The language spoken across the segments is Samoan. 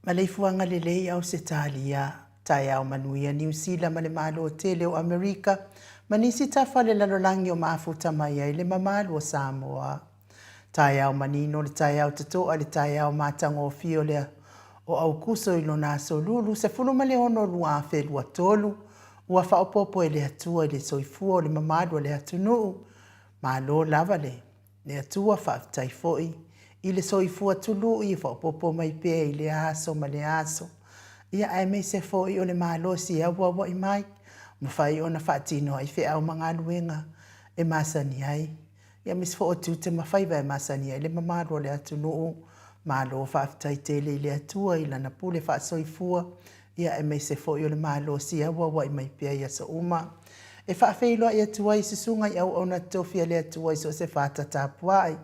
Maleifuaga lelei Ausetalia, taeao manuia Niu Sila ma le Malo tele o Amerika ma nisi tafa o le lalolagi o mafuta mai ai le mamalu o Samoa. Taeao manino le taeao totoa le taeao matagofie o le o Aukuso i lona aso lulu 16 2023 ua faaopoopo e le Atua i le soifua o le mamalu o le atunuu. Malo lava le Le Atua faafetai foi i le soifua tului e faaopoopo mai pea i lea aso ma lea aso, ia aemaise foi o le malosi e auauai mai, mafai ona faatino ai feau ma galuega e masani ai, ia aemaise foi o tiute ma faiva e masani ai le mamalu o le atunuu. Malo faafetai tele i le Atua i Lana pule faasoifua, ia aemaise foi o le malosi e auauai mai pea i aso uma. E faafeiloai atu ai i susuga i auauna totofi a le Atua i so o se fata tapuai,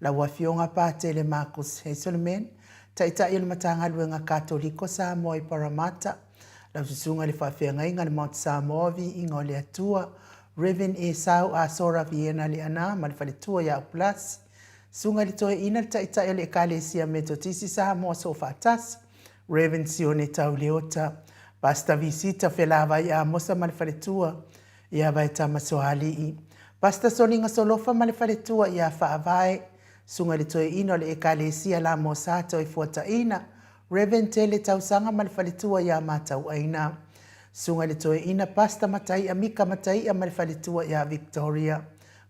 lau Afioga Patele Marcus Hazelman, Taitai o le Matagaluega Katoliko Samoa i Parramatta, lau Susuga i le Faafeagaiga le Mount Samoa Viiga o le Atua, Rev. Esau Asora Viena Leaana ma le faletua ia Upulasi, Susuga i le Toeaina le Taitai o le Ekalesia Metotisi Samoa Soofaatasi, Rev. Sione Tau Leota, Pastor Visita Felavai Amosa ma le faletua ia Vaetama Soalii, Pastor Soliga Solofa ma le faletua ia Faavae, Susuga i le Toeaina o le Ekalesia Lamosa Toefuataina, Rev. Tele Tausaga ma le faletua ia Matauaina, Susuga i le Toeaina Pastor Mataia Mika Mataia ma le faletua ia Victoria,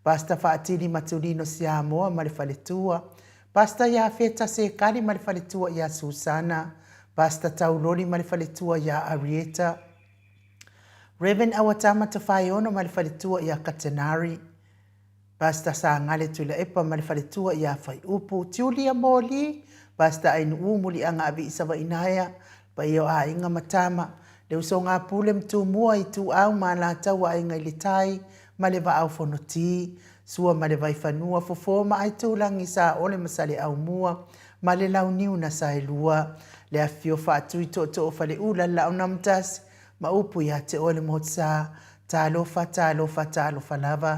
Pastor Faatili Matulino Siamoa ma le faletua, Pastor Iafeta Sekali ma le faletua ia Susana, Pastor Tauloli ma le faletua ia Arieta, Rev. Awatama Tofaeono ma le faletua ia Katenari, Pastor Sagale Tuilaepa ma le faletua ia Faiupu, Julia Moli, Pastor Ainuu Muliaga Aviisavainaea, paia o aiga ma tama, le usoga a Pule ma Tumua, Ituau ma Alataua, Aiga i le Tai ma le Vaa o Fonoti, Sua ma le Vaifanua, Fofo ma Aitulagi, Saole ma Saleaaumua, ma le Launiu na Saelua, le afifio faatui tootoo o Faleula le Laaunamtasi ma upu ia te oe le Motusa. Talofa, talofa, talofa lava.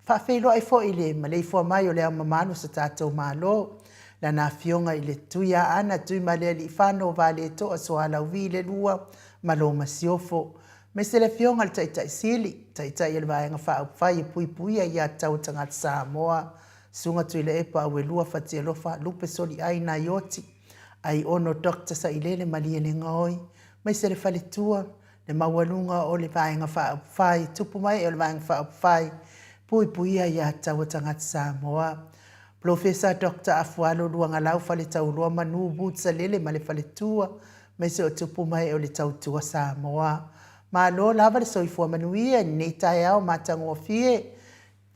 Faafeiloai foi i le maleifua mai o Le Ao Mamalu o so tatou Malo, Lana Afioga i le Tuiaana Tuimalealiifano Vaaletoa Sualauvi le Lua ma lo Masiofo, aemaise le Afioga i le Taitai Sili, Taitai o le Vaega Faaupufai e Puipuia Aiatatau a Tagata Samoa, Susuga Tuilaepa Auelua Fatialofa Lupe Soliai Naioti, Aiono Doctor Sailele Malielegaoi, aemaise le Faletua, le maualuga o le Vaega Faaupufai, tupu mai o le Vaega Faaupufai, Puipuia Aiatatau a Tagata Samoa. Polofesa Doctor Afualo Luagalau Faletauloa Manu Woods Salele ma le Faletua, aemaise o tupu mai o le Tautua Samoa. Malo lava le soifua manuia i lenei taeao matagofie.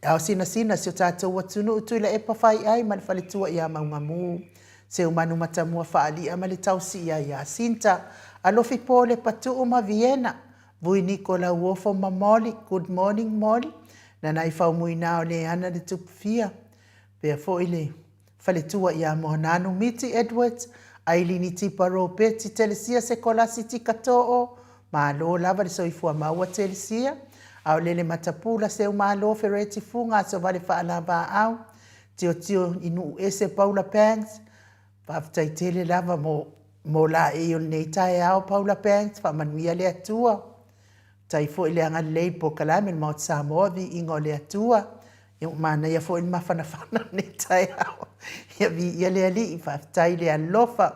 Ao sinasina si o tatou atunuu Tuilaepa Faiai ma le faletua ia Maugamu, Seumanu Matamua Faali'a ma le tausi ia Iasinta, Alofi Pole Patuu ma Viena, Vui Niko Lauofo ma Molly, Good morning Molly, Nanai Faumuina o Leana le Tupufia, pea foi le Faletua ia Moananu Miti Edwards, Ailini Tipa Ropeti Telesia Sekolasi Tikatoo, Malo lava le soifua maua Telesia, Aolele Matapula Seumalo Fereti Fuga Asovale Faalavaau, Tiotio i Nuu Ese Paula Banks, Faafetai tele lava mo mo laei o lenei taeao Paula Banks, Faamanuia le Atua. Tai foi le agalelei i polokalame le Maota Samoa, viiga o le Atua. Ia ua manaia foi le mafanafana o lenei taeao. Ia viia le Alii, faafetai le alofa.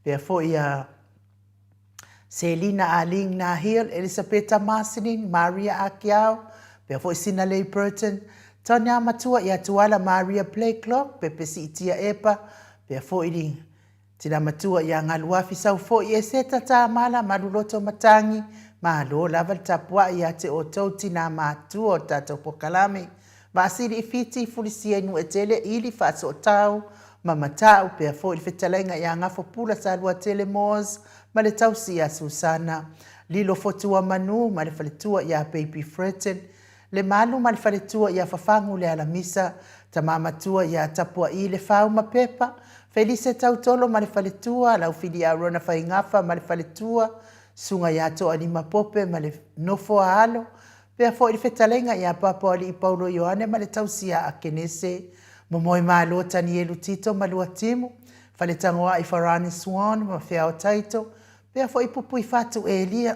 Pea foi ia Selina Arlene Nahil, Elisapeta Marceline, Maria Akiao, pea foi Sinalei Burton, Tonya Matua ia Tuala Maria Blakelock, Pepe Siitia Epa, pea foi Tina matua ia Galuafi sau foi e Seta Tamala Maluloto Matangi, malo lava le tapuai ia te outou tina matua o le tatou pokalame. Vaasili i Fiti, Fulisia i Nuuetele, Ili Faasootau ma Matau, pea foi le fetalaiga ia Gafopula Saluatele Moores ma le tausi ia Susana Lilo Fotuamanu ma le faletua ia Baby Freton, Le Malu ma le faletua ia Fafagu le Alamisa, Tama matua ia Tapua'i le Fau ma Pepa, Felise Tautolo ma le faletua, Laufili Arona Faigafa ma le faletua, Susuga ia Toalima Pope ma le nofo a alo, pea foi le fetalaiga ia Papaoalii Paulo Ioane ma le tausi ia Akenese, Momoe Malo Tanielu Tito ma Luatimu, Faletagoai Farani Swan ma Feao Taito, Pea foi Pupuifatu Elia,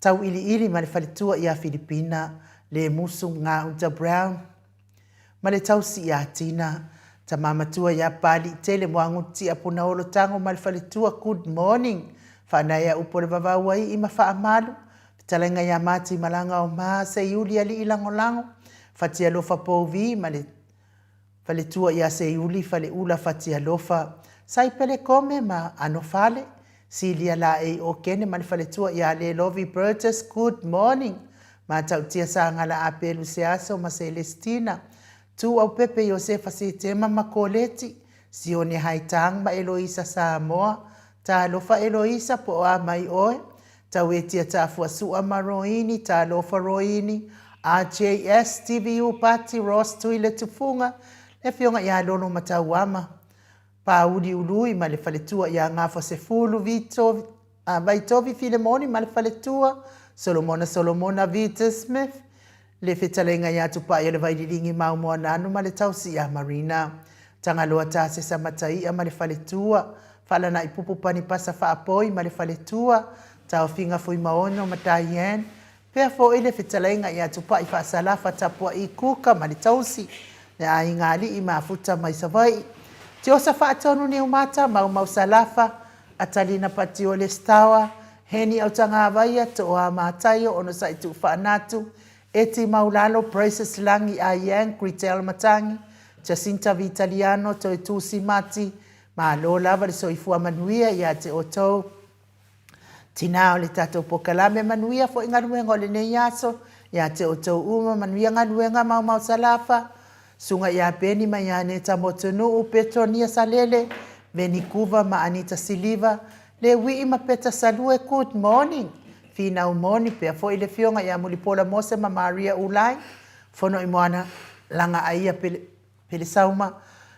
Tauiliili ma le faletua ia Filipina, Lemusu Gauta Brown ma le tausi ia Tina, Tama matua ia Paliitele Moagutia Punaolo Tago ma le faletua Good morning Faanaea upu o le vavau ai i ma Faamalu, Fetalaiga ia Mati Malaga o Ma Seiuli Alii Lagolago, Fatialofa Pouvi ma le Faletua ia Seiuli Faleula Fatialofa, Saipele Kome ma Anofale, Silia Laei Okene ma le faletua ia Lelovi Burgess Good morning Matautia Sagala Apelu Seaso ma Selestina Tuaupepe Iosefa Setema ma Koleti Sione Haitang ma Eloisa Samoa Talofa Eloisa po o a mai oe Tauetia Tafuasua ma Roini Talofa Roini RJS TVU Pati Ross Tuile Tufunga le Afioga ia Lolo Matauama Pāuli Ului ma le faletua ia Gafa Sefulu Vito, Vaitovi Filemoni ma le faletua Solomona Solomona Vita Smith le fetalaiga ia Tupai o le Vaililigi Maumoananu ma le tausi ia Marina Tagaloa Tasesa Mataia ma le faletua Faalanai Pupu Panipasa Faapoi ma le faletua Taofiga Fuimaono ma Diane Pea foi le fetalaiga ia Tupai Faasalafa Tapua'i Kuka ma le tausi le aiga alii mafuta mai Savaii Tiosa Faatonu Niumata Maumau Salafa Atalina Patiole Stawa Heni Autagavaia Tooa Mataio Onosai Tuufaanatu Eti Maulalo Praises Lagi Ayang Gritel Matangi Jacinta Vitaliano Toetusi Mati Malo lava le soifua manuia ia te outou Tinā o le tatou pokalame manuia foi galuega o lenei aso ia te outou uma manuia galuega maumau salafa Suga ia Peni ma ia Aneta Motunuu Petronia Salele Veni Kuva ma Anita Siliva Lewii ma Peta Salue Good morning Finau moni pea foi le Afioga ia Mulipola Mose ma Maria Ulai Fono i Moana Lagaaia Pele Pelesauma,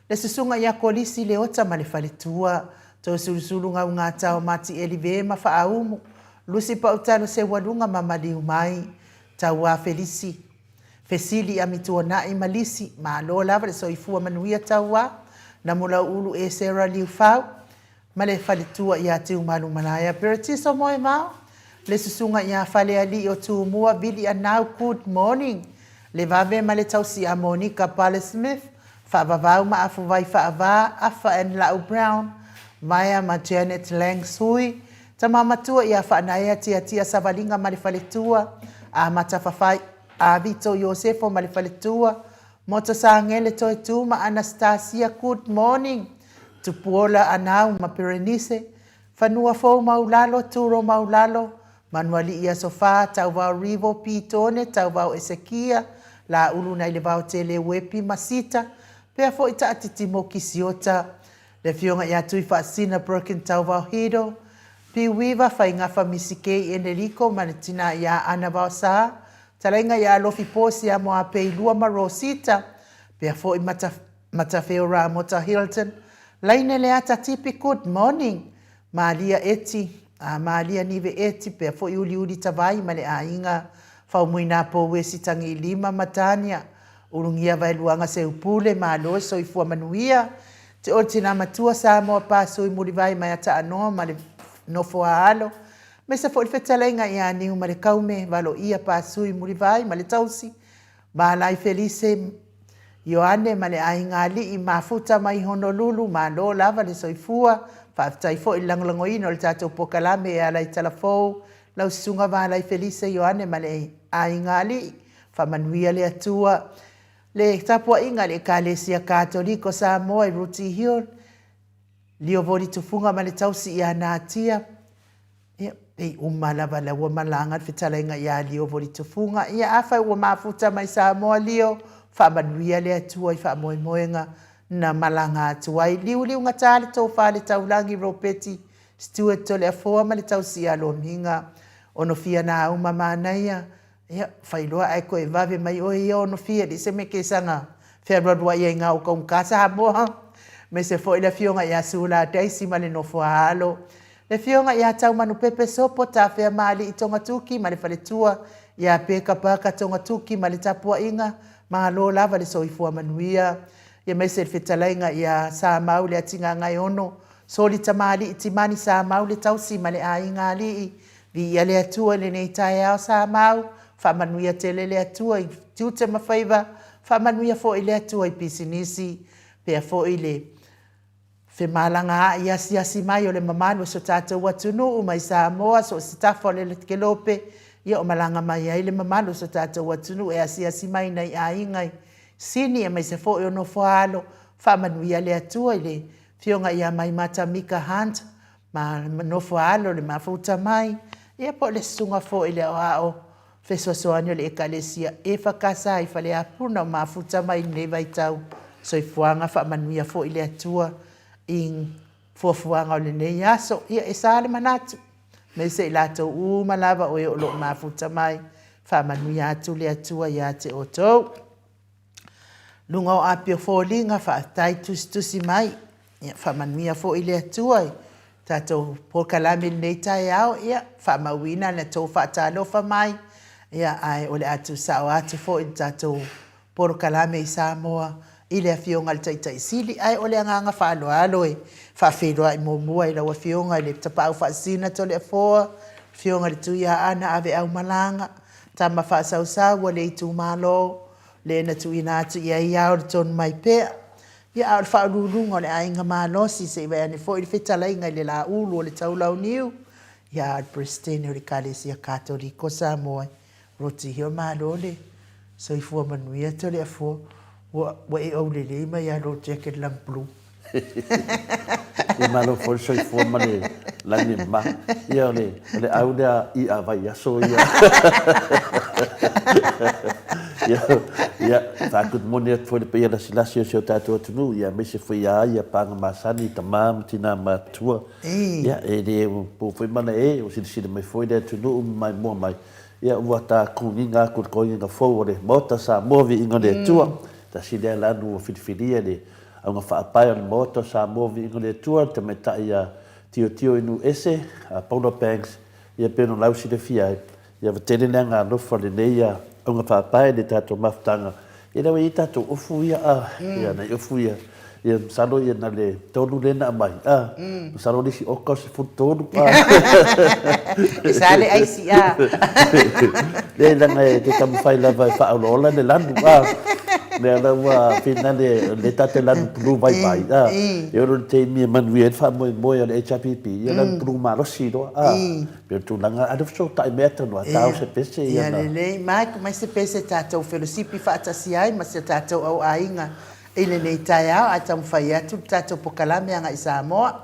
Le susuga ia Kolisi Leota ma le faletua, Toesulusulu Gaugata o Matieli Ve ma Faaumu, Lusi Pautalo Seualuga ma Maliu Mai, Tauā Felisi, Fesili Amituanai ma Lisi, Malo lava le soifua manuia Tauā, Namulauulu Esera Liufau, ma le faletua ia Tiumalumalaia Peretiso Moemao, le susuga ia Falealii o Tumua Vili Anau Good morning Le vave ma le tausi ia Monica Pale Smith, Faavavau ma Afuvai Faava, Afa and Lau Brown, Vaea ma Janet Lang Sui, Tama matua ia Faanaea Tiatia Savaliga ma le faletua, Amata Fafai Avito Iosefo ma le faletua, Moto Sagele Toetu ma Anastasia Good morning Tupuola Anau ma Perenise, Fanua Fou Maulalo, Turo Maulalo, Manualii Aso Fa, Tauvao Rivo, Pitone, Tauvao Esekia, Laulu nai le Vaotele Uepi ma Sita, pea foi Taatiti mo Kisiota, le Afioga ia Tuifaasina Broken Tauvao Hido, Piuiva Faigafa Misikei Eneliko ma le tina ia Ana Vaosa, Talaiga ia Alofi Posia Moapeilua ma Rosita, pea foi Mata Matawheo Ramota Hilton, Laine Leata Tipi Good morning Malia Eti, a Malia Nive Eti pea foi Uliuli Tavai ma le aiga Faumuina Pouesi Tagilima ma Tania Ulugia Vaeluaga Seupule Malo Soifua Manuia Te Olo Tina Matua Samoa Pasui Mulivai mai Ataanoa ma le Nofo a Alo Mesa foi le fetalaiga ia Niu ma le Kaume Valoia Pasui Mulivai ma le Tausi Malai Felise Ioane ma le aiga alii mafuta mai Honolulu, malo lava le soifua, faafetai foi i le lagolagoina o le tatou pokalame e ala i Talafou, lau susuga Valai Felise Ioane ma le aiga alii, faamanuia le Atua. Le tapuaiga a le Ekalesia Katoliko Samoa i Rooty Hill, Liovoli Tufuga ma le tausi ia Natia, Ia, pei uma lava la ua malaga le fetalaiga ia Lio Volitufuga. Ia, afai ua mafuta mai Samoa Lio, faamanuia le Atua i faamoemoega na malaga atu ai. Liuliugata le tofa le taulagi Ropeti Stewart Toleafoa ma le tausi ia Lomiga. Onofia Nauma Manaia, Ia, fai loa ae toe vave mai oe ia onofia i se mea kesaga fealualuai ai ngā o kaunka Samoa. Aemaise foi le afioga ia Sula Daisy ma le nofo a alo. Le afioga ia Taumanupepe Sopo Tafea Maali'i Togatuki ma le faletua ia Peka Parker Togatuki ma le tapuaiga, malo lava le soifua manuia. Ia aemaise le fetalaiga ia Samau le Atigagaeono, Soli Tamaali'i Timani Samau le tausi ma le aiga alii, Viia le Atua i lenei taeao Samau, faamanuia tele le Atua i tiute ma faiva, faamanuia foi le Atua i pisinisi, pea foi le femalagaa'i asiasi mai o le mamalu o so tatou atunuu mai Samoa, so o se tafa o le kelope, ia o malaga mai ai le mamalu o so tatou atunuu e asiasi mai i nai aiga i Sini aemaise foi o Nofoaalo, faamanuia le Atua i le Afioga ia Maimata Mika Hunt, Ma nofo alo le mafuta mai, ia po o le susuga foi i le aoao fesoasoani o le Ekalesia EFKS i Faleapuna o mafuta mai i lenei vaitau soifuaga faamanuia foi le Atua i fuafuaga o lenei aso. Ia e sa le manatu, aemaise i latou uma lava o e o lo o mafuta mai, faamanuia atu le Atua ia te outou. Luga o Apia Foliga, faafetai tusitusi mai. Ia, faamanuia foi le Atua i tatou polokalame i lenei taeao. Ia, faamauina le tou faatalofa mai, ia, ae o le a tuusao atu foi le tatou polokalame i Samoa i le Afioga i le Taitai Sili. Ae o le agaga faaaloalo e faafeiloai muamua i lau Afioga i le Tapaau Faasisina Toleafoa, Afioga i le Tuiaana Aveaumalaga, Tama faasausau ua le itumalo le na tuuina atu i ai ao le tonu mai pea. Ia a o le faauluuluga o le aiga malosi se i vae ane foi le fetalaiga i le laulu o le Taulauniu, ia a o le Peresetene o le Ekalesia Katoliko Samoa Roti Hill malo le soifua manuia Toleafoa ua ua e aulelei mai a lou jacket lang blue. Ia malo foi le soifua ma le lagi e mama. Ia o le, o le au lea i'a vaiaso ia. Ia, ia, faa-good morning atu foi i le paia lasilasi o si o tatou atunuu, ia aemaise foi ia ia paga masani, tama ma tina matua. Ia, e le po foi mana e, ua silasila mai foi le atunuu ma maimoa mai. Ia ua ta kuniga atu i le toeaina fou o le Maota Samoa, viiga o le Atua. Tasi lea lanu ua filifilia e le. Auga Faapae o le Maota o Samoa Viiga i le Atua, le tamaitai ia Tiotio Inu Ese, a Paula Banks, ia pei ona lausilafia ai, ia ua tele le aga alofa o lenei auga faapae i le tatou mafutaga, ia lea ua i ai tatou ofu ia a, ia nai ofu ia, ia masalo ia na le tolu lea na aumai, a, masalo le isi oka o 13, a. E sa le aisi, a. Leai leaga e te taumafai lava e faaolaola le lanu, a. Lea la ua finale o lea tatou te lanu pulu vaivai, a. E ono le taimi e manuia ai le faamoemoe o le HRPP, ia lanu pulu malosi loa, a. Pei o le tulaga, a o lea ua fesootai mai Atanua, tao se pese ia na. Ia lelei, mai mai se pese tatou felosipi faatasi ai ma si a tatou au aiga i lenei taeao ae taumafai atu le tatou pokalame agai i Samoa.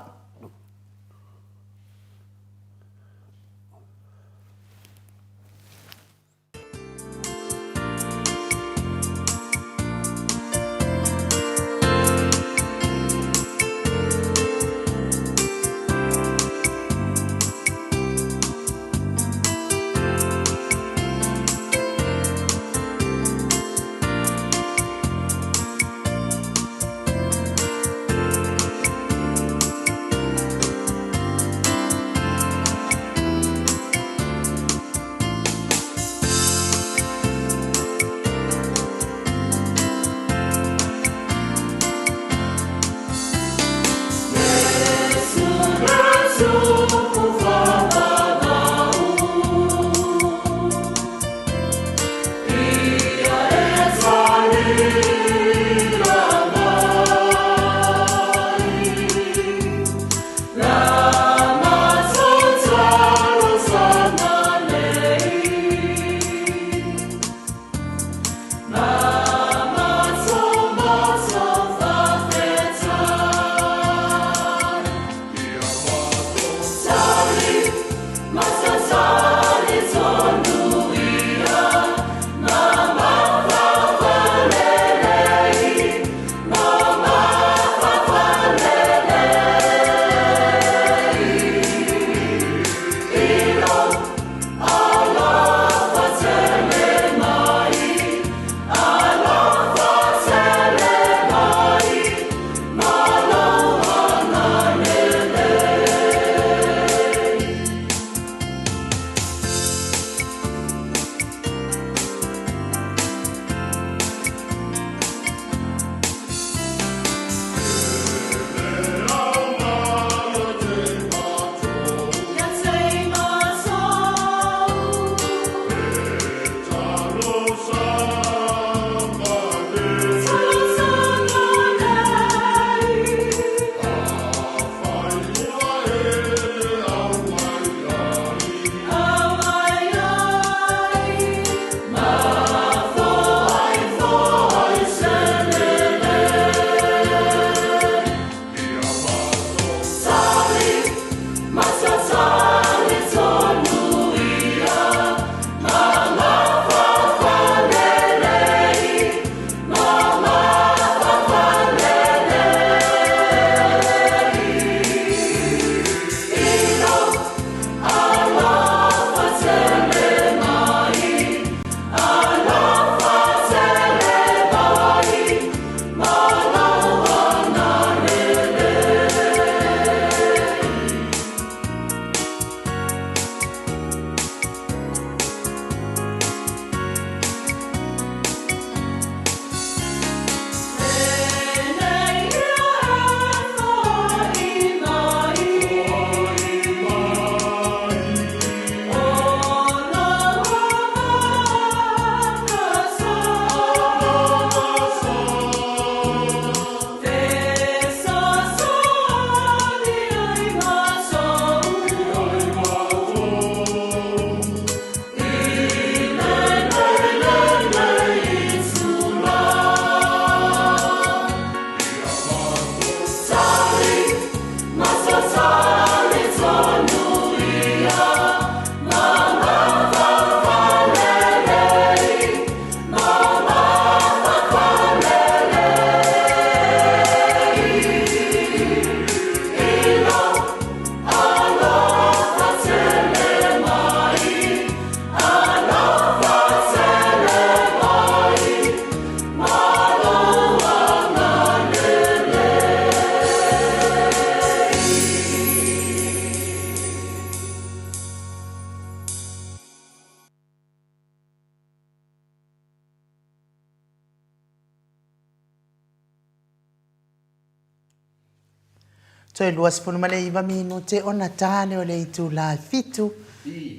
Toe 29 minute ona ta lea o le itula e fitu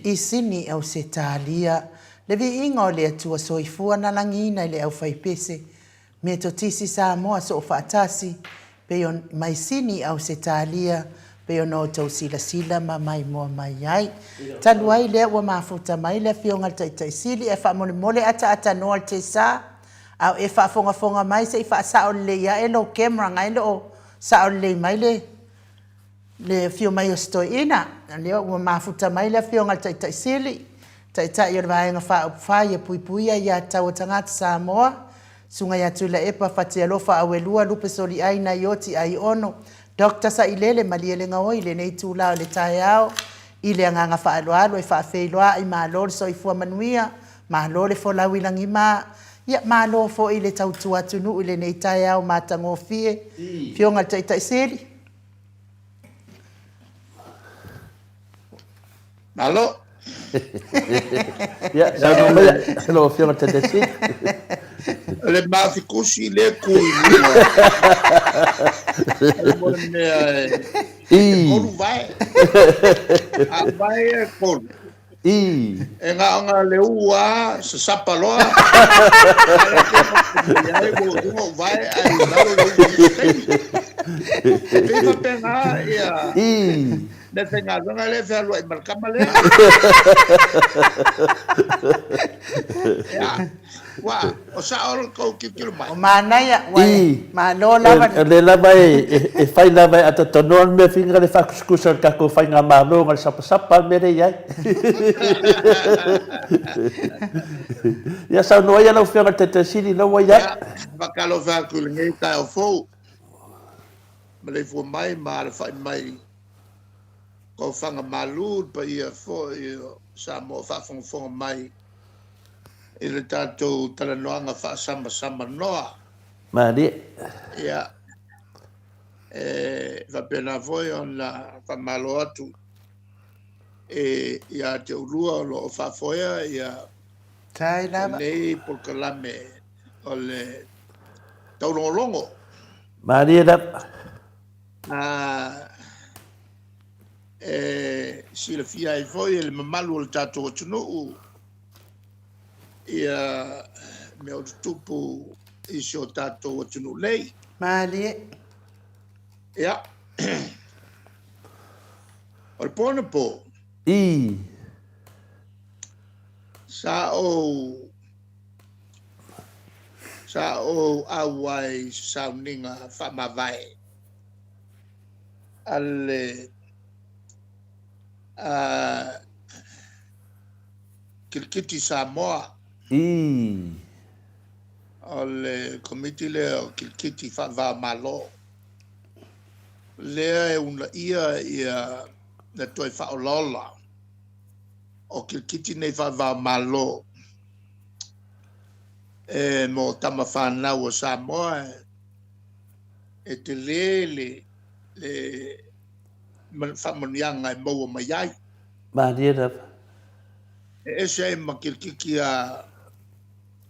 i Sini, Ausetalia. Le viiga o le Atua Soifua na lagiina i le aufaipese Metotisi Samoa Soofaatasi pei on, mai Sini, Ausetalia, pei ona outou silasila ma maimoa mai ai. Talu ai lea ua mafuta mai le Afioga i le Taitai Sili ae faamolemole ataatanoa le tesa a o e faafogafoga mai se i faasao lelei ae lou camera ngai le o sao lelei mai le le afio mai o si toeaina. Lea ua mafuta mai le Afioga i le Taitai Sili, Taitai o le Vaega Faaupufai e Puipuia Aiatatau a Tagata Samoa, Susuga ia Tuilaepa Fatialofa Auelua Lupe Soliai Naioti Aiono, Doctor Sailele Malielegaoi i lenei itula o le taeao. I le agaga faaaloalo e faafeiloai, malo le soifua manuia, malo le folau i lagima, ia malo foi le tautua atunuu i lenei taeao matagofie. Afioga i le Taitai Sili. Malo. Ia, saunoa mai lau Afioga i le Taitai Sili. O le mafikusi lea e tu i luga. O le mea e tolu vae. A vae e tolu. E na ona le u lava sasapa loa. Ai ua i luga ou vae ae i lalo le u i isi taimi. E pei faapena ia meafaigaluega lea e fealuai ma le tama lea. Ia, Ua, o sao lo tou tilotilo mai. O manaia, ua e malo lava. O lea lava e fai lava e atatanoa le mea finagalo le faakusikusa o le tatou faigamalo na le sapasapa le mea lea e i ai. Ia saunoa ia lau Afioga i le Taitai Sili, lau ua i ai. Ia, faatalofa atu i lenei taeao fou, maleifua mai ma alafai mai tofaga malu le paia foi o Samoa faafogafoga mai i le tatou talanoaga faasamasamanoa. Malie. Ia, e faapena foi ona faamalo atu e ia te oulua o lo o faafoea ia Tai lava. lenei polokalame o le taulogologo. Malie lava. A, e silafia ai foi e le mamalu o le tatou atunuu ia mea o tutupu i si o tatou atunuu nei. Malie. Ia. O le po anapo. I. Sa ou sa ou auai i se sauniga faamavae a le a Kirikiti Samoa. I. O le Komiti lea o Kirikiti Faava-o-Malo, lea e uunaia ia le toe faaolaola o kirikiti nei faava-o-Malo e mo tama fanau o Samoa e tele le le faamanuiaga e maua mai ai. Malie lava. E ese ai ma kirikiti a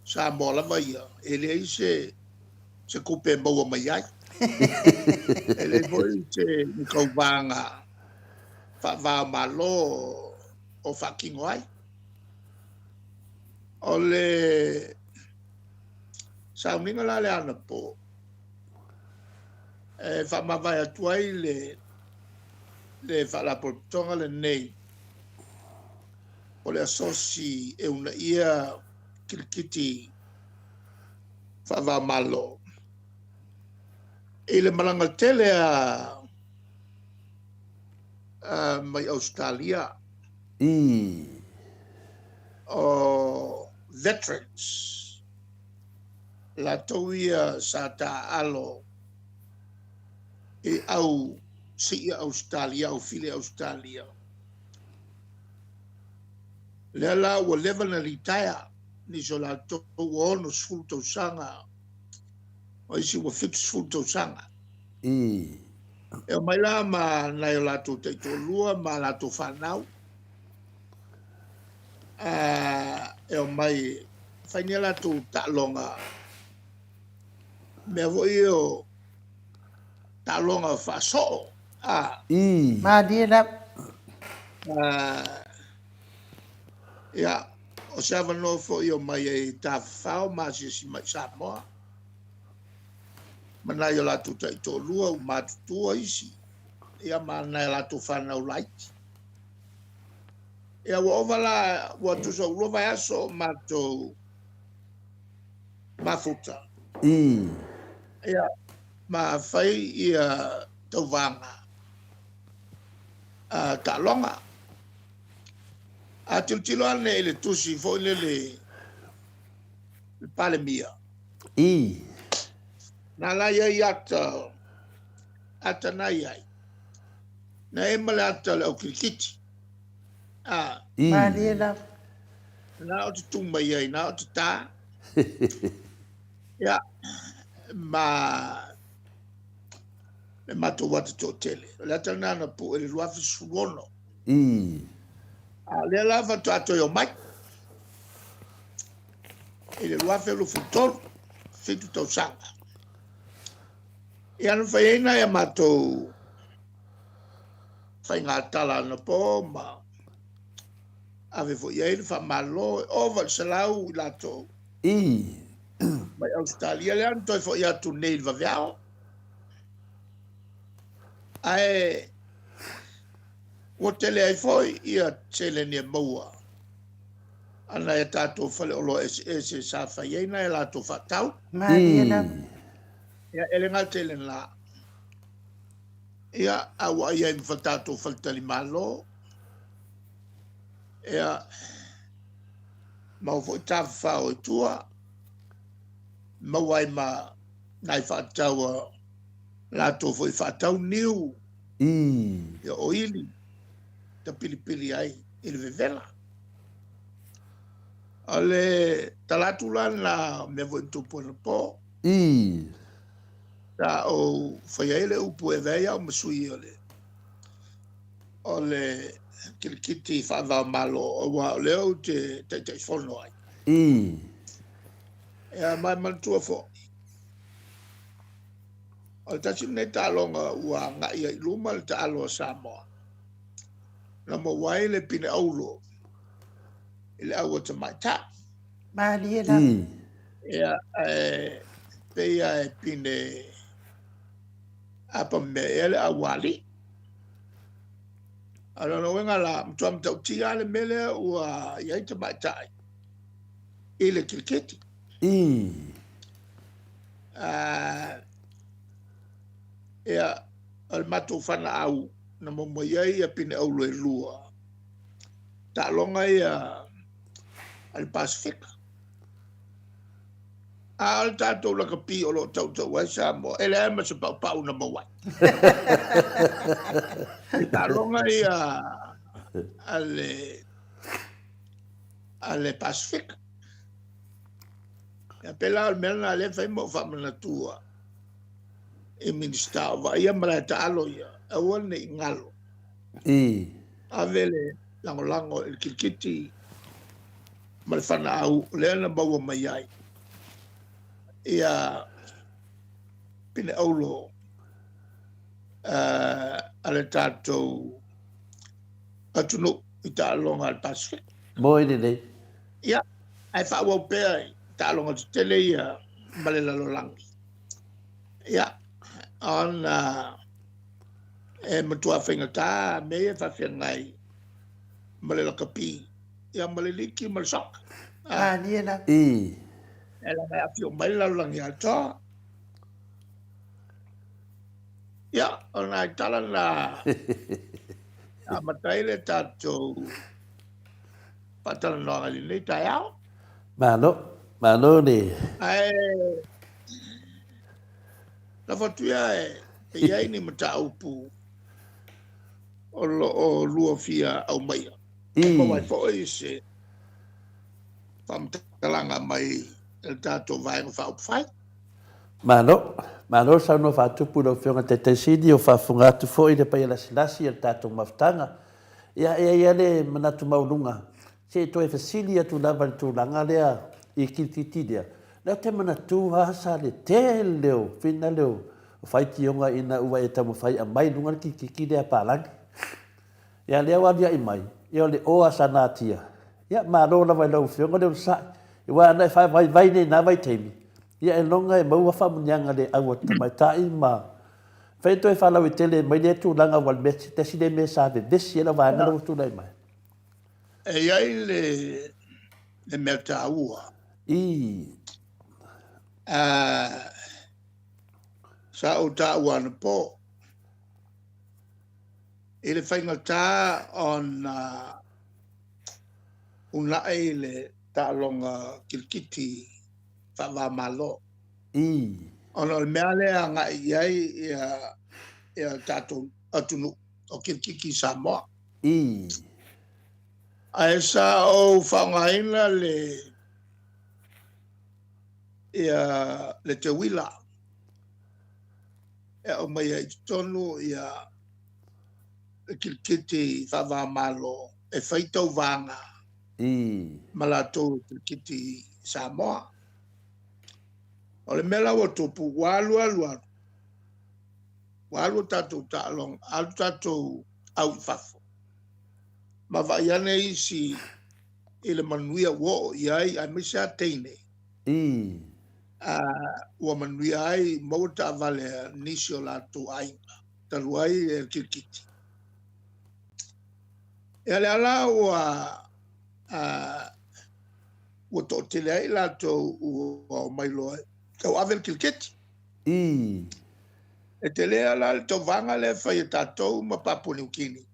Samoa lava ia, e leai se se tupe e maua mai ai. E leai foi se ni tauvaga faava-o-Malo o faatino ai. O le sauniga la lea anapo e faamavae atu ai le le Faalapotopotoga lenei o le Asosi e uunaia Kilikiti Faava-o-Malo i le malaga tele a mai Ausetalia. I. O veterans, latou ia sa taaalo i au sii Ausetalia, au fili Ausetalia. Lea la ua leva na litaea, nisi o latou ua 60 tausaga, o isi ua 70 tausaga. I. E omai la ma nai o latou taitoalua ma latou fanau, a e omai fai ni a latou taaloga, mea foi ia o taaloga faasoo. A. I. Malie lava. A, ia, o se avanoa foi e omai ai e tafafao ma asiasi mai i Samoa, ma nai o latou taitoalua ua matutua isi, ia ma nai a latou fanau laiti. Ia, ua ova la, ua tusa ua lua vaiaso o matou mafuta. I. Ia, ma fai ia tauvaga a taaloga. A tilotilo ane i le tusi foi lele le Palemia. I. Na la i ai ata, ata na i ai. Na e ma le ata o le au kirikiti. A. I. Malie lava. Na o te tu mai ai, na o te tā. Ia, ma le matou ata toatele. O le ata lena na pue i le 2016. I. A o lea la faatoa toe omai i le 2023, fitu tausaga. Ia na fai ai nai a matou faigatala anapo ma ave foi i ai le faamalo e ova i le 100 i latou. I. Mai Ausetalia lea na toe foi atu nei i le vaveao. Ae ua tele ai foi ia seleni e maua a nai a tatou faleoloa eseese sa fai ai nai a latou faatau. Malie lava. Ia, e le gata i lena, ia, a ua ai ai ma tatou faletalimalo, ia, maua foi tafafao i tua, maua ai ma nai faatau a latou foi faatau niu, ia o ili, tapilipili ai i le vevela. O le tala atu la lena o mea foi na tupu anapo. Sa ou fai ai le upu e avea ai au ma sui o le o le kilikiti faava-o-Malo aua o lea ou te Taitaifono ai. Ia, ma e manatua foi, o le tasi lenei taaloga ua agai ai i luma le taalo a Samoa, na maua ai le pine auro i le au a tamaitai. Malie lava. Ia, ae pei lava e pine apamea ea le aualii. A o lona uiga la, matua matautia lava le mea lea ua i ai tamaitai i le kiriketi. Ia, o le matou fanaau na maua mai ai ia pine auro e lua, taaloga ia a le Pasefika. A o le tatou lakapi o lo o tautau ai Samoa, e leai ma se paupau na maua ai. I taaloga ia a le, a le Pasefika. Ia pēlā o le mea lena lea e fai ma ou faamanatua i Minisita o vaaia malae taalo ia, aua ne i galo. Ave le lagolago i le kirikiti ma le fanaau lea na maua mai ai ia pine auro a le tatou atunuu i taaloga a le Pasefika. Moi lelei. Ia, ae faaauau pea i taaloga tetele ia ma le lalolagi. Ia, ona e matua faigata mea ia e faafeagai ma le lakapi ia ma le liki ma le soka. Malie lava. I. E leaga e afio mai le lalolagi atoa. Ia, o nai tala na amata ai le tatou faatalanoaga i lenei taeao. Malo, malo le. Ae lafo atu ia e i ai ni mataupu o lo o lua fia aumaia. E maua ai foi se faamatalaga mai le tatou Vaega Faaupufai. Malo, malo le saunoa faatupu i lau Afioga i le Taitai Sili, o faafofoga atu foi le paia lasilasi o le tatou mafutaga. Ia, e i ai lava le manatu maualuga, se i toe fesili atu lava i le tulaga lea i kirikiti lea, lea ou te manatua lava sa le tele o finale o. faitioga ina ua e taumafai e aumai i luga le kirikiti lea a palagi. Ia lea ua aliaʻi mai, ia o le o a Sanatia. Ia malo lava i lau Afioga le onosai. Aua ana e faavaivai nei i na vaitaimi, ia ailoga e maua faamuniaga le au a tamaitai ma fai toe faalauaitele mai lea tulaga aua o le mea tasi lea mea sa vevesi ai lau vaega lea ua tulai mai. E i ai le, le mea taua. I. Uh, sa ou taua anapo i le faigata ona uunai le taaloga kirikiti faava-o-Malo. I. Ona o le mea lea e agai i ai ia, ia tatou atunuu o kirikiti Samoa. I. Ae sa ou faaaogaina le ia le teuila e aumaia i totonu ia le kirikiti faava-o-Malo e fai tauvaga I. ma latou kirikiti Samoa. O le mea la ua tupu, ua alu alu alu, ua alu a tatou taaloga, alu tatou au i fafo, ma vaai ane isi i le manuia ua oo i ai, aemaise lava teine. I. Ua manuia ai, maua taavale a nisi o latou aiga, talu ai le kirikiti. Ia lea la ua ua toatele ai latou ua omai loa e tauave le kiriketi. I. E tele la le tauvaga lea e fai e tatou ma Papua Niu Kini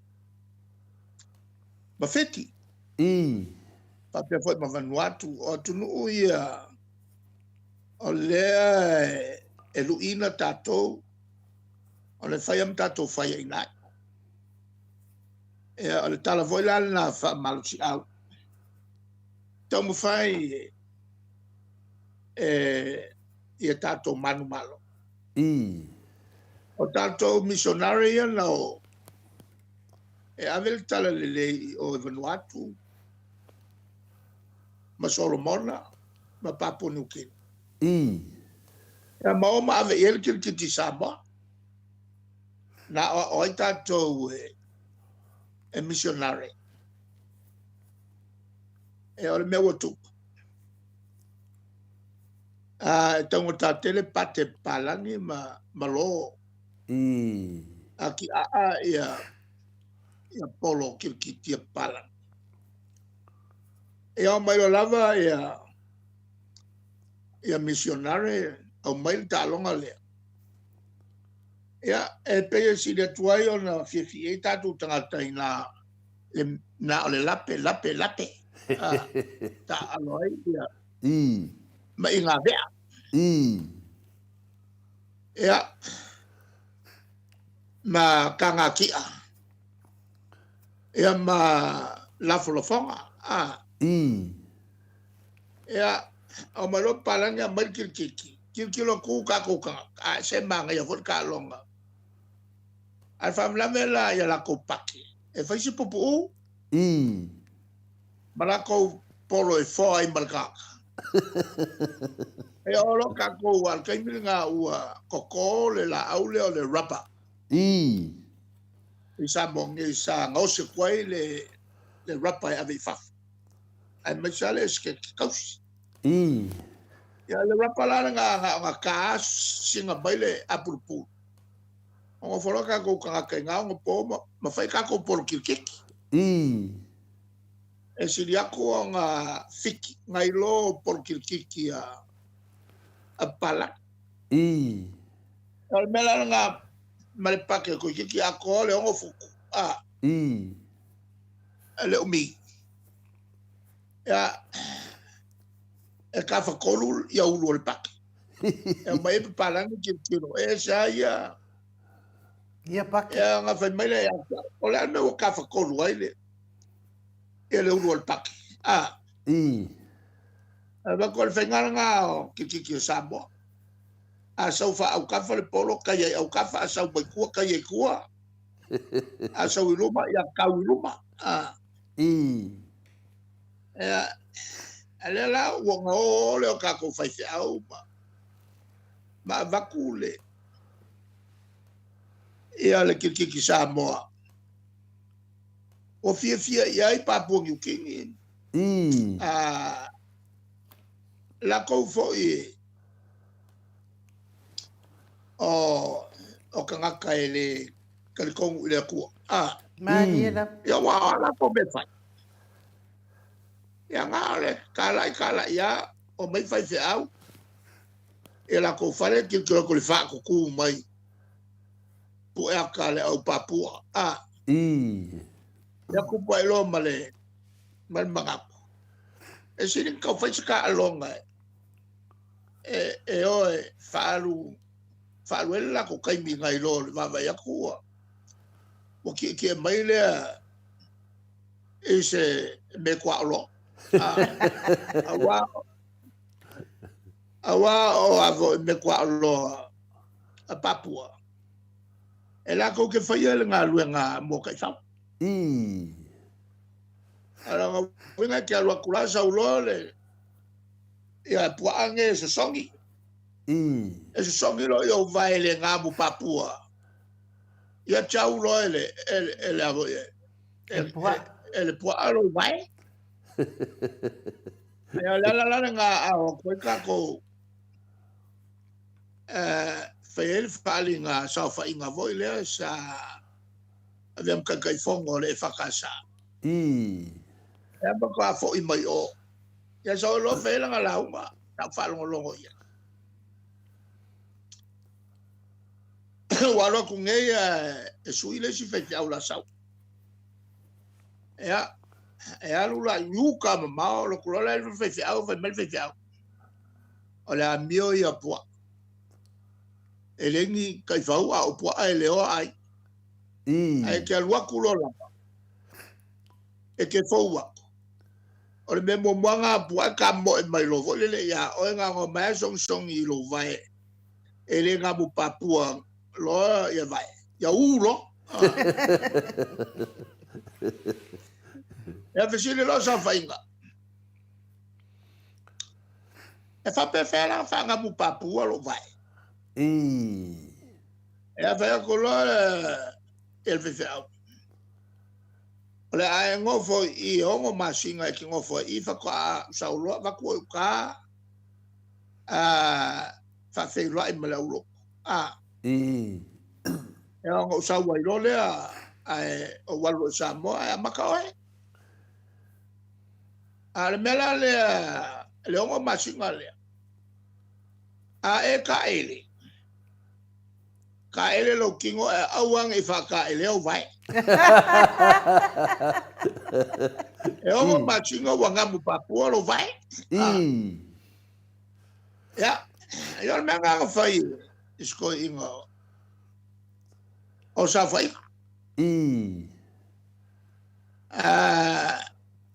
ma Fiti. I. Faapea foi ma Vanuatu. O atunuu ia o lea e luiina tatou, o le fai lava ma tatou faiaina ai. Ia, o le tala foi la lena faamalosiau. Taumafai e ia tatou manumalo. I. O tatou missionary ia na o e ave le tala lelei i o i Vanuatu ma Solomona ma Papua Niu Kini. I. Ia ma o ma ave i ai le kirikiti i Samoa. Na aoao ai tatou e, e missionary. E o le mea ua tupu. A, e taugata tele pate palagi ma, ma lo. I. A ki aa ia, ia polo kirikiti a palagi. E ao mai loa lava ia, ia missionary aumai le taaloga lea. Ia, e pei e sili atu ai ona fiafia ai tatou tagata i na, le, na o le lape, lape, lape. A, taaalo ai ia. I. Ma i ngā vea. I. Ia, ma ka ngā ki'a. Ia, ma lafolafoga. A. I. Ia, aumai loa papalagi aumai le kirikiti. Tilotilo atu kakou tagata, ae se manaia foi le taaloga. Ae faalavelave la ia lakou pake, e fai se pupuu. I. Ma lakou polo e foa ai ma le tagata. E oo loa kakou a o le taimi lena ua koko le laau lea o le rubber. I. I Samoa nei sa gaosi atu ai le le rubber e ave i fafo. Aemaise lava le esetete tausi. I. Ia le rapa la lena na ona ta sina mai le apulupulu. Ona nofo loa tatou tagata i na ona po ma, ma fai tatou polo kiriketi. I. E sili atu ona fiki nai lo polo kirikiti a, a papalagi. I. O le mea la lena ma le pake toeitiiti atoa le 6 futu. A. I. Le umi. Ia, e tafatolu ia ulu o le pake. E aumai ai papalagi tilotilo, e ese lava ia. Ia pake. Ia ona fai mai lea ia te au, o le a le mea ua tafatolu ai le, ia le ulu o le pake. A. I. Ae avatu o le faiga lena o kirikiti o Samoa. A sau faaautafa le polo, tai ai autafa, a sau mai tua, tai ai tua. A sau i luma, ia tau i luma. A. I. Ia, a lea la ua ona o lea o tatou faifeau ma, ma avatu le, Ia le kirikiki Samoa ua fiafia i ai Papua Niu Kini. A lakou foi o o tagata e le talitonu i le Atua. A. Malie lava. Ia ua o a lakou mea fai. Ia na o le talai talai a o mai faifeau i lakou fale tilotilo atu i le faatutu mai pue aka a le au Papua. A. Ia kupu ai loa ma le ma le manatu. E sili ona tau fai se taaloga e e o e faaalu faaalu ai le latou taimi nai lo le vaavaai atu ua ua tietie mai lea i se mea tuaoloa. A, aua aua o a foi mea tuaoloa a Papua e latou te faia le galuega mo taifau. A o lona uiga e te alu atu la sau loa le ia puaa nei e sosogi. E sosogi loa i ou vae le gamu papua. Ia tau loa e le e le a foi e e le puaa lou vae. Ia o le ala la lena a o atu ai tatou fai ai le faaaliga saofaiga foi lea sa avea ma Taitaifono o le EFKS. Ia faatoa foi mai o. Ia sau loa fai ai lana lauga, sa ou faalogologo i ai. Ua alu atu nei e sui le isi faifeau la sau. Ia, e alu la i uka mamao, alu atu loa la i le faifeau, fai mai le faifeau. O le amio ia puaa. E leai ni taifau a o puaa e leoa ai. Ae te alu atu loa lava, e te fou atu. O le mea muamua lena a puaa e kamoe mai loa foi lele ia oe na ona omai lava sogisogi i lou vae e le gamu papua loa ia vae, ia u loa. Ia fesili loa saofaiga. E faapefea la ona faagamu papua lou vae? Ia fai atu loa le faifeau, o le a e nofo i i e ono masina e te nofo ai i i, faatoa sau loa avatu oe i uta a faafeiloai ma le aulotu. A. Ia ona ou sau ai loa lea, ae ou alu loa i Samoa ae amata oe. A o le mea la lea, le ono masina lea, a e taele, taele lou tino ae aua ne i faataele ou vae. E ono masina ua gamu papua lou vae. Ia, ia o le mea lena na fai i si toeaina o Saofaiga.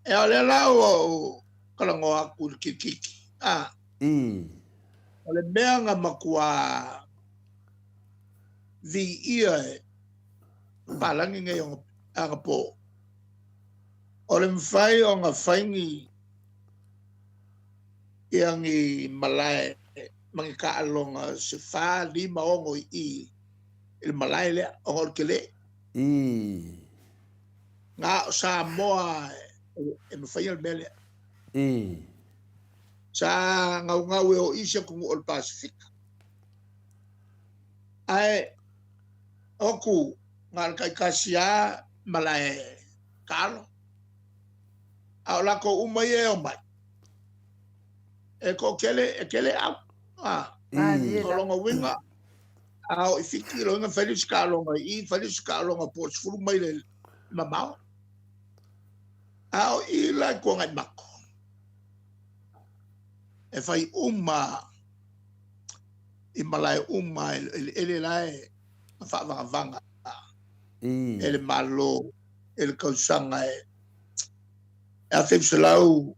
Ia o lea la ua ou talanoa atu i le kirikiki, a. O le mea na matua viia e papalagi nei anapo, o le mafai ona fai ni ia ni malae ma ni taaloga se fa, lima, ono i i i le malae lea, ona o le tele. Na o Samoa e mafaia le mea lea. Sa gaugau e o i isi atunuu o le Pasefika. Ae oku na o le taitasi lava malae taalo. A o latou uma ia e omai, e toatele, e tele au. A, o lona uiga, a o i Fiti, lona uiga fai le isi taaloga i i, fai le isi taaloga po o le 10 maile le mamao. A o i la i Tuanaimato, e fai uma i malae uma i eleele la e faavagavaga e le Malo i le tausaga e 1994.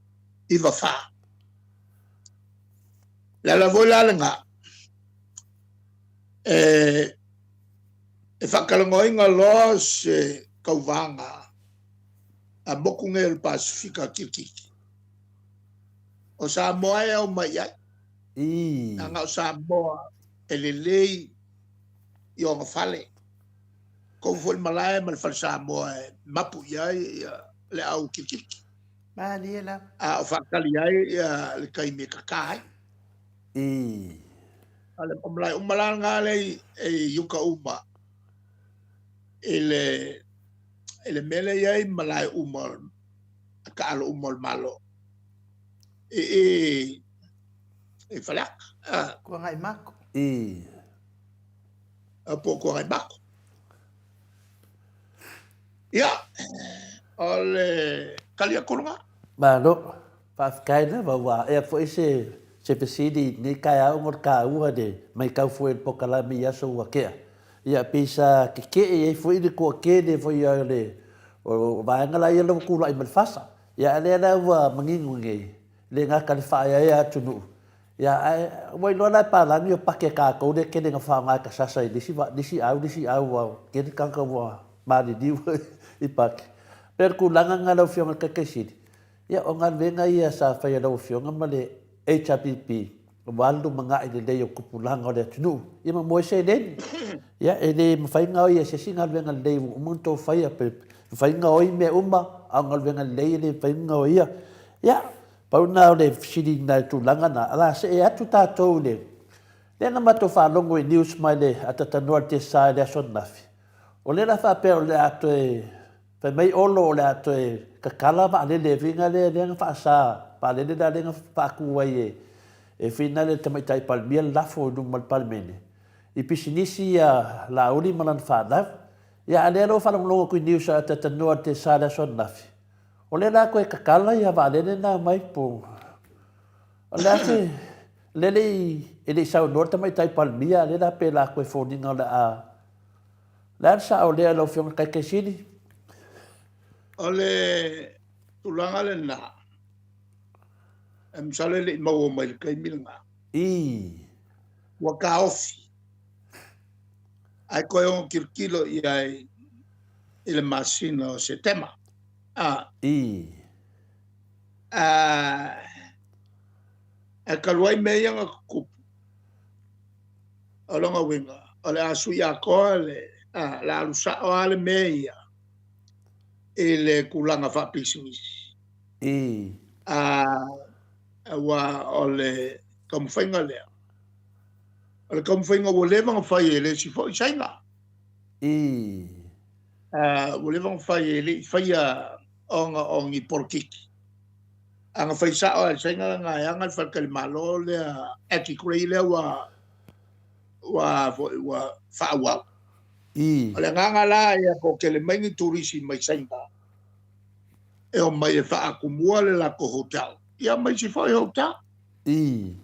Le ala foi la lena e e faatalanoaina loa se tauvaga a moku nei o le Pasefika kirikiki. O Samoa e ao mai ai. Leaga o Samoa e lelei i ona fale. kou foi le malae ma le fale Samoa e mapu i ai ia le au kirikiriki. Malie lava. A o faatali ai ia le taimi e kaka ai. I. A le o malae uma la lena lea e i uka uma i le i le mea lea e i ai malae uma a taalo uma o le Malo i i i Faleata. Kuagaimako. I. Po o Kuagaimako. Ia, o le tali atu lena. Malo, faafetai lava ua aea foi se se fesili i lenei taeao ona o le taua le maitau foi o le polokalame i aso ua tea. Ia pei sa tetee ai foi le toatele foi o le o vaega la ia ua tulai mai le FASA. Ia a o lea la ua manino nei, le gata i le faaeaea atunuu, Ia, ae ua iloa la e palagi o pake a tatou lea e tele ina faaaoga e tasasa i le isi le isi au, le isi au ua tele tagata ua maliliu i pake. E pei o le tulaga lena lau Afioga i le Taitaisili, ia o galuega ia sa fai e lau Afioga ma le HRPP aua le lumanai lelei o tupulaga o le atunuu, ia ma moe seleni. Ia, e le mafai ona gaoia e se isi galuega lelei ua uma ona outou faia, pe mafai ona gaoi mea uma, a o galuega lelei e le mafai ona gaoia. Ia, Pau lena o le fesili i nai tulaga na, o le a see atu tatou i le, lea na matou faalogo i news mai le atatanoa i le TSA i le aso ananafi, o lea la faapea o le a toe, fai mai Olo o le a toe tatala vaalele e fina lea lea na faasa, vaalele la lea na faatu ai e e fina le Tamaitai Palemia le lafo i luma o le Palemene i pisinisi ia Laauli ma lana fanau. Ia a o lea la ua faalogologo atu i news a atatanoa i le TSA i le aso ananafi, O lea la toe tatala ia vaalele na mai po o le a se lea le i e le i saunoa le tamaitai Palemia a lea la pe la toe foliga o le a le a le sao lea lau Afioga i le Taitaisili? O le tulaga lena, e masalo e le i maua mai i le taimi lena. I. Ua taofi. Ae toe ono tilotilo i ai i le masina o Setema. A. I. A, ae talu ai mea ia na tutupu, o lona uiga, o le a sui atoa le, a, le a alu sao lava le mea ia i le tulaga faapisinisi. I. A, aua o le taumafaiga lea, o le taumafaiga ua leva ona fai e le isi foi Saina. I. Ua leva ona fai e le i faia ona o ni polokiki. A na fai sao lava e le Saina lana e aga le faletalimalo lea Atty Gray lea ua ua foi ua faaauau. I. O le agaga la ia toatele mai ni turisi mai Saina e omai e faatumua le latou hotel ia ma isi foi hotel. I.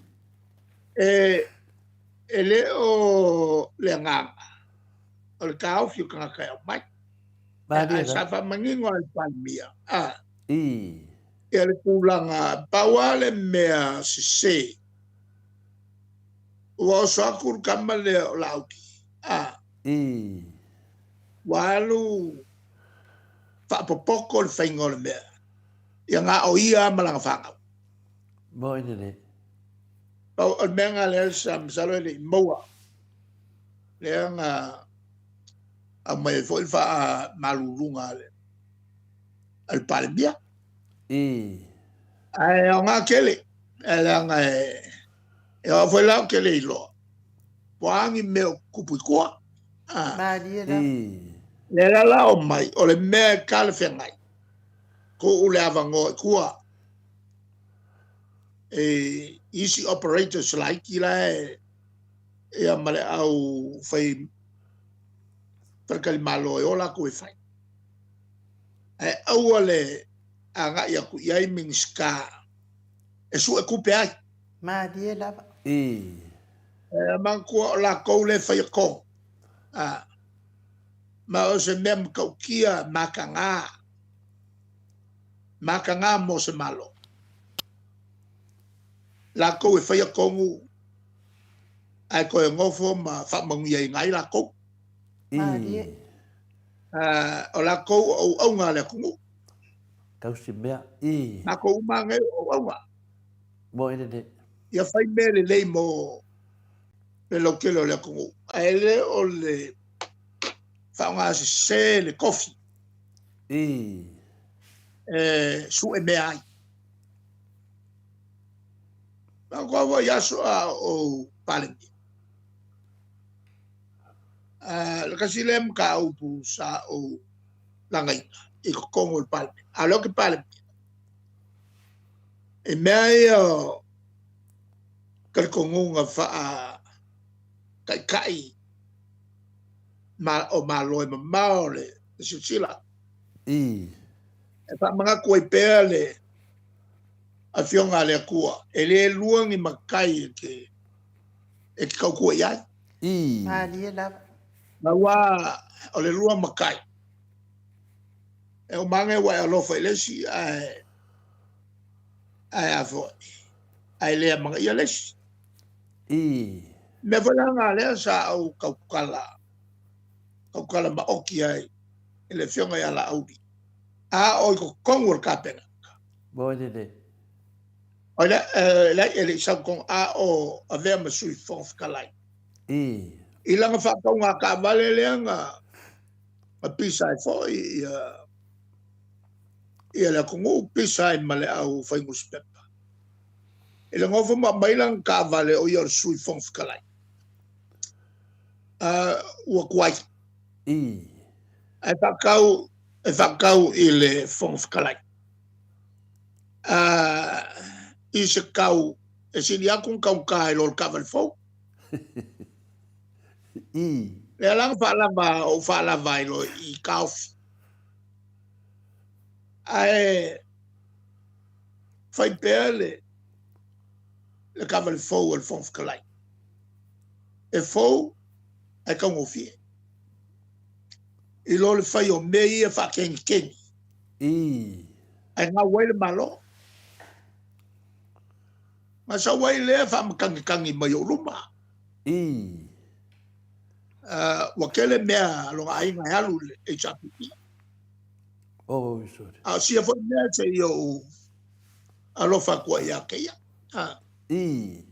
E e le o le agaga o le taofi o tagata e aumai. Ae sa faamanino lava e le Palemia a I. ia le tulaga, pau lava le mea sese, ua oso atu le tama lea o Laauli, a I. ua alu faapopoto le faiga o le mea, ia na o ia ma lana fanau. Moni lelei. Pau o le mea lena lea sa masalo e le i maua lea na aumai ai foi le faamaluluga a le a le Palemia. I. Ae aoga tele, e leaga e e o au foi la ou te le iloa po o a ni mea o tutupu i tua. Ah. Malie lava. I. Lea la la omai, o le mea e talafeagai, tuu le avanoa i tua e isi operators laiti la e ia ma le au fai faletalimalo e o latou e fai. Ae aua le agai atu i ai Minisita e sue tupe ai. Malie lava. I. E manatua o latou le faia tonu. A, ma o se mea matautia mataga, mataga mo se Malo. Latou e faia tonu ae toe nofo ma faamanuiaina ai latou. Malie. O latou o auauna a le atunuu. Tausi mea. I. Matou uma nei o auauna. Moni lelei. Ia fai mea lelei mo le lautele o le atunuu, ae le o le Faaaoga sese le tofi. Ii. E sue mea ai. Manatua foi i aso a o Palemia. Le tasi lea mataupu sa ou lagaina i totonu o le Palemene, a o lea ou te Palemia, i mea ia o talitonuga faa-taitai o Malo e mamao le silasila. Ii. E faamanatu ai pea le Afioga a le Atua, e le lua ni matai e te e te tautua i ai. Ii. Malie lava. Aua o le lua matai, e uma ane ua e alofa i le isi, ae, ae a foi, ae le amanaia le isi. Ii. Mea foi la na lea sa ou tautala, tautala maoti ai i le Afioga ia Laauli, a o i totonu o le Kapeneta. Moi lele. O le, leai, e le i sau totonu, a o avea ma Sui Fofoga Fetalai. Ii. I lana faatauga taavale lea na, na pisa ai foi ia, ia le atunuu, pisa ai ma le au fai nusipepa. I le nofo ma aumai lana taavale o ia o le Sui Fofoga Fetalai, ua tuai. Ii. Ae faatau, e faatau i le Fofoga Fetalai. I se tau e sili atu ona taugata i lo le taavale fou. Ii. Lea la na faalava, ou faalava ai loa i taofi. Ae fai pea le le taavale fou a le Fofoga Fetalai. E fou ae taugofie. I lo le fai o mea ia faakegikegi. Ii. Ae gau ai le Malo. Na sau ai lea faamatagitagi mai ou luma. Ii. Ua tele mea a lona aiga e alu i le HRPP. Oh, sorry. A o sia foi mea se i ou alofa atu ai ia te ia. Ii.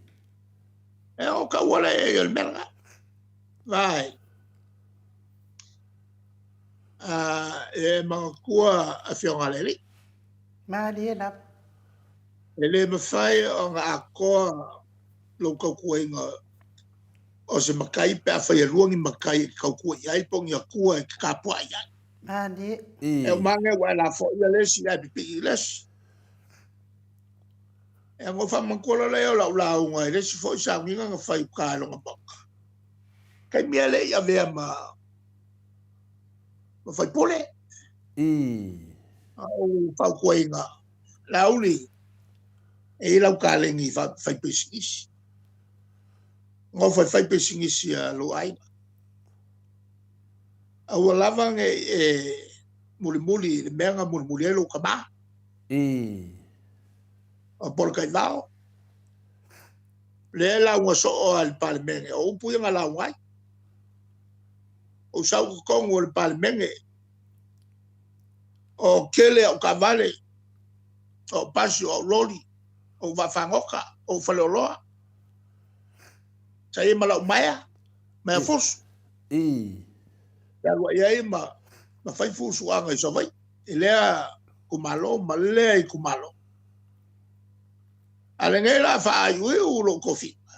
E o ka uala e o le mea lena. Vai. E manatua Afioga a le Alii. Malie lava. E le mafai ona atoa lou tautuaina o se matai pe afai e lua ni matai e te tautua i ai po o ni Atua e te tapuai i ai. Malie. E uma ane ua e lafoia le isi ae pipii i le isi. E ona ou faamanatua loa lea o lau lauga i le isi foi sauniga na fai i uta i lona maota. Taimi e le i avea ma ma faipule. Ii. A ou fautuaina, Laauli, e i ai lau taleni i fai pisinisi. Nofo e fai pisinisi a lou aiga. Aua lava ne i e mulimuli i le mea na mulimuli ai lou tama. Ii. O Polataivao, lea e lauga soo lava i le Palemene, o upu ia na lauga ai. Ou sau i totonu o le Palemene, o tele au taavale, o au pasi, o au loli, o au vaafagota, o au faleoloa. Sa i ai ma lau maea, maea fusu. Ii. E alu ai ai ma, ma fai fusuaga i Savaii, i lea itumalo ma lea itumalo. A lenei la faaiuiu lou tofiga.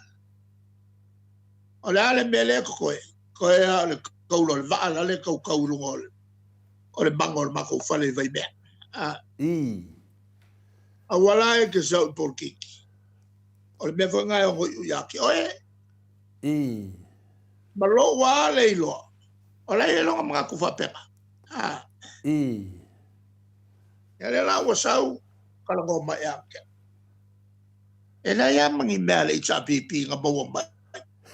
O le a le mea lea e totoe? Toe lava o le taula o le vaa la le tautau i luga o le, o le maga o le matou fale i Vaimea. A. Ii. Aua la e te sau i polokiki. O le mea foi lena e ono iu ia te oe. Ii. Ma lou lava le iloa, o la e i ai lona manatu faapena. A. Ii. Ia lea la ua sau, talanoa mai ia te au. E leai lava ma ni mea a le HRPP na maua mai.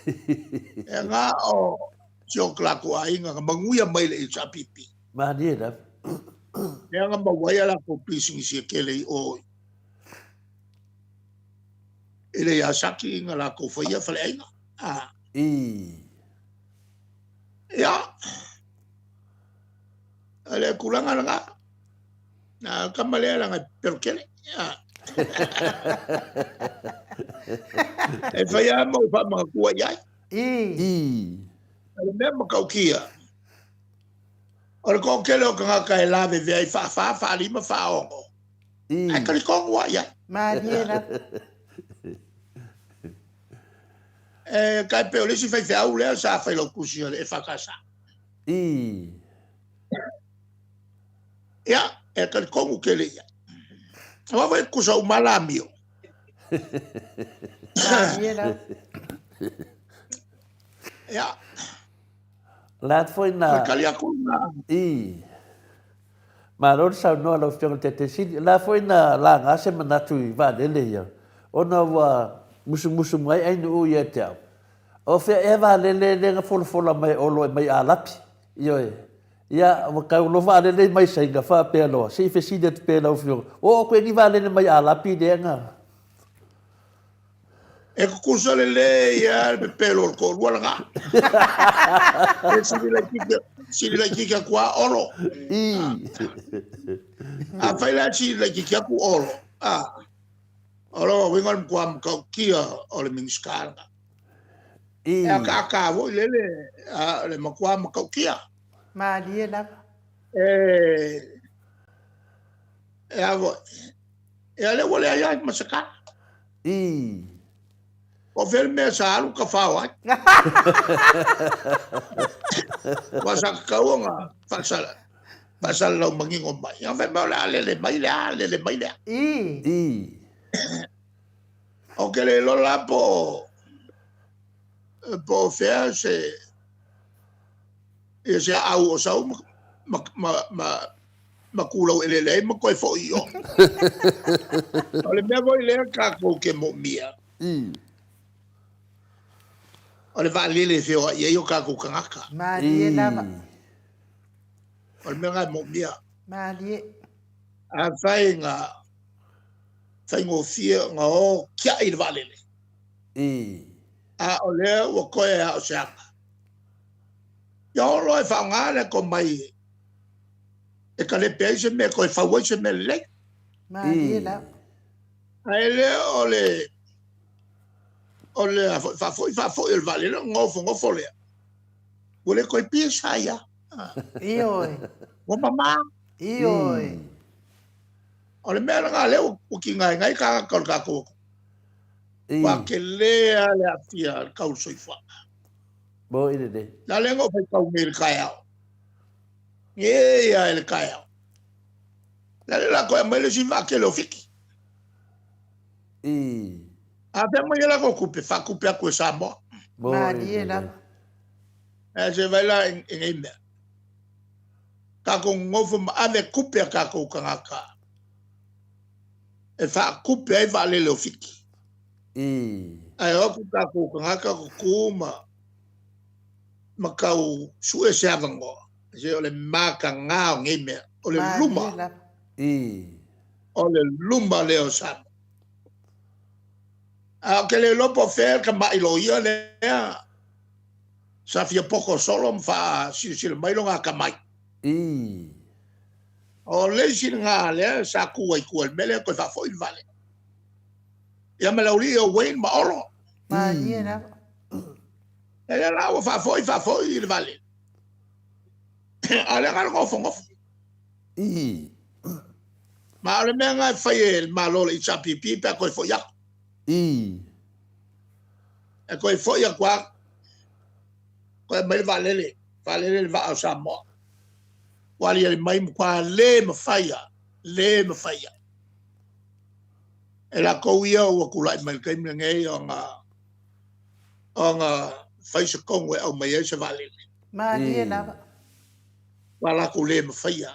E na o si o latou aiga na manuia mai le HRPP. Malie lava. Lea na maua ai a latou pisinisi e tele i o i le Yasaki na latou faia faleaiga. Ah. Ii. Ia. O le tulaga lena. Na tama lea leaga e pepelo tele. E fai lava ma ou faamanatua i ai. Ii. O le mea matautia, O le toatele o tagata e lavevea i faafa, faalima, faaono, ae talitonu lava i ai. Malie lava. E tai pei o le isi faifeau lea sa failautusi a le EFKS. Ia, e talitonu tele i ai. Aua foi e tutusa uma lava la amio. Malie lava. Ia. La foi na... O le tali atu lena. I. Malo le saunoa lau Afioga i le Taitaisini. La foi na laga se manatu i vaalele ia, ona ua musumusu mai ainuu ia te au, o fea ea vaalele lea na folafola mai e Olo e mai Alapi? Ioe. Ia, ua tau loa vaalele mai Saina faapea loa, se i fesili atu pea i lau Afioga, ua oo atu i ai ni vaalele mai Alapi lea na... E tutusa lelei lava le pepelo o le toalua lena. E sili laitiiti, sili laitiiti atu lava Olo. Afai la e sili laitiiti atu Olo, a, o lona uiga o le matua matautia o le Minisita lena. E akaaka foi lele a, le matua matautia. Malie lava. E, e a foi. Ia lea ua leai ai ma se tala. Ii. Po o fea le mea sa alu tafao ai. Aua sa tatau ona faasala, faasalalau manino mai. Ia fai mai o le a lele mai le a, lele mai le a. Ii. Ii. Ou te le iloa la po o, po o fea se, ia se aau o sau ma, ma, ma, ma ma kūlau eleele ai ma toe foʻi i o. O le mea foi lea tatou te moomia, o le vaalele e feoai ai o tatou tagata. Malie lava. O le mea lena e moomia. Malie. Afai na faigofie ona o tiai i le vaalele, a o lea ua toe lava o se aga, ia o loa e faaaoga le tomai e kalepe ai se mea, e toe fau ai se mea lelei. Malie lava. Ae le o le o le faafoi faafoi o le vaalele ona nofonofo lea. Ua le toe pisa ia. Ioe. Ua mamā. Ioe. O le mea lena lea ua tigaina ai tagata o le tatou atunuu. Ua tele lava le aafia o le tau o le soifuaga. Moi lelei. Na lea na ou faitau nei i le taeao. Nei a i le taeao. La le la toe aumai le isi vaa tele o Fiti. A fea mai e latou tupe, faatupe atu e Samoa. Malie lava. Ae se vai la i nei mea. Tatou nonofo ma ave tupe a tatou tagata e faatupe ai vaalele o Fiti. Ae o atu tatou tagata tutu ma ma tau sue se avanoa, se o le mataga o nei mea, o le luma, o le luma lea o Samoa. A ou te le iloa po o fea le tamai loia lea sa fia poto solo ma faasilasila mai lona atamai. O le isi lena lea sa tu ai tua i le mea lea toe faafoi le vale. Ia ma le aualii o Wayne ma Olo. Malie lava. E lea la ua faafoi faafoi i le vaalele. A o lea na o le nofonofo. Ii. Ma o le mea lena e fai e le Malo o le HRPP pe a toe foi atu. Ii. E toe foi atu lava, toe aumai le vaalele, vaalele le vaa o Samoa. Ua aliali mai matua le mafai lava, le mafai lava. E latou ia ua tulai mai i le taimi lenei ona ona fai se tonu e aumai ai se vaalele. Malie lava. Ua latou le mafaia.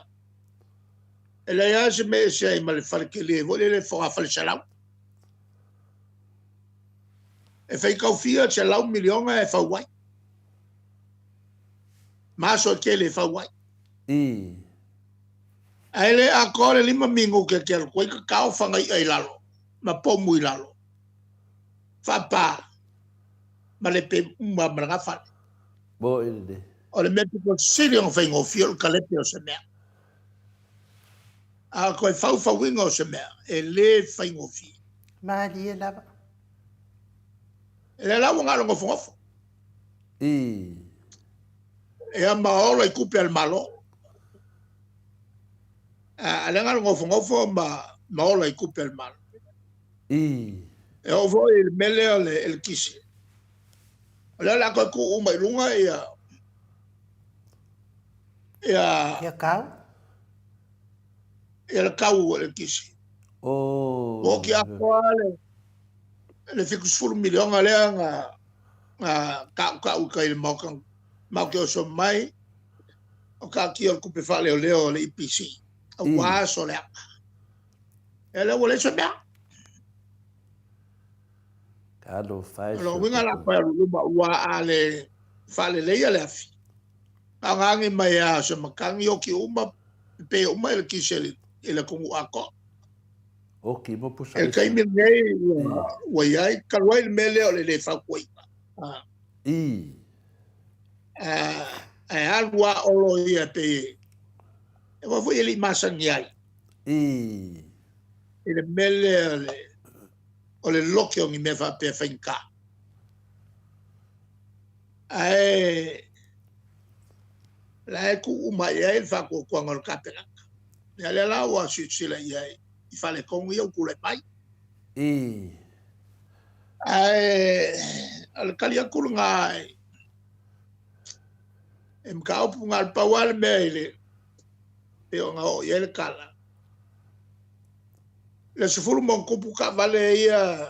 E leai lava se mea e ese ai ma le fale tele foi lele fogafale selau. E faitau fia selau miliona e fau ai. Ma aso e tele e fau ai. Ae le atoa le lima minute e te alu atu ai tatao fagai'a i lalo ma pomu i lalo. Faapa ma lepe uma ma lena fale. Moi lelei. O le mea pito sili ona faigofie o le kalepe o se mea. A o le toe faufauina o se mea, e le faigofie. Malie lava. E lea la ua na o le nofonofo. Ii. Ia ma ola i tupe a le Malo. A lea na o le nofonofo ma ma ola i tupe a le Malo. Ii. E oo foi i le mea lea o le eletise, o lea o le a toe tuu uma i luga ia ia Ia kau. Ia le kau o le eletise. Oh. Ua oti atoa le le 70 miliona lea na na tautau i tai i le maota matou te oso mai o taatia o le tupe faaleoleo a le EPC aua aso leaga. Ia lea ua leai se mea. Talofa e O lona uiga la toe alu i luma aua a le faaleleia le afi, na ona agi mai lava o se matagi oti uma, pepē uma eletise i le atunuu atoa. Oti uma pusa I le aisa. taimi lenei ua, ua i ai, talu ai le mea lea o le le fautuaina. Ii. Ae alu lava Olo ia e pei e aua foi e le i masani ai. Ii. I le mea lea o le, o le loke o ni mea faapea faigata. Ae la e tuu uma i ai le faatuatuaga o le Kapenata. Ia lea la ua silasila i ai i faaletonu ia ua tulai mai. Ii. Ae o le tali atu lena e mataupu na o le pau lava le mea i le pei ona oo i ai le tala. Le 10+ taavale ia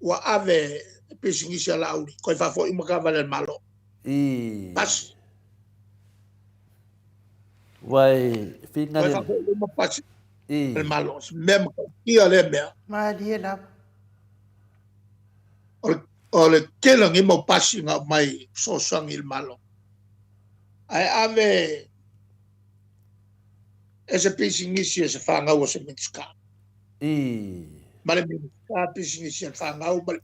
ua ave e pisinisi a Laauli, toe faafoi uma taavale a le Malo. Ii. Pasi. Ua e Toe finagalo. faafoi uma pasi Ii. a le Malo. O se mea matautia lea mea. Malie lava. O le, o le tele o nei mau pasi na aumai fesoasoani i le Malo. Ae ave e se pisinisi e se fanau a se Minisita. Ii. Ma le Minisita pisinisi a le fanau ma le,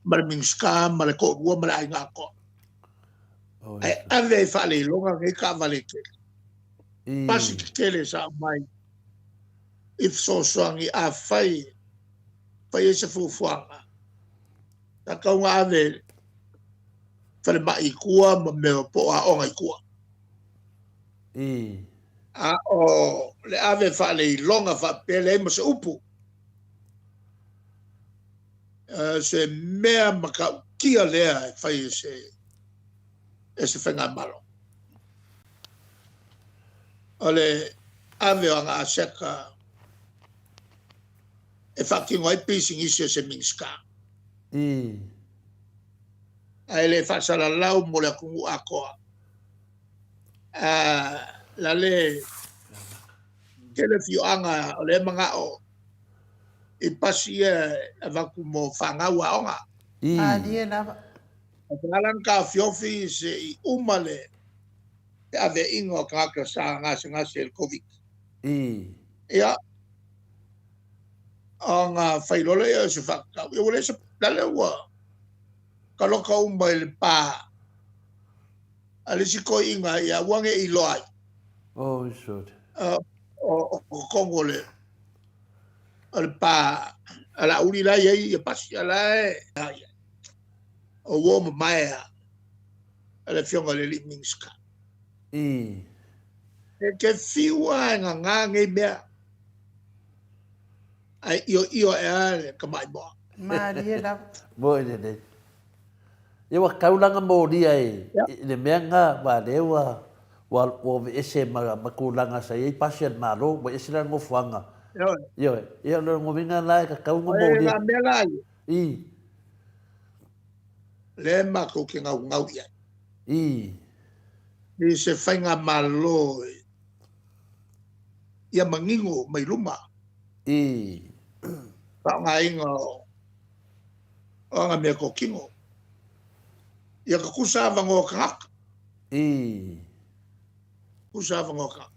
ma le Minisita ma le toalua ma le aiga atoa. Oh, Ae ave ai faaleiloga nei taavale tele. Pasi Ii. tetele sa aumai i fesoasoani afai fai ai se fuafuaga. Sa tatau ona ave falemai i tua ma mea po o aoga i tua. Ii. A o le ave faaleiloga faapea leai ma se upu. Se mea matautia lea e fai e se, e se faigamalo. O le ave o ana aseta e faatino ai pisinisi a se Minisita. Ii. Ae le faasalalau mo le atunuu atoa. La le tele afioaga o lea e manao i pasi ia e avatu mo fanau aoga. Ii. Malie lava. Ae sa ala ona taofiofi se i uma le aveaiga o tagata sa gasegase i le Covid. Ii. Ia, ona fai loa lea o se faatatau. Ia ua leai se, la ua taloka uma i le pa a le isi toeaina ia aua ne i iloa ai. Oh, sure. O totonu o le o le pa a Laauli la e i ai ia pasi, a la e i ai. O uo mamae a le Afioga i le alii Minisita. Ii. E te fiu lava e gagā nei mea, ae ioio ae lava le tamaimoa. Malie lava. Moi lenei. Ia ua taulaga molia i le mea lena, aua lea ua ua ua aveese ma ma tulaga sa i ai pasi a le Malo, ua ese la le nofoaga. Ioe. Ioe. Ia o lona uiga la e tatau ona Oi molia. la mea la ia. I. Lea matou te naunau i ai. I. I se faigamalo ia manino mai luma. I. Faaaogaina o o ana meatotino. Ia tutusa avanoa o tagata. I. Tutusa avanoa o tagata.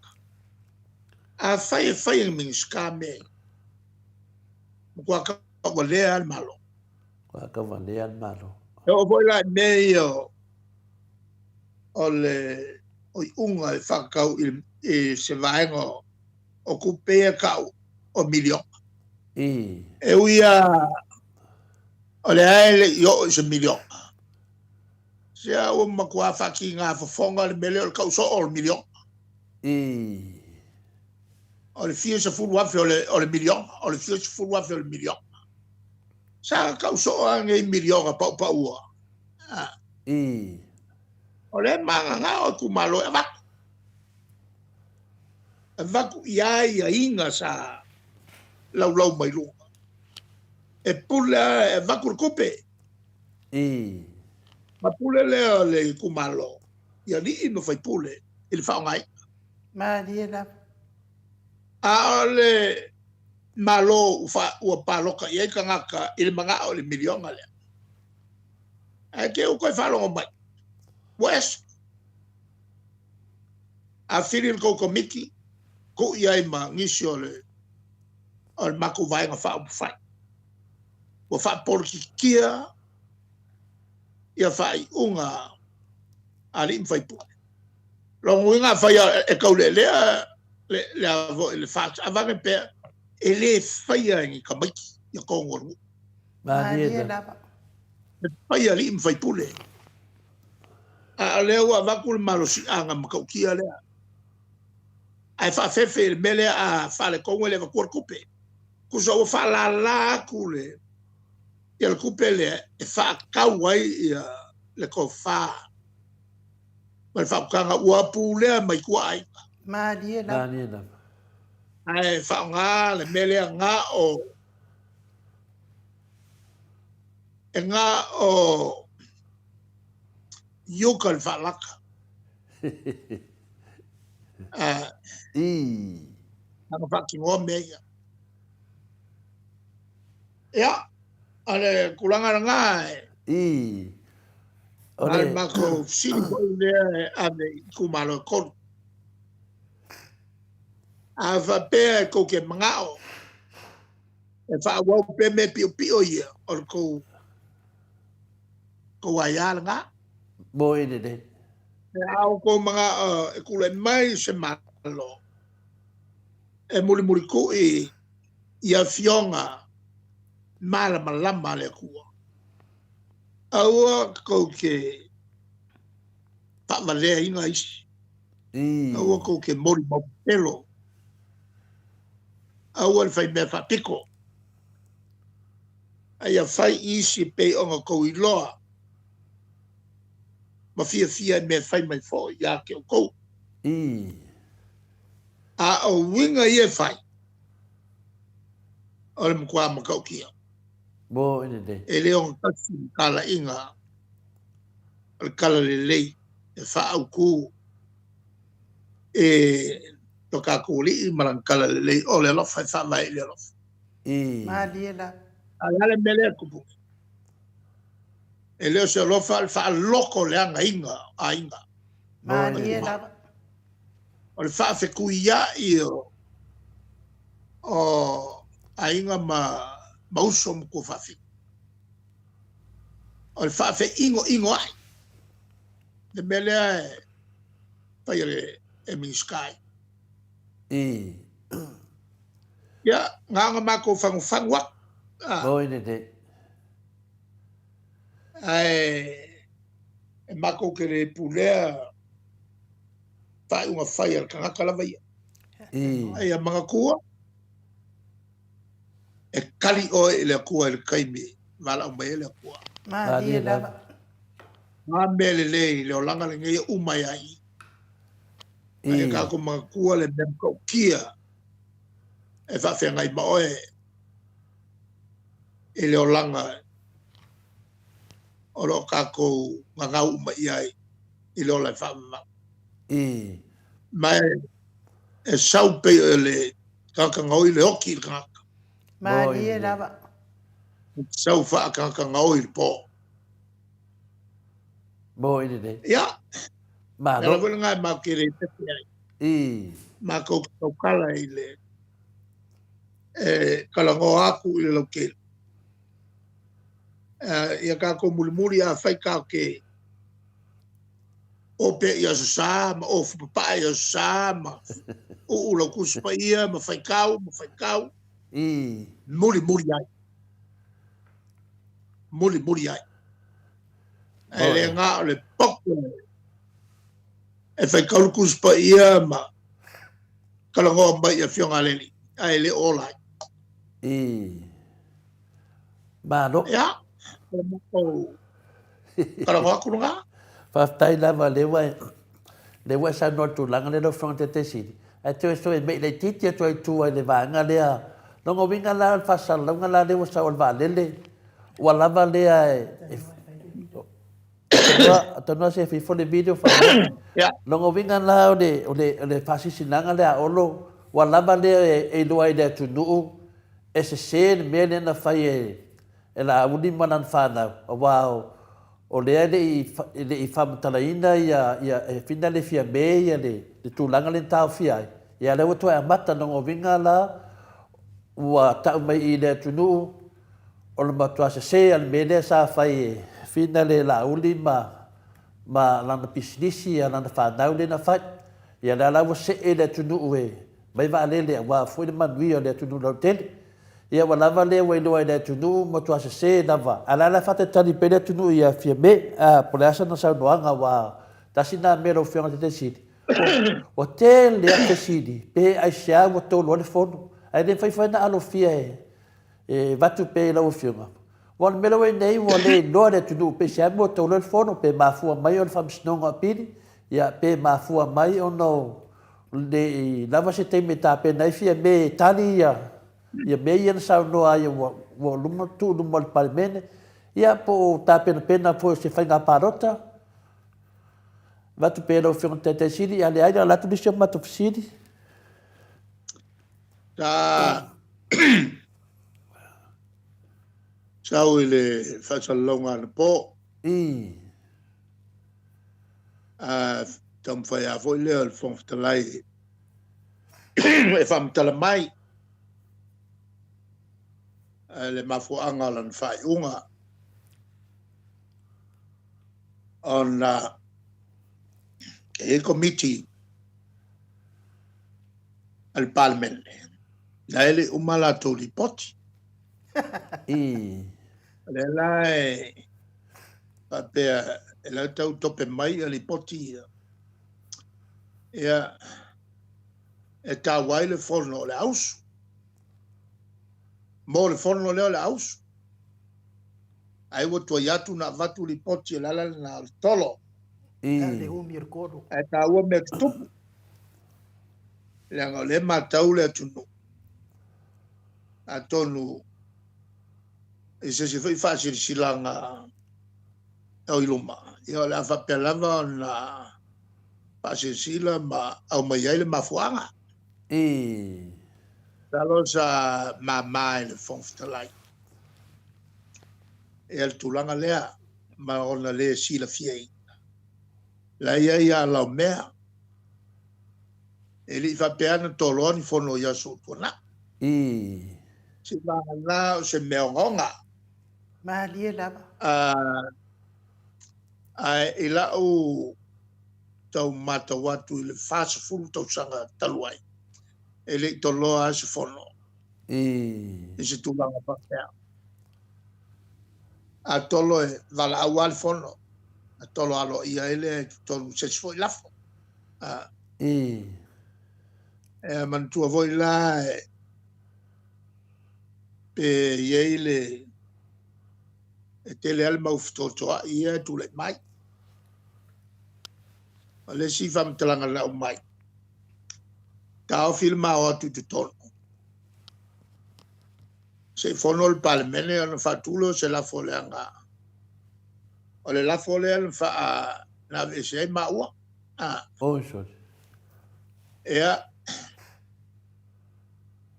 Afai e fai e le Minisita mea ia, matua tauvalea lava le Malo. Matua tauvalea le Malo. E oo foi la i mea ia o le o iuga e faatatau i se vaega o tupe ia e tau o miliona. I. E ui lava o lea e le i oo i se miliona, sea ua matua faatiga fofoga le mea lea o le tau soo o le miliona. I. O le fia 10,000 o le, o le miliona, o le fia 10,000 o le miliona. Sa tau soo lava nei miliona paupaua. Ah. I. O lea e magagao itumalo e avatu. Avatu i aiaiga sa laulau mai luga. E pule lava e avatu le tupe. I. Ma pule lea o le itumalo i alii ma faipule i le faaaogaina. Malie lava. A o le Malo ua palota i ai tagata i le manao i le miliona lea. Ae te i ua toe faalogo mai, ua ese. A fili le tou komiti, tuu i ai ma nisi o le o le matou Vaega Faaupufai. Ua faapolokikia ia faaiuga a alii ma faipule. Lona uiga afai e taulealea le le a foi le faatavane pea, e le faia e ni tamaiti ia tonu o le nuu. Malie lava. E faia e alii ma faipule. A o lea ua avatu le malosiaga matautia lea. Ae faafefe i le mea lea a faaletonu e le avatua le tupe. Tusa ua faalala atu le ia le tupe lea e faatau ai ia le tofa ma le faautaga ua pulea mai tuaaiga. Malie lava. Malie lava. Ae faaaoga le mea lea na o e na o iuka le faalaka. I. Ana faatinoa mea ia. Ia, o le tulaga lena e. I. O le matou fesili foi lea e ave i itumalo e 3. A faapea e tou te manao e faaauau pea mea piopio ia, o le tou tou aia lena. Mo e lelei. A outou manao e tulai mai se Malo e mulimulitu'i i afioga malamalama a le Atua, aua tou te faavaleaina isi, aua tou te molimau pepelo, aua le fai mea faapito, a ia fai isi e pei ona outou iloa ma fiafia i mea e fai mai foi ia te outou. A o uiga ia e fai, o le matua matautia. E le ogatasi le talaiga o le talalelei e faaautu e lo tatou Alii ma lana talalelei o le alofa e faavae i le alofa. Malie lava. A o le a le mea lea e tupu nei? E le o se alofa, o le faaloko leagaina o aiga. Malie lava. O le faafetuiai o o aiga ma ma uso ma tuafafine. O le faafeinoino ai le mea lea e fai e le e Minisita ai. Ia, na ona matou fagufagu atu. Oi lelei. Ae e matou te le pulea faaiuga fai a le tagata lava ia. A ia manatua, e kali oe i le Atua i le taimi e valaau mai ai le Atua. Malie lava. O a mea lelei i le olaga lenei e uma ai lava i i. A ia tatou manatua le mea matautia e faafeagai ma oe i le olaga o lo o tatou gagau uma i ai i le ola e faavavau. Ma e sau pei o le tagata gaoi le oki i le tagata. Malie lava. E sau faa-tagata gaoi i le po. Moi lelei. Ia. Malo. O le ala foi lena e matou te le pepe ai. Matou te tautala i le e talanoa atu i le lautele. Ia tatou mulimuli afai tatou te o pea i Aso Sa ma ofu papae i Aso Sa ma uu lau Tusi Paia ma faitau ma faitau. Mulimuli ai. Mulimuli ai. Ae le na o le poto e faitau le Tusi Paia ma. talanoa mai i afioga a le alii, ae le o ola ai. I. Malo. Ia, o le matou talanoa atu lena. Faafetai lava lea ua lea ua e saunoa i le tulaga lea lau Afioga i le Taitaifono. Ae toe toe me'i laitiiti atu ai i tua i le vaega lea. Lona uiga la o le faasalalauga la lea ua sau a le vaalele, ua lava lea e Talanoa se fai foi le video faamolemole. Lona uiga la o le, o le, o le faasilasilaga lea a Olo, ua lava lea e iloa ai i le atunuu e sese le mea lea na fai e, e Laauli ma lana fanau, aua o, o lea e le i, e le i faamatalaina ia, ia, e fina le Fiame ia le, le tulaga lea na taofia ai. Ia lea ua toe amata, lona uiga la ua tau mai i le atunuu, O le matua sese a le mea lea sa fai e Fina le Laauli ma ma lana pisinisi a lana fanau lea na fai. Ia lea la ua see le atunuu e mai vaalele aua foi le manuia o le atunuu lautele. Ia ua lava lea ua iloa e le atunuu matua sese lava. A o le a la e faatalitali pea le atunuu ia Fiame a po o le a sana saunoaga aua tasi lena mea lau Afioga i le Taitaifono ua tele lava fesili pe aisea ua tolo ai le fono ae le mafai foi ona alofia e E avatu pea i lau Afioga, aua o le mea lea ua i ai nei ua le iloa e le atunuu pe i se a mea ua tauloa le fono, pe mafua mai ona Faamasinoga o Apili, ia pe mafua mai ona o le i lava se taimi e tapena ai Fiame e tali ia ia mea ia na saunoa ai ua ua luma tuu i luma o le Palemene, ia po o tapenapena foi o se faiga palota. Avatu pea i lau Afioga i le Taitai Sili, a leai, o le a alu atu nisi o matou fesili. Sa sau i le faasalalauga anapo. A taumafai lava foi lea o le Fofoga Fetalai e faamatala mai le mafuaaga o lana faaiuga ona e i ai Komiti a le Palemene, na e le i uma a latou lipoti. O lea la e faapea e la tau tope mai a lipoti ia, ia e taua ai le fono o le ausu. Mo le fono lea o le ausu. Ai ua tuai atu na avatu lipoti o le ala lena o le tolo. Ae taua mea tutupu. Leaga o lea e matau le atunuu. Atonu i se isi foi faasilasilaga o i luma, ia o le a faapea lava ona faasilasila ma aumai ai le mafuaaga. Masalo sa mama i le Fofoga Fetalai ia le tulaga lea ma ona le silafiaina. La e i ai ala o mea. E le i faapea na toloa ni fono i aso ua tuanai. Seiavagana o se mea ogaoga. Malie lava. Ae i lau tau matau atu i le 40 tausaga talu ai, e le i toloa lava se fono i se tulaga faapea. A tolo e valaau lava le fono, a tolo aloaia ai lea i totonu i se isi foi lafo. E manatua foi la pe i ai le e tele lava le mau fetotoai ia e tulai mai. O le isi faamatalaga na aumai, taofi le ma o atu i totonu se i fono le Palemene ona faatu lea o se lafo leaga o le lafo lea na faa na aveese ai maua. Oi sole. Ia,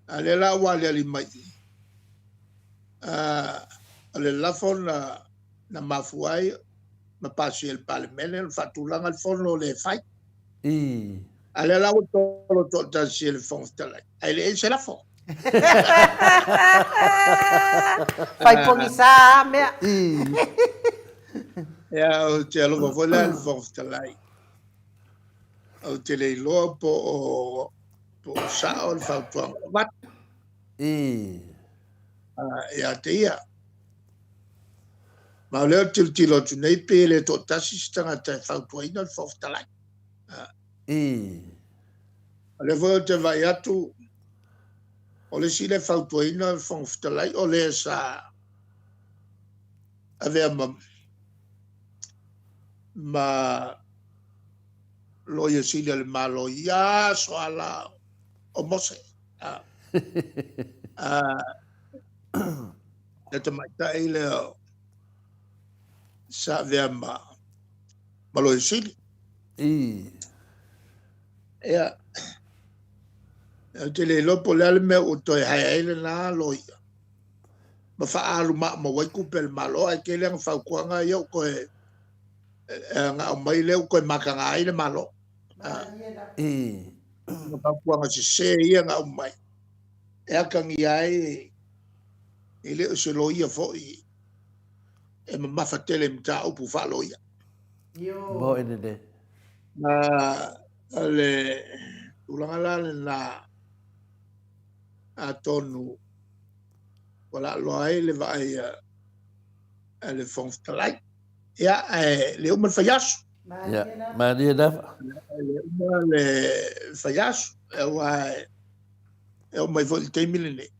a lea la ua aliali mai i, o le lafo na, na mafua ai ma pasia e le Palemene ona faatulaga le fono lea e fai. A lea la ua tolo toatasi e le Fofoga Fetalai, ae leai se lafo. Fai pogisa lava mea. Ia, ou te alofa foi la i le Fofoga Fetalai. Ou te le iloa po o, po o sao le fautuaga ua avatu. Ia te ia. Ma o lea ou te tilotilo atu nei pe le toatasi se tagata e fautuaina le Fofoga Fetalai. O lea foi ou te vaai atu, o le isi lea e fautuaina le Fofoga Fetalai, o le sa avea ma ma Loia Sili a le Malo i ia aso ala o Mose. A, a, le tamaitai lea sa avea ma ma Loia Sili. I. Ia, ou te le iloa po o le a le mea ua toe hae ai lena loia ma faaalu maumau ai tupe a le Malo, ae tele ana fautuaga ia ua toe na aumai lea ua toe mataga ai le Malo. I. Ma fautuaga sese ia na aumai e atagia ai e le o se loia foi e mamafa tele i mataupu faaloia. Mo ene. Ma le tulaga la lena atonu ua laaloa ai le vaai a le Fofoga Fetalai. Ia, ae le uma le faiaso. Ia, malie lava. E le uma le faiaso, aua e oo mai foi i le taimi lenei.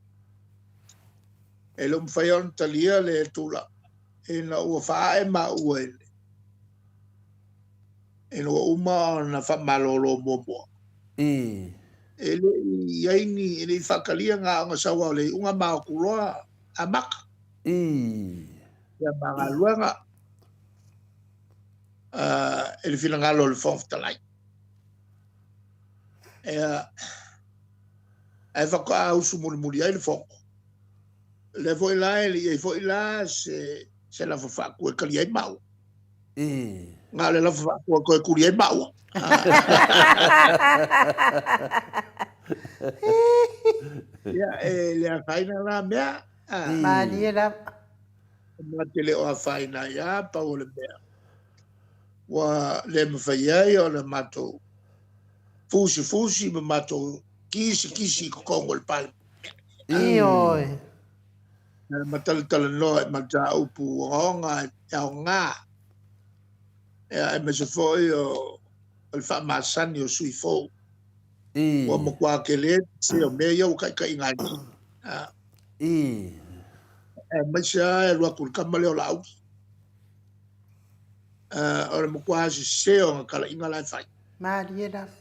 E le o mafai ona talia le tulaga ina ua faaee maua i le ina ua uma ona faamalolo muamua. I. E le i i ai ni, e le i faatalia na ona sau lava o le iuga ma o atu loa amata. I. Ia ma galuega i le finagalo o le Fofoga Fetalai. Ia, ae faatoa usu mulimuli ai le Fono. O lea foi la e le i i ai foi la se, se lafo faatu e tali ai maua. I. Na o le lafo faatu e toe tuli ai maua. Ia, e le afaina la mea. Malie lava. Ma te le o afaina ai lava, pau o le mea. Ua le mafai ai ona matou fusifusi ma matou kisikisi i totonu o le Palemene. Ioe. Ma talatalanoa i mataupu ogaoga e aoga, aemaise foi o le faamasani o sui fou. Ua matua tele se o mea ia ua taitaiina ai nei. Aemaise lava e alu atu i le tama lea o Laauli. O le matua sese o ana talaiga la e fai. Malie lava.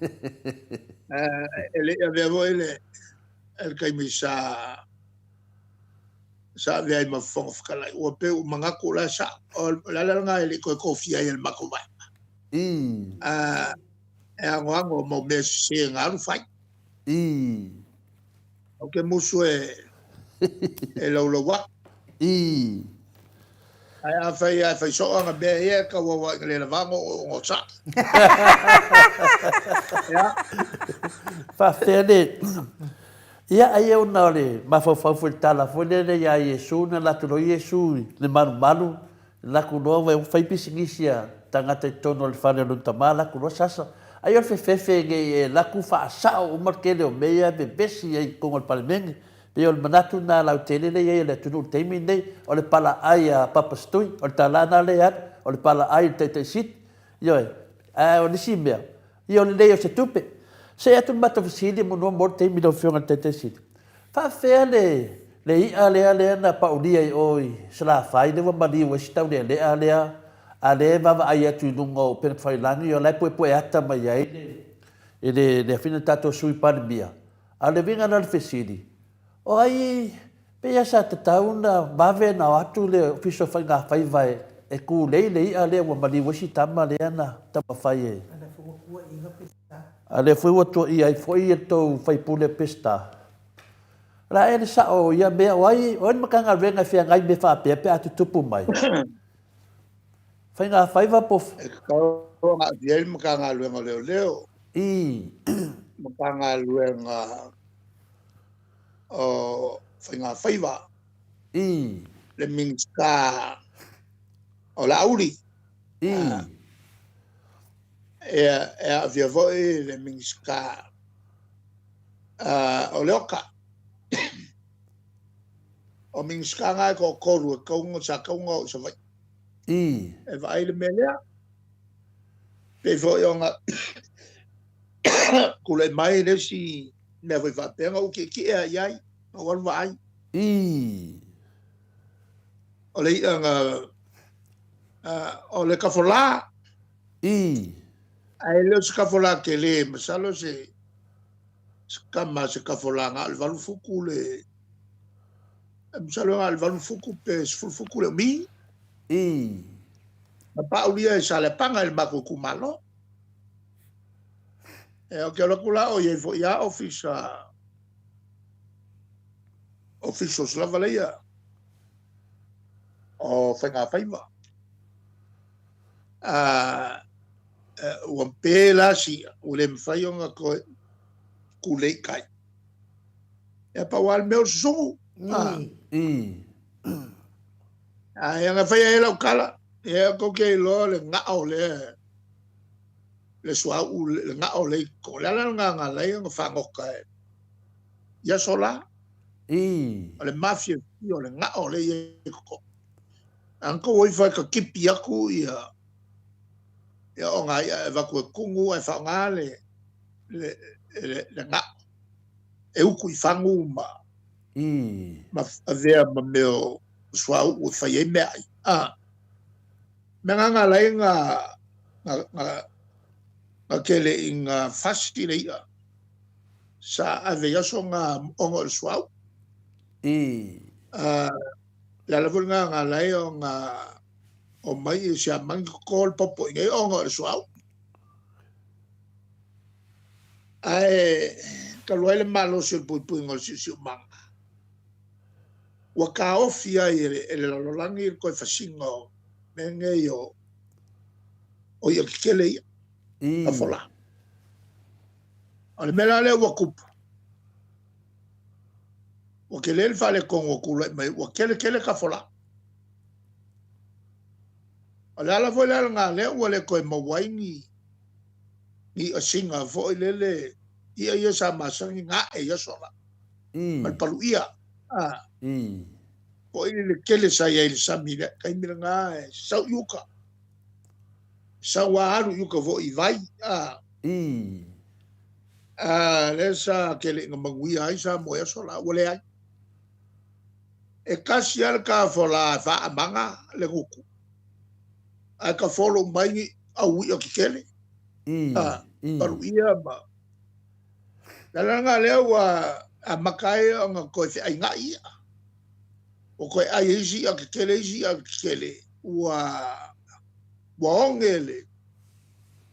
E le i avea foi le taimi sa sa avea ai ma Fofoga Fetalai, ua pei ua manatu o la e sao. O le ala lena e le i toe tofia ai e le matou vaega. E anoano mau mea sese na alu fai. Ou te musu e e laulau atu. Ae afai lava e fai soo ana mea ia, e tau au ina le lava ona onosai. Ia. Faafetai le. Ia, ai ona o le mafaufau foi i le tala foi lele ia Iesu na alu atu loa Iesu i le malumalu, alu atu loa ua fai pisinisi a tagata i totonu o le fale o lona tama, alu atu loa sasa. Ai o le fefefe nei e alu atu faasao uma le tele o mea ia e vevesi ai i totonu o le Palemene. Pei o le manatu lena lautele lea e i ai o le atunuu i le taimi lenei, o le palaai a Papa Stui, o le tala lena lea e alu, o le palaai i le Taitai Sili. Ioe. Ae o le isi mea, ia o le lelei o se tupe. See atu le matou fesili munua mo le taimi lau Afioga i le Taitai Sili. Faafefea le le i'a lea lea na paulia i o i Salafai lea ua maliu ai si taulealea lea a lea e vaavaai atu i luga o upegatafailagi o la e puepue ata mai ai le le le afina tatou Sui Palemia. A o le uiga la o le fesili, o ai pei lava sa tatau ona vave ona o atu le Ofisa o Faigafaiva e kūlei le i'a lea ua maliu ai si tama lea na taumafai e. A lea foi ua tuuaia ai foi le tou faipule o Peseta. O le a ea le sao o ia mea? O ai, o ai le Matagaluega e feagai i mea faapea pe a tutupu mai? Faigafaiva po o. E tatau ona aafia ai le Matagaluega o Leoleo. I. Matagaluega o Faigafaiva. I. Le Minisita o Laauli. I. Ia, e aafia foi le Minisita o Leoka. O Minisita na e toatolu e tatau sa tatau ona o i Savaii. I. E vaai le mea lea. Pei foi ona Tulai mai le isi mea foi faapea na ou tietie lava i ai, na ou alu vaai. Ii. O le i'a na, o le tafolā. Ii. Ae le o se tafolā tele, masalo se se tama se tafolā na o le 8 futu le, masalo na o le 8 futu pe 10 futu le umi. Ii. Na paulia e Saleapaga i le matou itumalo. E ou te alu atu la o i ai foi lava ofisa, officials lava leia o faigafaiva. A, ua pe la sia, ua le mafai ona toe tulei i tai. Ia pau lava le mea o le susugu. A, a ia na fai ai lau tala, ia tou te iloa le gao lea le suauu le gao lea i totonu. O le ala lena na ala ai ona fagota e i aso la. Ii. O le mafiafia o le gao lea i ai i totonu. A na tou o ifo e tatipi atu ia ia ona i'a e avatu e tunu ae faaaoga le le le, le gao e utu i fagu ma Ii. ma avea ma mea o suauu e fai ai meaai. A. Mea na na ala ai na na na na tele ina fasi le i'a sa ave i aso na ona o le suauu. Ii. A, le ala foi lena na ala ai ona omai i Siamani toto le popo i nei ona o le suauu. Ae talu ai le malosi o le puipuiga o le siosiomaga, ua taofi ai e le, e le lalolagi le toe fasiga o mea nei o, o i'a tetele ia, tafolā. O le mea la lea ua tupu, ua tele le faaletonu ua tulai mai, ua tele tele tafolā. O le ala foi la lena lea ua le toe maua ai ni, ni asiga foi lele, i'a ia sa masani na ae i aso la, ma le paluia. A, foi le tele sa i ai i le sami i le taimi lena e sau i uka. Sau a alu i uka foi i vai. A, a lea sa tele ina manuia ai Samoa i aso la, ua leai. E tasi lava le tafolā e faaamaga le gutu, ae tafolo uma ai ni au i'a tetele, a, paluia ma... Le ala lena lea ua amata ai ona toe feaina'i i'a. Ua toe ai e isi i'a tetele, isi i'a tetele, ua, ua oge le,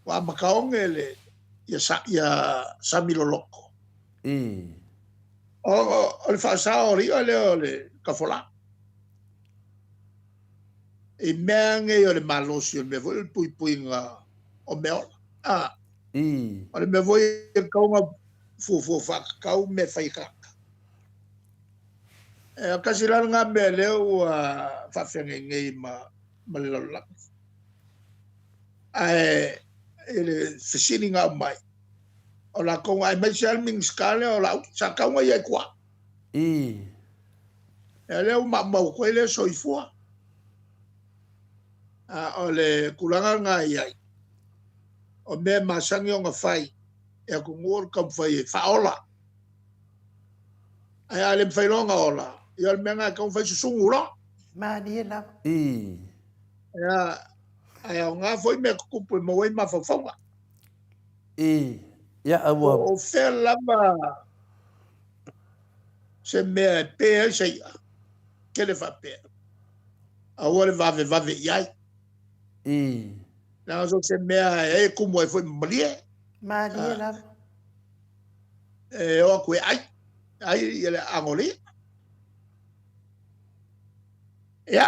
ua amata oge le, ia, ia sami loloto. O, o le faasao o le i'a lea o le tafolā. I mea nei o le malosi o le mea foi o le puipuiga o mea ola. A, o le mea foi e tatau ona fuafua faatatau mea fai e tagata. E tasi la lena mea lea ua faafeagai nei ma, ma le lalolagi. Ae i le fesili na aumai, o latou aemaise lava le Minisita lea o Laauli, sa tatau ona ia i tua. Ia lea ua maumau atu ai lea soifua. A o le tulaga lena e i ai, o mea e masani ona fai e atunuu o le taumafai e faaola. Ae a le mafai loa ona ola, ia o le mea lena e tatau ona fai susunu loa. Malie lava. Ia, ae aoga foi mea tutupu e maua ai mafaufauga. I, ia, a ua. Po o fea lava se mea e pe ai se i'a, tele faapea, aua le vavevave i ai. I. Leaga so o se mea e tumu ai foi ma malie. Malie lava. E o atu e ai, ai ia le aano o le i'a. Ia,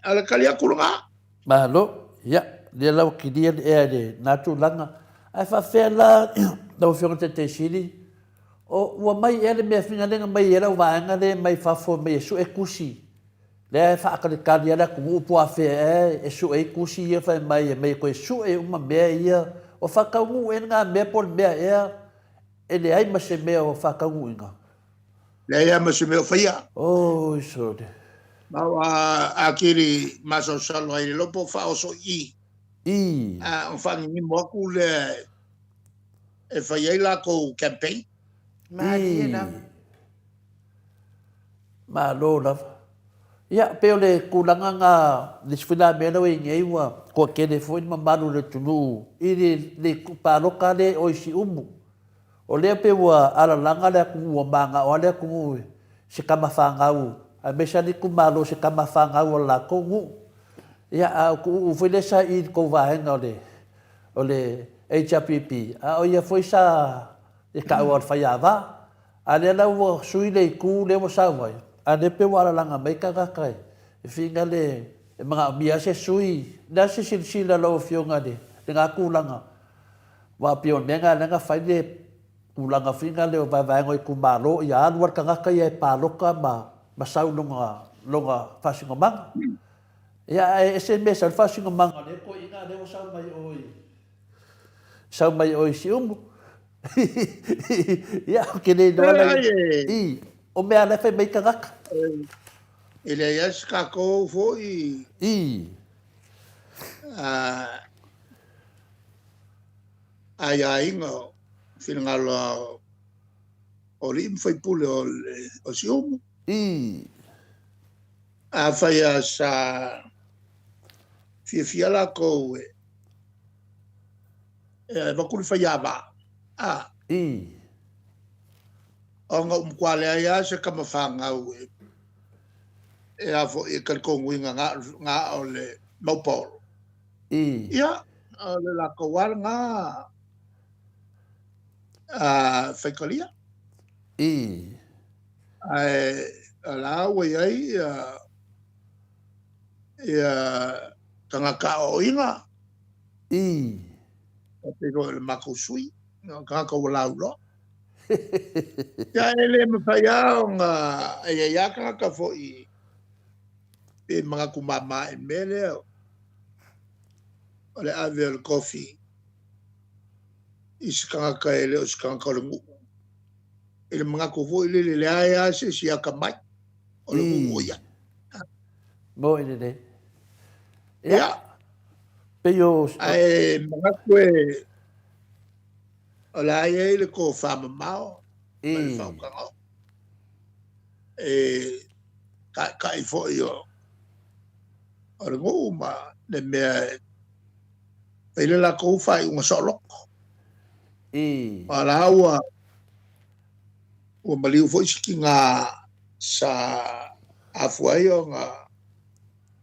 o le tali atu lena. Malo, ia, lea la ua kilia le ea i lena tulaga. Ae faapefea la lau Afioga i le Taitai Sili, o, ua mai ea le mea finalega mai ai lau vaega lea mai fafo mai e sue tusi, lea e faatalitali lava le atunuu po o afea ea e sue ai tusi ia fai mai e mai e toe sue uma mea ia. Ua faataunuu ea lena mea po o le mea ea e leai ma se mea o faataunuuina? Leai lava ma se mea o faia. Oi sole. Ma ua atili masalosalo ai le lopo faaoso i i. I. A ona faaninimo atu lea e fai ai lakou campaign. Malie lava. Malo lava. Ia, pei o le tulaga na, le isi foi la mea lea ua i ai nei ua toatele foi le mamalu o le atunuu i le, le palota lea o i Siumu. O lea pei ua alalaga le atunuu, ua manao lava le atunuu i se tama fanau, aemaise lava le itumalo i se tama fanau a le latou nuu. Ia, a o tuuu foi lea sa i i le tou vaega o le, o le HRPP, a o ia foi sa e taua o le faiava. A lea la ua sui le itu lea ua sau ai, a lea pei ua alalaga mai tagata e finagale e manaomia se sui. O le a se silasila a lau Afioga i lena tulaga? Aua pei o le mea lena lea na fai le tulaga foi lena o vaevaega o itumalo, ia alu lava le tagata ia e palota ma sau lona lona faasinomaga. Ia ae ese le mea e sau ai le faasinomaga o lea toeaina lea ua sau mai o i sau mai o i Siumu. Ia, ou te le iloa la i o mea la e fai mai tagata. E leai lava se tatou foi i aiaiga o finagalo o alii ma faipule o Siumu. I. Afai lava sa fiafia latou e avatu le faiava, a. I. Ona ua matua leai lava se tama fanau e a foi e talitonuina na o le mau paolo. I. Ia, o le latou lava lena faitalia. I. Ae o la ua i ai ia tagata aoaoina. I. E pei foi o le matou sui, o tagata ua lauiloa. Ia e le mafai lava ona e i ai lava tagata foi pe manatu mama i le mea lea o le ave o le tofi i se tagata e le o se tagata o le nuu. I le manatu foi lele, leai lava se isi atamai o le nuu o i ai. Moni lelei. Ia. Pei o... Ae manatu e o le a i ai le tofamamao ma le faautaga e taʻitaʻi foi o le nuu ma le mea e fai le latou faaiuga saoloto. A la ua ua maliu foi si tiga sa afua ai ona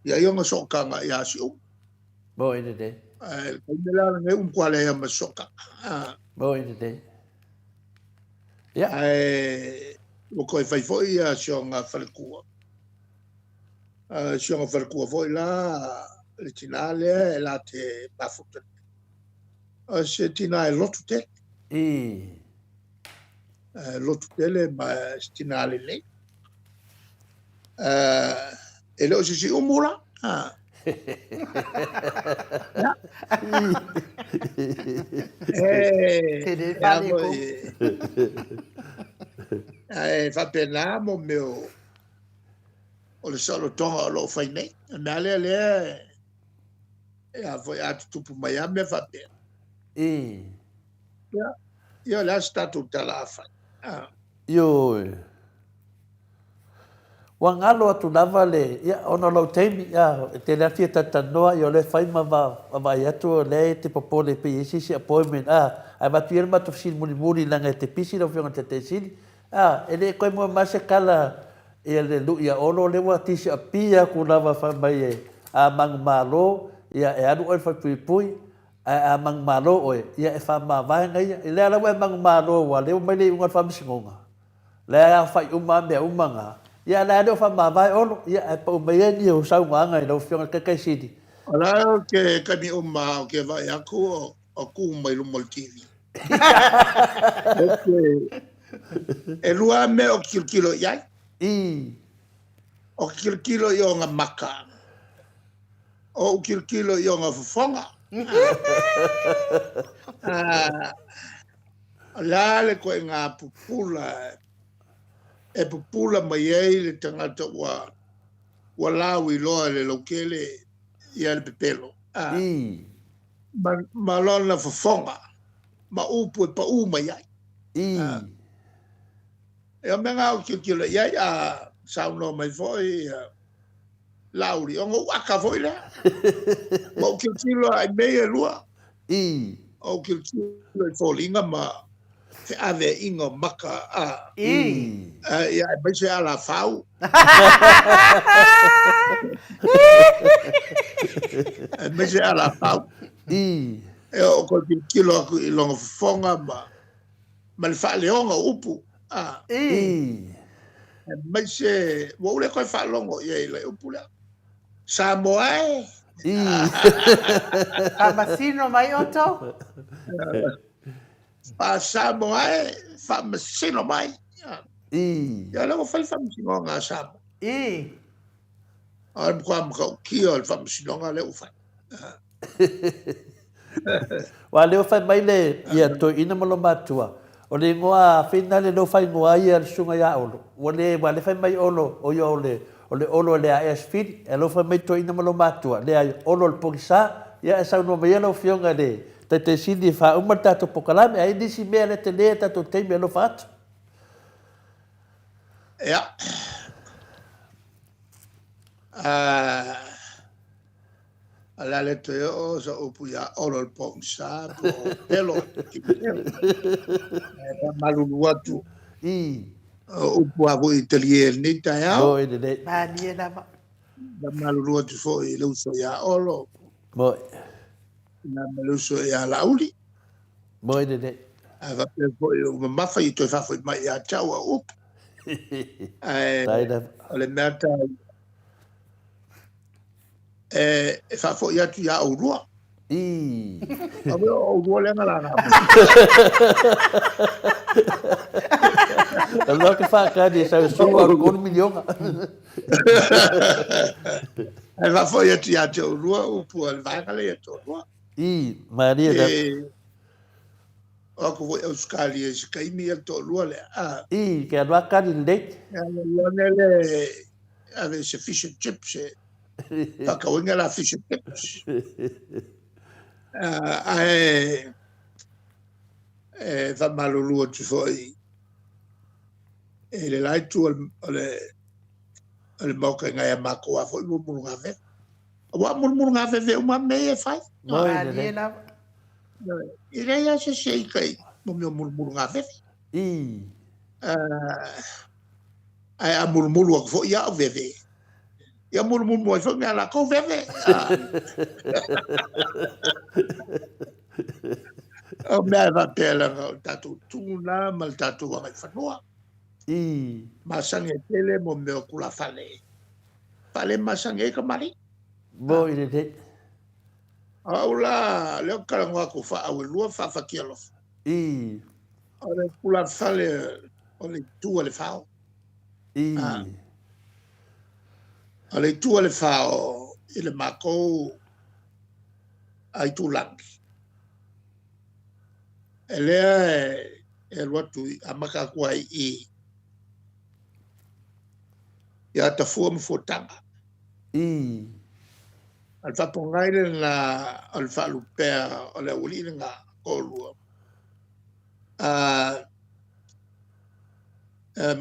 i ai ona sootaga ia Siumu. Moni lelei. Ae le taimi la lenei ua matua leai ma se sootaga. Moni lelei. Ia. Ae ua toe fai foi ia si ona faletua. Si ona faletua foi la le tinā lea e la te mafuta nei. O se tinā e lotu tele. Lotu tele ma se tinā lelei. E le o se Siumu la. Tele fale ko. Ae faapena mo mea o le saolotoga o lo o fai nei. O le mea lea lea e a foi a tutupu mai lava mea faapea. Ia, ia o le a se tatou tala a fai. Ioe. Ua galo atu lava le, ia, ona o lou taimi, ia, e tele lava fia talatalanoa, ia, o lea e fai ma vaavaai atu, o lea e te popole pei e i ai se isi appointment, a, ae avatu ia le matou fesili mulimuli leaga e te pisi lau Afioga i le Taitai Sili, a, e le toe moe mai se tala ia le lui a Olo lea ua tisiapia atu lava fai mai e, a manumalo, ia, e alu oe i le falepuipui, ae a manumalo oe, ia, e faamavae ia. I lea la ua e manumalo aua o lea ua mai le iuga o le Faamasinoga. La e aofai uma a mea uma na. Ia a la e le o faamavae Olo, ia ae pau mai ai ni ou saunoaga i lau Afioga i le Taitai Sili. O la o ke taimi uma o ke vaai atu o ku mai luma o le TV. Elua mea o ke tilotilo i ai. I. O ke tilotilo i ona maka. O ou tilotilo i ona fofoga. O le a le ituaiga pupula e pupula mai ai le tagata ua ua lauiloa i le lautele ia le pepelo, ma, ma lona fofoga. ma upu e paū mai ai. E o mea na ou tilotilo i ai, a saunoa mai foi Laauli, ona ou aka foi lea. Ua ou tilotilo lava i mea ia e lua. Ou tilotilo i foliga ma feaveaiga o maka, a. Ia, aemaise alafau. Aemaise alafau. E oo koe tilotilo atu i lona fofoga ma ma le faaleoga o upu, a. Aemaise ua ou le toe faalogo i ai i le upu lea. Samoa e! Faamasino mai outou. Samoa e, faamasino mai. Ia lea ua fai le faamasinoga a Samoa. O le matua matautia o le faamasinoga lea ua fai. Aua lea ua fai mai le ia toeaina ma lou matua, o le igoa finale lea ua faaigoa ai ia le susuga ia Olo, ua le, aua lea fai mai Olo, o ia o le, o le Olo e le aea se fili, ae lea ua fai mai toeaina ma lou matua, leai, Olo o le pogisa, ia e saunoa mai ia lau Afioga i le Taitai Sili e faauma le tatou polokalame, a i ai nisi mea lea tele le tatou taimi e alofa atu. Ia. O le a le toe oo sa upu ia Olo le pogisa po o Pelo, Pelo. E faamalulu atu. O upu lava foi i talie i lenei taeao. Moi lelei. Malie lava. Faamalulu atu foi i le uso ia Olo. Moi. Ma le uso ia Laauli. Moi lelei. Ae faapea foi ua mamafa i toe faafoi mai ia te au au upu. Ae o le mea taua e faafoi atu ia oulua. Aue o oulua lea na laga mai. Aloha ke whaakari e sau sulu au kolu miliona. Ae faafoi atu ia te oulua upu a le vaega lea ia te oulua. Maria lava. O aku foi Ausetalia i se taimi ia le toalua lea. Ke alu a kari lelei. E alu ane le ave se fish and chips e faatauina la fish and chips. Ae e faamalulu atu foi i le la itu o le o le maota i nai a matou lava foi mulumulugaveve. Aua o mulumulugaveve uma mea ia e fai. Malie lava. E leai lava se isi e ita i mo mea o mulumulugaveve. Ae a mulumulu atu foi au veve, ia mulumulu ai foi mea a latou veve. O mea e faapea leaga o le tatou tuna ma le tatou agaifanua. Masani ai tele mo mea o tulafale. Fale masani ai kamali'i. Moi lelei. O au la, lea ou te talanoa atu faa-auelua faa-fatialofa. O le tulafale o le itu a le fao. O le itu a le fao i le matou aitulagi. E lea e alu atu amata atu ai i ia Tafua ma Fuataga. O le faapogai lena o le faalupea o le aualii lena toalua.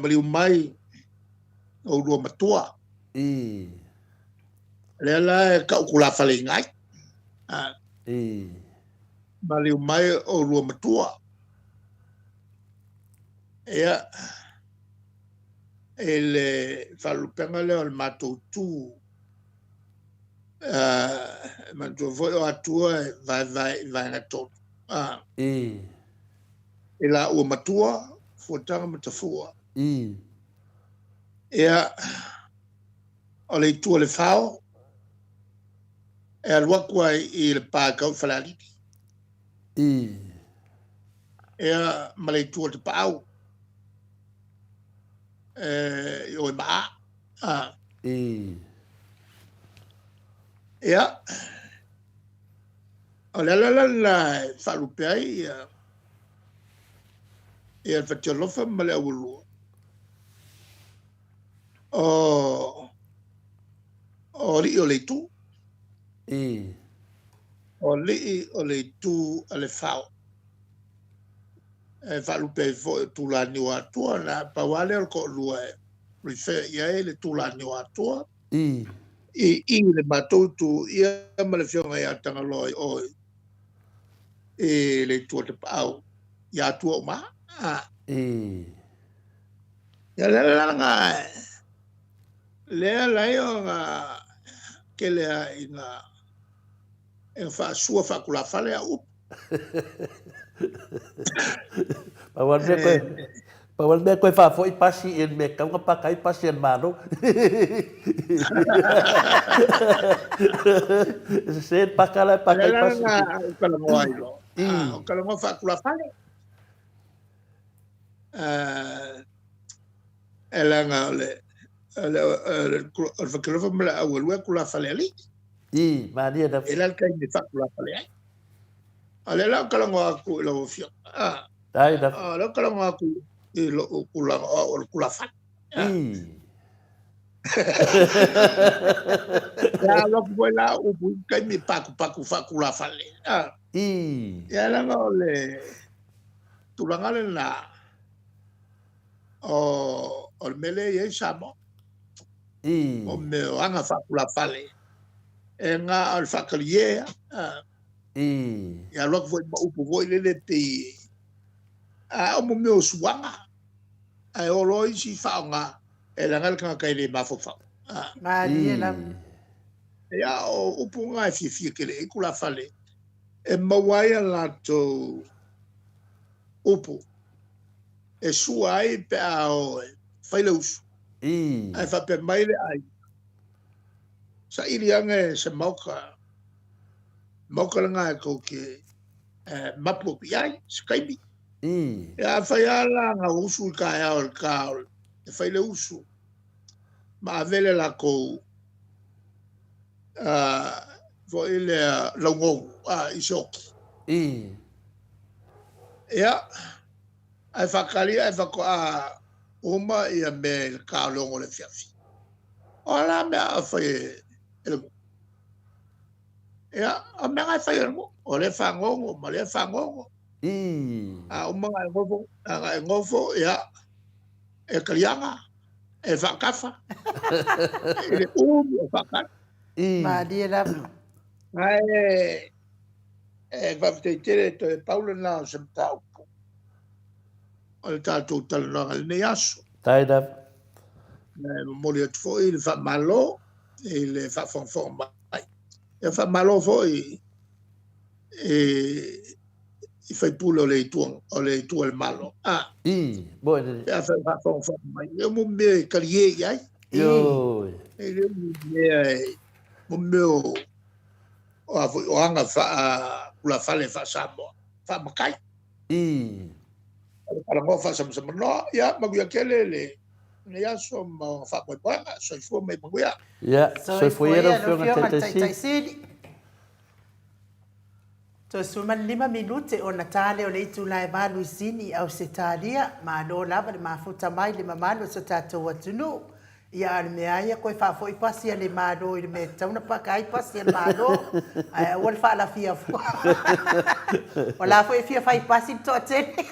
Maliu mai oulua matua. Lea la e tau tulafaleina ai. Maliu mai oulua matua. Ia, i le faalupega lea o le matou tu, e manatua foi o Atua e vaevae i vaega tolu. I laua matua, Fuataga ma Tafua. Ia, o le itu o le fao, e alu atu ai i le pa e tau i Falealili. Ia, ma le itu o Tapaau, e i o i Maa. Ia, o le ala la lena e faalupe ai ia le Fatialofa ma le Aualua, o alii o le itu. O alii o le itu a le fao. E faalupe ai foi o Tulaniu-o-Atua, na pau lava lea o le toalua e refer i ai le Tulaniu-o-Atua. I. I i le matou itu ia ma le Afioga ia Tagaloa i o i le itu o Tapaau i Atua uma. I. Ia lea la na lea la ia ona tele a ina e faasua faatulafale au upu. Pau le mea koe, pau le mea koe faafoi pasi i le mea tau na paka ai pasi a le Malo. E sese le paka la e paka ai pasi. O talanoa ai loa. O talanoa faatulafale. E leaga o le o le o le Fatialofa ma le Auelua e tulafale alii. I, malie lava. E le le taimi e faatulafale ai. A lea la ou talanoa atu i lau afioga. Ah. Ai lava. O lea ou talanoa atu i lou tulaga o au o le tulafale. I. Ia alu atu foi la upu i taimi e patupatu faatulafale. Ah. I. Ia leaga o le tulaga lena o o le mea lea e i ai Samoa. I. O mea o aga faatulafale e na o le faatalie a. I. Ia alu atu foi ma upu foi lele pei a o mo mea o suaga ae o loa isi faaaoga e leaga le tagata e le mafaufau. A. Malie lava. Ia o upu na e fiafia tele i ai tulafale e maua ai a latou upu e sua ai pe a o e fai le usu. I. Ae faapea mai le aiga, Saili ane se maoka, maoka lena e tou te mapu atu i ai, se taimi. I. Ia afai lava la na usu i taeao i le ta e fai le usu, ma ave le latou foi lea laugogo i se oki. I. Ia, ae faatali ae faatoa uma ia mea i le ta o le 6 o le afiafi. O a la mea a fai e le nuu? Ia, o mea na e fai e le nuu, o lea fagogo ma lea fagogo. I. A uma na e nofo, na e nofo, ia, e taliaga, e faatafa, i le umi o faatali. I. Malie lava. Ae, e faafetai tele toe pau lena o se mataupu o le tatou talanoaga i lenei aso. Faafetai lava. E momoli atu foi le faamalo i le faafogafoga mai. Ia faamalo foi i i sui usufono o le Itu o le Itu a le Malo. A. I, mo e. Pe afai o faafogafoga mai, e mo mea e talie i ai. Ioe. E le o mea e mo mea o o a foi o aga faa-tulafale faa-Samoa, faa-matai. I. Talanoa faasamasamanoa, ia manuia tele lenei aso ma ona faamoemoega. Soifua ma ia manuia. Ia, soifua ia lau Afioga i le Taitai Sili. Toe 15 minute ona ta lea o le itula e 8 i Sini i Ausetalia. Malo lava le mafuta mai le mamalu o si o tatou atunuu. Ia a o le mea lava ia koe faafoi pasi a le Malo i le mea e tatau ona paka ai pasi a le Malo ae aua le faalafia fua. O la foi e fia fai pasi le toatele.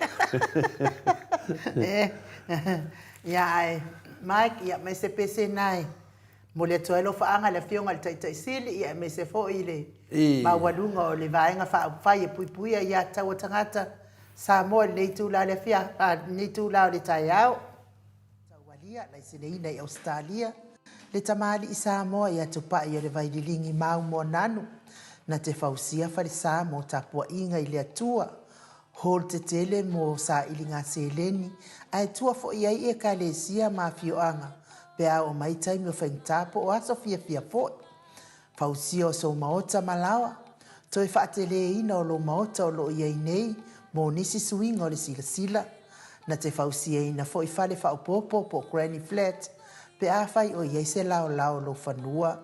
Ia ae Mike, ia ma se pese na e momoli atu ai lau faaga i le Afioga i le Taitai Sili ia aemaise foi i le maualuga o le Vaega Faaupufai e puipuia aiatatau a tagata Samoa i lenei itula o le afiafi, lenei itula o le taeao. Taualia, laiseneina i Ausetalia, le tamalii Samoa ia Tupai o le Vaililigi mau Moananu, na te fausia falesa mo tapuaiga i le Atua, hall tetele mo sailiga seleni, ae tua foi ai Ekalesia ma afioaga pe a oo mai taimi o faigata po o aso fiafia foi. Fausia o sou maota ma laoa, toe faateleina o lou maota o lo o i ai nei mo nisi suiga o le silasila, na te fausiaina foi fale faaopoopo po o granny flat pe afai o i ai se laolao o lou fanua.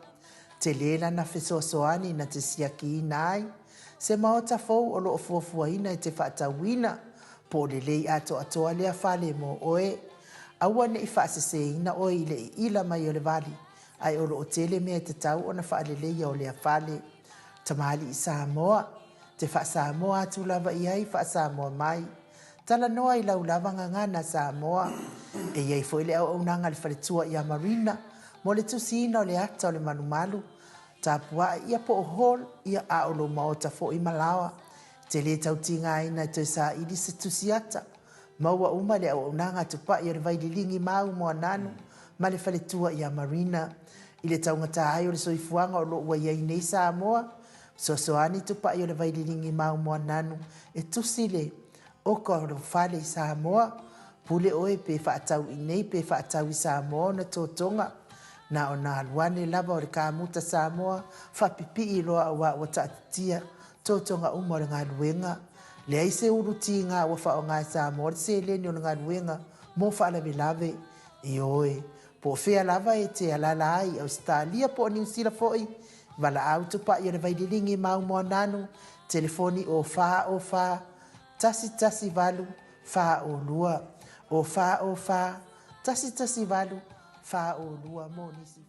Tele lana fesoasoani na te siakiina ai se maota fou o lo o fuafuaina e te faatauina po o lelei atoatoa lea fale mo oe. Aua ne i faaseseina oe i le iila mai o le vali ae o lo o tele mea e tatau ona faaleleia o lea fale. Tamalii Samoa, te faa-Samoa atu lava i ai faa-Samoa mai. Talanoa i lau lava gagana Samoa. E i ai foi le auaunaga a le faletua ia Marina mo le tusiina o le ata o le malumalu, tapuai ia po o hall ia a o lou maota foi ma laoa. E te le tau tigaina e toe saili se tusi ata. Maua uma le auaunaga a Tupai o le Vaililigi Mau Moananu ma le faletua ia Marina. I le taugata ai o le soifuaga o lo o ua i ai nei Samoa, fesoasoani Tupai o le Vaililigi Mau Moananu e tusi le oka o lou fale i Samoa. Pule oe pe faatau i nei pe faatau i Samoa ona totoga. Na ona alu ane lava o le kamuta Samoa faapipii loa aua ua taatitia totoga uma o le galuega. Leai se ulu tiga ua faaaoga e Samoa le seleni o le galuega mo faalavelave. Ioe, po o fea lava e te alaala ai i Ausetalia po o Niu Sila foi, valaau tupai o le Vaililigi Mau Moananu, telefoni o 4 O 4 1 1 8 4 O 2, o 4 O 4 1 1 8 4 O 2 mo nisi.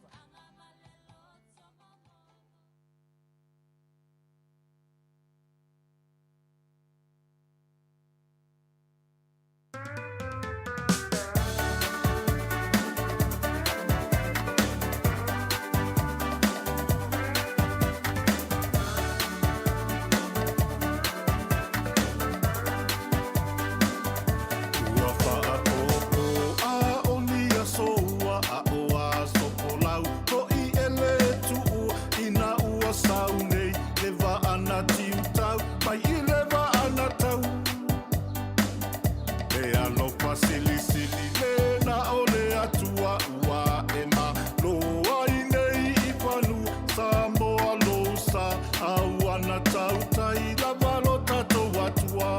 Ua faapopo a o ni aso ua aʻo aso folau hoʻi e le tuʻu ina ua sau nei le vaa na tiutau mai i le vaa na tau E alofa silisili le na o le Atua ua e malo ai nei i fanua Samoa lou sa a ua na tautai lava lo tatou Atua.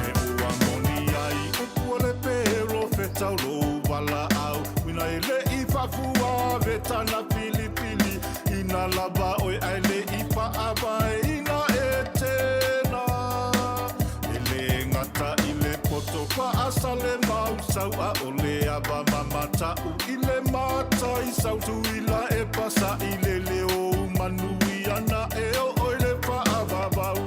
E ua moni ai upu o le perofeta o lou valaau uina e le i faafua vetana filifili ina lava oe ae le i faavaeina e tena e le gata i le poto faasale mausau a o le ava mamata'u i le matai sau tuila e pasa'i le leo manuia na e oo i le faavavau.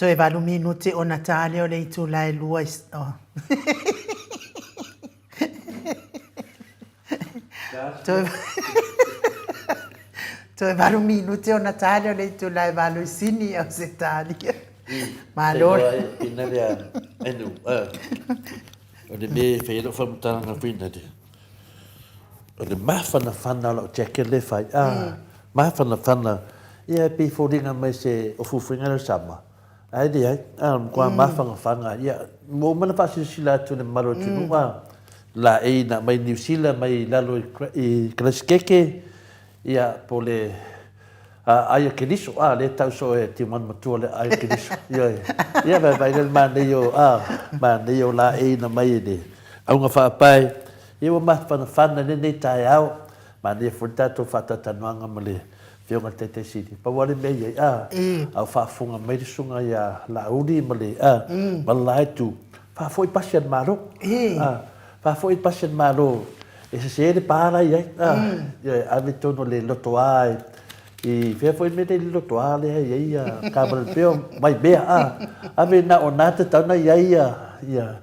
Toe valu minute ona ta lea o le itula e lua i... Oh. Toe, toe valu minute ona ta lea o le itula e valu i Sini, Ausetalia. Malo. Ina lea, enu, o le mea e fai ai lau faamatalaga foi lea, o le mafanafana o lau jacket lea e fai, a, mafanafana, ia e pei e foliga mai se o fuafuaina lea o le sama, ae leai, a, o le matua mafanafana, ia, ua uma ona faasilasila atu i le mamalu o le atunuu, a, laei na aumai Niu Sila mai lalo i Karasikeke, ia, po o le Ai o Keriso, a, lea e tau soo e Tiumalu Matua le ai o Keriso. Ioe. Ia, vaivai lea le manaia o, a, manaia o laei na mai e le auga faapae. Ia ua mafanafana i lenei taeao. Manaia foi le tatou faatalatalanoaga ma le Afioga i le Taitai Sili. Pau lava le mea i ai, a, a o faafofoga mai le Susuga ia Laauli ma le, a, ma le la itu, faafoi pasi a le Malo. A, Faafoi le pasi a le Malo e sese le pa la i ai, a, ioe, ave i totonu o le lotoa i fea foi le mea lea i le lotoa lea e i ai ia Kāwana pei o Waimea, a, ave na o na tatau ona i ai ia, ia,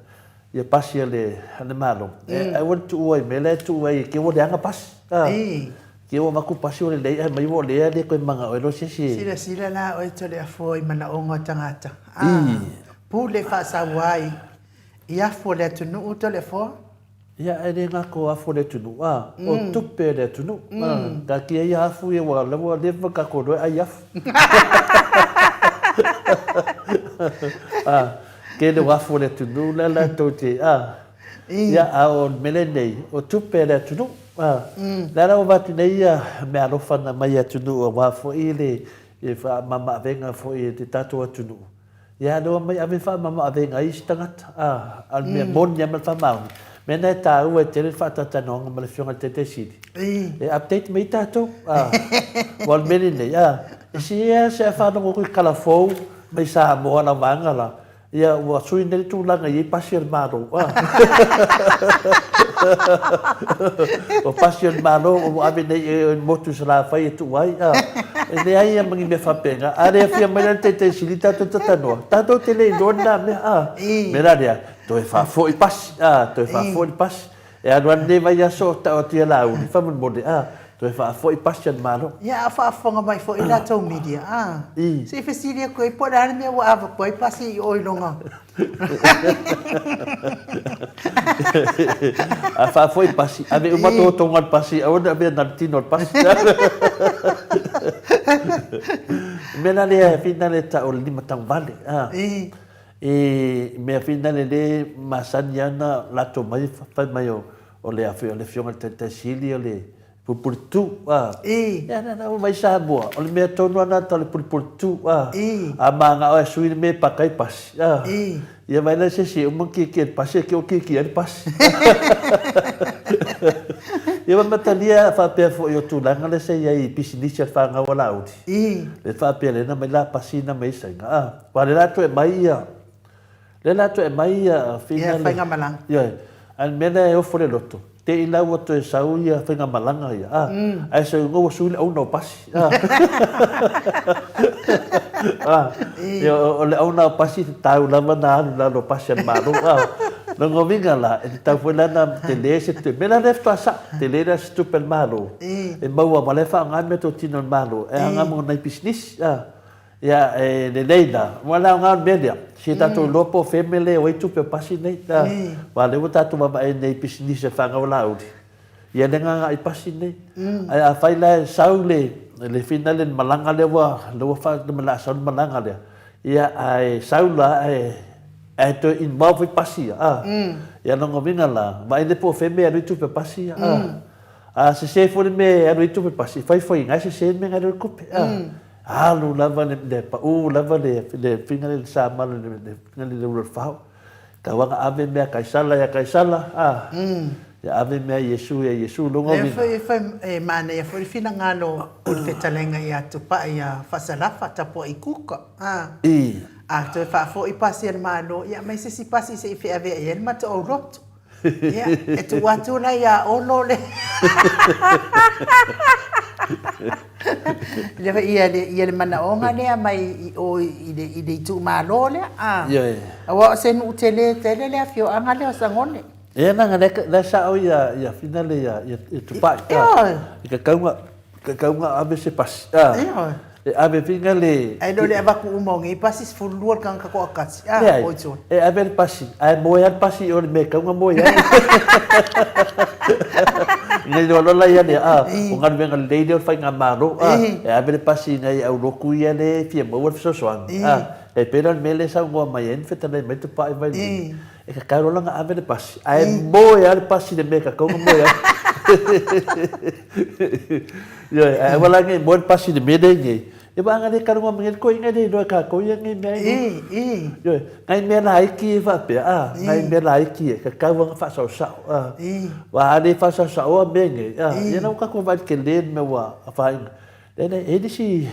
ia pasi a le, a le Malo. E aua le tuua i mea la e tuu ai e te ua leaga pasi, a, te ua avatu pasi ua lelei ae mai ua lea le toe manao ai loa se isi e. Silasila la oe Toleafoa i manaoga o tagata, a, pule faasaua ai I afu o le atunuu Toleafoa. Ia e le gata o afu o le atunuu, a, o tupe a le atunuu. A, taatia ia afu ia ua lava ua leva tatou iloa e ai afu. A, tele o afu o le atunuu la latou te, a, ia a o le mea lenei, o tupe a le atunuu. A, lea la ua avatu nei ia meaalofa na aumai e atunuu aua foi le faamamaavega foi e le tatou atunuu. Ia lea ua mai ave faamama-avega ai isi tagata, a, a o le mea moni lava ma le faamaoni, mea na e taua e tele le faatalatalanoaga ma le Afioga i le Taitai Sili, e update mai tatou, a, aua o le mea lenei, a, e sili lava se a faalogo atu i tala fou mai Samoa lau vaega la, ia ua sui nei le tulaga e i ai pasi a le Malo, a. Ua pasi a le Malo ua ave nei i le motu i Salafai e tuu ai, a. E leai lava ma ni mea faapena. A le afia mai la le Taitai Sili tatou talanoa, tatou te le iloa lena mea, a. Mea la lea, toe faafoi pasi, a, toe faafoi le pasi. E alu lava lenei vaiaso o tau atu ia Laauli, faamolemole, a, toe faafoi pasi a le Malo. Ia, a o faafofoga mai foi i latou media, a. Se i fesili atu ai po o le a le mea ua ave atu ai pasi i o i luga. A faafoi pasi, ave uma totoga o le pasi, aua ne i avea na le tino o le pasi. O le mea la lea e whina le tau o le limataguvale. I mea whina le le masani ana latou mai fai mai o le afioga i le Taitai Sili o le Pulepuletu, a. Ia, na, na, mai Samoa, o le mea tonu lava lena o le pulepuletu, a. A manao e sui le mea e paka ai pasi, a. Ia vaai la se isi e uma ona kiekie i le pasi, ae te i ua kiekie ai le pasi. Ia ua matalia faapea foi o tulaga lea sa i ai i pisinisi a le fanau a Laauli. Lea faapea lea na aumai la pasi na aumai Saina, a. Aua o lea la toe aumai ia, lea la toe aumai ia Ia faigamalaga. Ioe. A o le mea lea e ofo le loto, Te i la ua toe sau ia faigamalaga ia, a, ae sau ina ua sui le owner o pasi, a. A, ia, o le owner o pasi e tatau lava ona alu i lalo o pasi a le Malo, a. Lona uiga la, e tatau foi la ona tele se tupe, mea la lea faatoa sao, tele la se tupe a le Malo e maua ma la e faaaoga meatotino a le Malo e aoga mo nai pisinisi, a. Ia, e lelei la. Ua le aoga o le mea lea, se tatou iloa po o fea mea lea e o ai tupe o pasi nei. Aua o lea ua tatou vaavaai nei i pisinisi a fanau a Laauli, ia le gagaai pasi nei. Ae afai la e sau le, le finale le malaga lea ua, lea ua fa, le a sau le malaga lea, ia ae sau la ae, ae toe involve foi pasi ia, a. Ia lona uiga la, vaai lea po o fea mea e alu ai tupe o pasi ia, a. A sese foi le mea e alu ai tupe pasi, fai fai ina e sese le mea na alu ai le tupe, a. Alu lava le, le pau lava le, le finga le samala le, le finga le ula fao. Tau anga ave mea Kaisala ia Kaisala, a. Ia ave mea Iesu ia Iesu longa wina. E fai e manaia foi le finagalo o le fetalaiga ia Tupai ia Fasalafa tapuai kuka, a. A toe faafoi pasi a le Malo, ia aumai se isi pasi se i feaveai ai le mata o loto. Ia, e tuu atu la ia Olo le le ia le ia le manaoga lea mai i o i le i le itumalo lea. A. Ioe. Aua o se nuu tele tele le afioaga lea o Sagone. Ia leaga lea lea sao ia ia finale ia ia Tupai. Ioe. I ka kauga ka kauga ave se pasi. A. Ioe. E ave finga le Ae le o le avatu uma o nei pasi 12 le tagata toatasi. A, Leai, oi sole. e ave le pasi, ae moe lava le pasi i o i le mea e tatau ona moe ai. Ina iloa loa la ia lea, a, o galuega lelei lea o le faigamalo, a, e ave le pasi i nai aulotu ia lea e fia maua le fesoasoani, a, e pei la o le mea lea e saunoa mai ai ma fetalai mai Tupai mai le E tatau loa la ona ave le pasi, ae moe lava le pasi i le mea e tatau ona moe ai. Ioe, ae aua la ne i moe le pasi i le mea lea i nei. Ia aua ana le talanoa mai nei le toeaina e le iloa e tatou ia nei mea e lua. Ioe, nai mea laiti ia faapea, a, nai mea laiti ia, e tatau lava ona faasaosao, a. Aua a le faasaosaoa mea nei, a, ia la ua tatou vaai i le tele o le mea ua afaina. Leai, leai, e i ai le isi,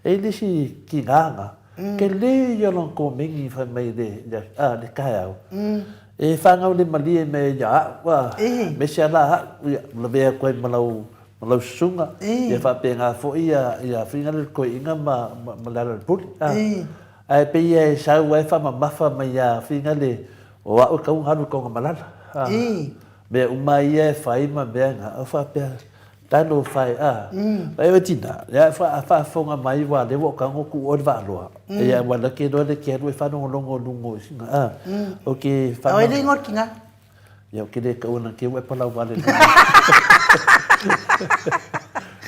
e i ai le isi tiga na, tele ia o lona komeni fai mai i le, a, le taeao, e fanau le malie mai ia au, a, aemaise lava la au, ia, lavea atu ai ma lau ma lau susuga, ia faapena foi ia ia Finga le toeaina ma ma Lealailepule. A, ae pei e sau lava e faamamafa mai ia Finga le o au e tatau ona alu i Tanugamalala. A, mea uma ia e fai ma mea na, o faapea, talofa e, a, ae o tina, ia a faafofoga mai aua o lea ua ou tago tuu oe le vaaloa, ia aua o la e te iloa e te alu e faalogologo i luga o sina, a, ou te O ai le igoa o le tina? Ia, ou te le taua na te ua e palau vale nei.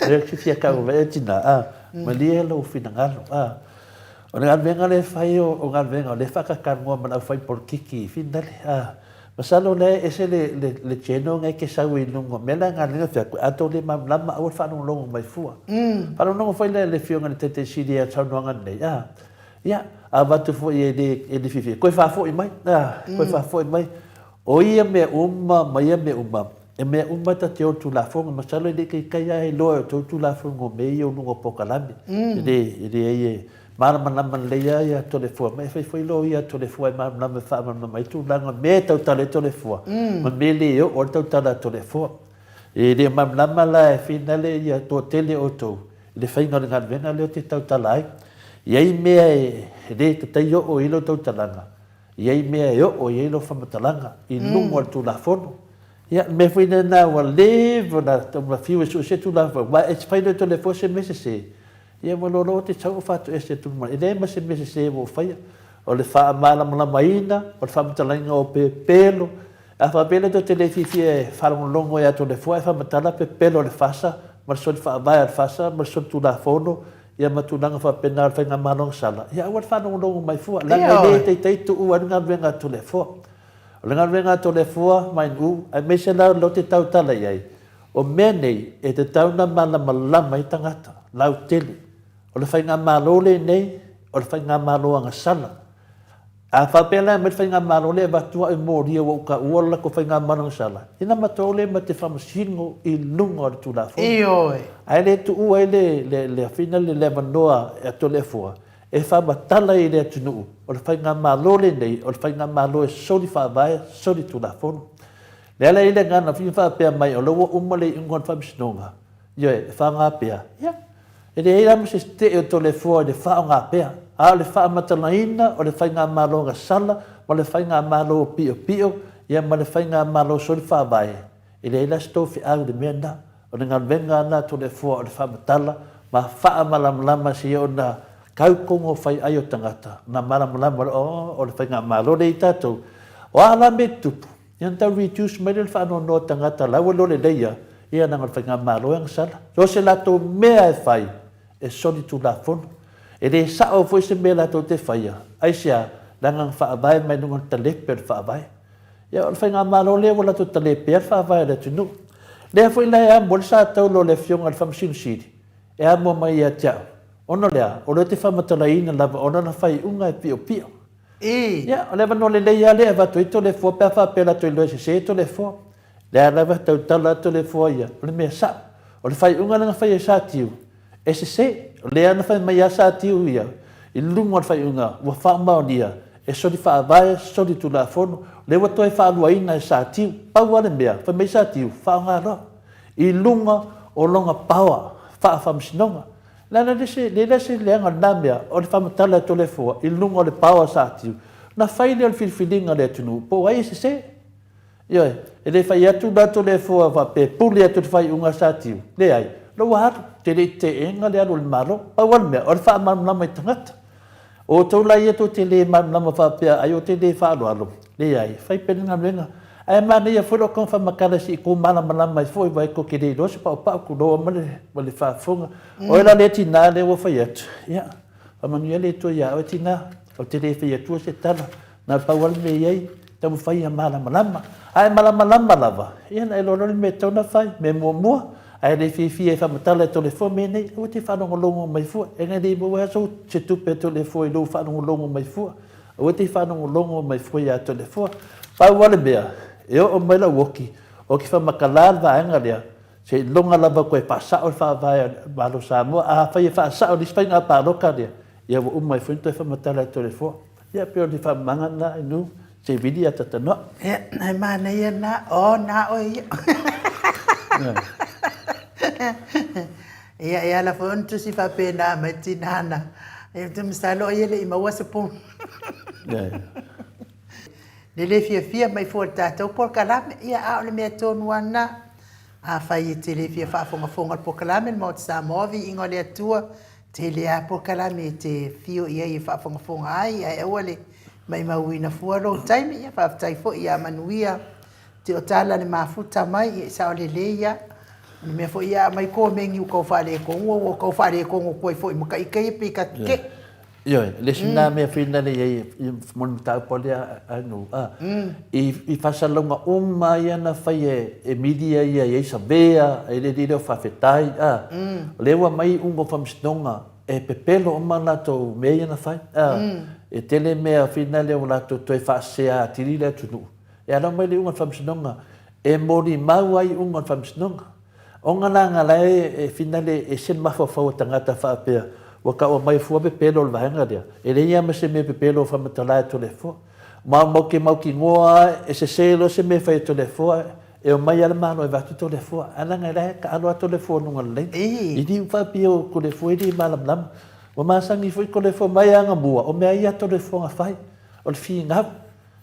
Lea ou te fia tau mai e tina, a, malie lou finagalo, a. O le galuega lea e fai o, o galuega o lea e faatatalanoa ma le aufai polokiki i Finale, a. Masalo o lea e ese le, le, le channel na e te sau i luga o mea la e galuega fai atu, a tou le malamalama aua le faalogologo mai fua. Faalogologo foi le, le Afioga i le Taitaisili i saunoaga nei, a. Ia, avatu foi e le, e le fiafia, toe faafoi mai, a, toe faafoi mai. O ia mea uma ma ia mea uma, e mea uma ta te o i le Tulafono, masalo e le i taitai lava iloa e outou Tulafono o mea ia o luga o polokalame. E le, e leai e malamalama lelei lava ia Toleafoa, ma e fai foi loa ia Toleafoa e malamalama e faamalamalama ai tulaga o mea e tautala ai Toleafoa, ma mea e le oo ai le tautala a Toleafoa. E le malamalama la e finale ia toatele o outou i le faiga o le galuega lea ou te tautala ai. E i ai mea e le tatai oo i ai lau tautalaga, e i ai mea e oo i ai lau faamatalaga i luga o le Tulafono. Ia, le mea foi lena ua leva ona fiu e suesue Tulafono, aua e fai loa e Toleafoa se mea sese, ia ua loa loa te sau o faatoese atu ma e leai ma se mea sese ua ou faia. O le faamalamalamaina, o le faamatalaina o pepelo, A faapea la tou te le fiafia e faalogologo ia Toleafoa e faamatala pepelo o le FASA ma le soli faavae a le FASA ma le soli tulafono ia ma tulaga faapena o le faigamalo gasala, ia aua le faalogologo mai fua, leaga e le taitai tuu ai le galuega a Toleafoa. O le galuega a Toleafoa ma NU, aemaise la o lea ou te tautala i ai, o mea nei e tatau ona malamalama ai tagata lautele. O le faigamalo lenei, o le faigamalo agasala. A faapea la e aumai le faigamalo lea e avatu au e molia ua ou taua le latou faigamalo sala, ina matou le ma te faamasino i luga o le Tulafono. Ioe. Ae le tuua ai le, le, le afina le, le avanoa e Toleafoa e faamatala ai i le atunuu, o le faigamalo lenei, o le faigamalo e soli faavae, soli Tulafono. Le ala i le agaga fia faapea mai o la ua uma le iuga o le faamasinoga, ioe, e faaaoga pea, ia, E leai lava ma se tetee o Toleafoa i le faaaoga pea, a o le faamatalaina o le faigamalo gasala ma le faigamalo piopio, ia ma le faigamalo soli faavae, e leai la se tou feau i le mea lena. O le galuega lena a Toleafoa o le faamatala ma faamalamalama seia ona tau tonu o fai ai o tagata, ona malamalama loa, oh, o le faigamalo lea i tatou. O a la mea e tutupu? Ia ona tau reduce mai lea o le faanoanoa o tagata la ua iloa lelei a, ia leaga o le faigamalo e agasala. So o se latou mea e fai e solitulafono. E le sao foi se mea latou te faia, aisea? Leaga na faavae mai luga o le talepe o le faavae. Ia o le faigamalo lea ua latou talepea le faavae o le atunuu. Lea foi la e amo ai le sa taula o le afioga i le Faamasino Sili, e amo mai ia te au. Ona o le a? O lea ou te faamatalaina lava ona na faaiuga e piopio. I. Ia, o le avanoa lelei lava lea e avatu ai Toleafoa pe a faapea latou iloa e sese Toleafoa. Lea lava e tautala atu Toleafoa ia, o le mea sao. O le faaiuga lea na fai e Satiu, e sese. O lea na fai mai lava Satiu ia, i luga o le faaiuga ua faamaonia, E soli faavae, soli tulafono, lea ua toe faaluaina e Satiu. Pau lava le mea, fai mai Satiu, faaaoga loa i luga o lona power faa-faamasinoga. Leaga le se, leai la se leaga o lena mea, o le faamatala e Toleafoa i luga o le power a Satiu, ona fai lea o le filifiliga a le atunuu po o ai e sese. Ioe, e le fai atu la Toleafoa faapea e pule atu i le faaiuga a Satiu, leai, o la ua alu, te le i teena le alu o le Malo. Pau lava le mea, o le faamalamalama i tagata. O outou la ia tou te le malamalama faapea ai ou te le faaaloalo, leai, fai pea le galuega. Ae manaia foi lou tago faamatala se i tou malamalama ai foi aua tou te le iloa se paupau, tulou lava ma le faafofoga. O oe la lea tinã lea ua fai atu, ia, faamanuia le Atua ia oe tinã, ou te le fai atua se tala, na o le pau lava le mea e i ai, taumafai ia malamalama. A e malamalama lava, ia ona e iloa loa lea o le mea e tatau ona fai. Mea muamua, a e le fiafia e faamatala e Toleafoa mea nei, aua e te faalogologo mai fua, e le maua ai lava se tupe a Toleafoa i lou faalogologo mai fua. Aua e te faalogologo mai fua ia Toleafoa. Pau lava le mea, e oo mai lau oki, oki faamatala le vaega lea, seiloga lava toe faasao le faavae o le Malo o Samoa. Afai e faasao i le isi faiga palota lea, ia ua uma ai foi ona toe faamatala e Toleafoa. Ia pei o le faamamaga lena i nu se vili ia tatanoa. Ia, e manaia na, o na oe ia. Ia, e ala foi ona tusi faapena mai tinā na. Ia, ou te masalo ai e le i maua se pulu. Le le fiafia mai fua i le tatou polokalame, ia, a o le mea tonu lava lena. Afai e te le fia faafogafoga i le polokalame, le Maota Samoa, Viiga o le Atua, Tele lava polokalame e te afio i ai e faafogafoga ai, ae aua le maimauina fua lou taimi. Ia faafetai foi ia manuia te o tala le mafuta mai, ia e sao lelei lava. O le mea foi ia a aumai komeni ua tau faaletonu, ua tau faaletonu atu ai foi ma ta ita ia pei ta tetee. Ioe, le isi lena mea foi lea i ai mo le mataupu lea a Nuu, i faasalalauga uma lava ia na fai e media ia e i ai Savea, e le lea o Faafetai, a, o lea ua aumai iuga o faamasinoga e pepelo uma latou mea ia na fai, a, e tele mea foi lea ua latou toe faasea atili le atunuu. E ala mai le iuga o le faamasinoga, e molimau lava iuga o le faamasinoga. Ona la na la e finale e ese le mafaufau o tagata faapea ua taua mai fua pepelo o le vaega lea, e leai lava ma se mea pepelo o faamatala e Toleafoa. Ma matou te mautinoa lava e sese loa se mea e fai e Toleafoa, e omai lava le Malo e avatu Toleafoa. Ae leaga la e taalo lava Toleafoa i luga o le laina. E le faapea o Toleafoa e le malamalama. Ua masani foi Toleafoa mai Agamua, o mea ia a Toleafoa na fai, o le finau.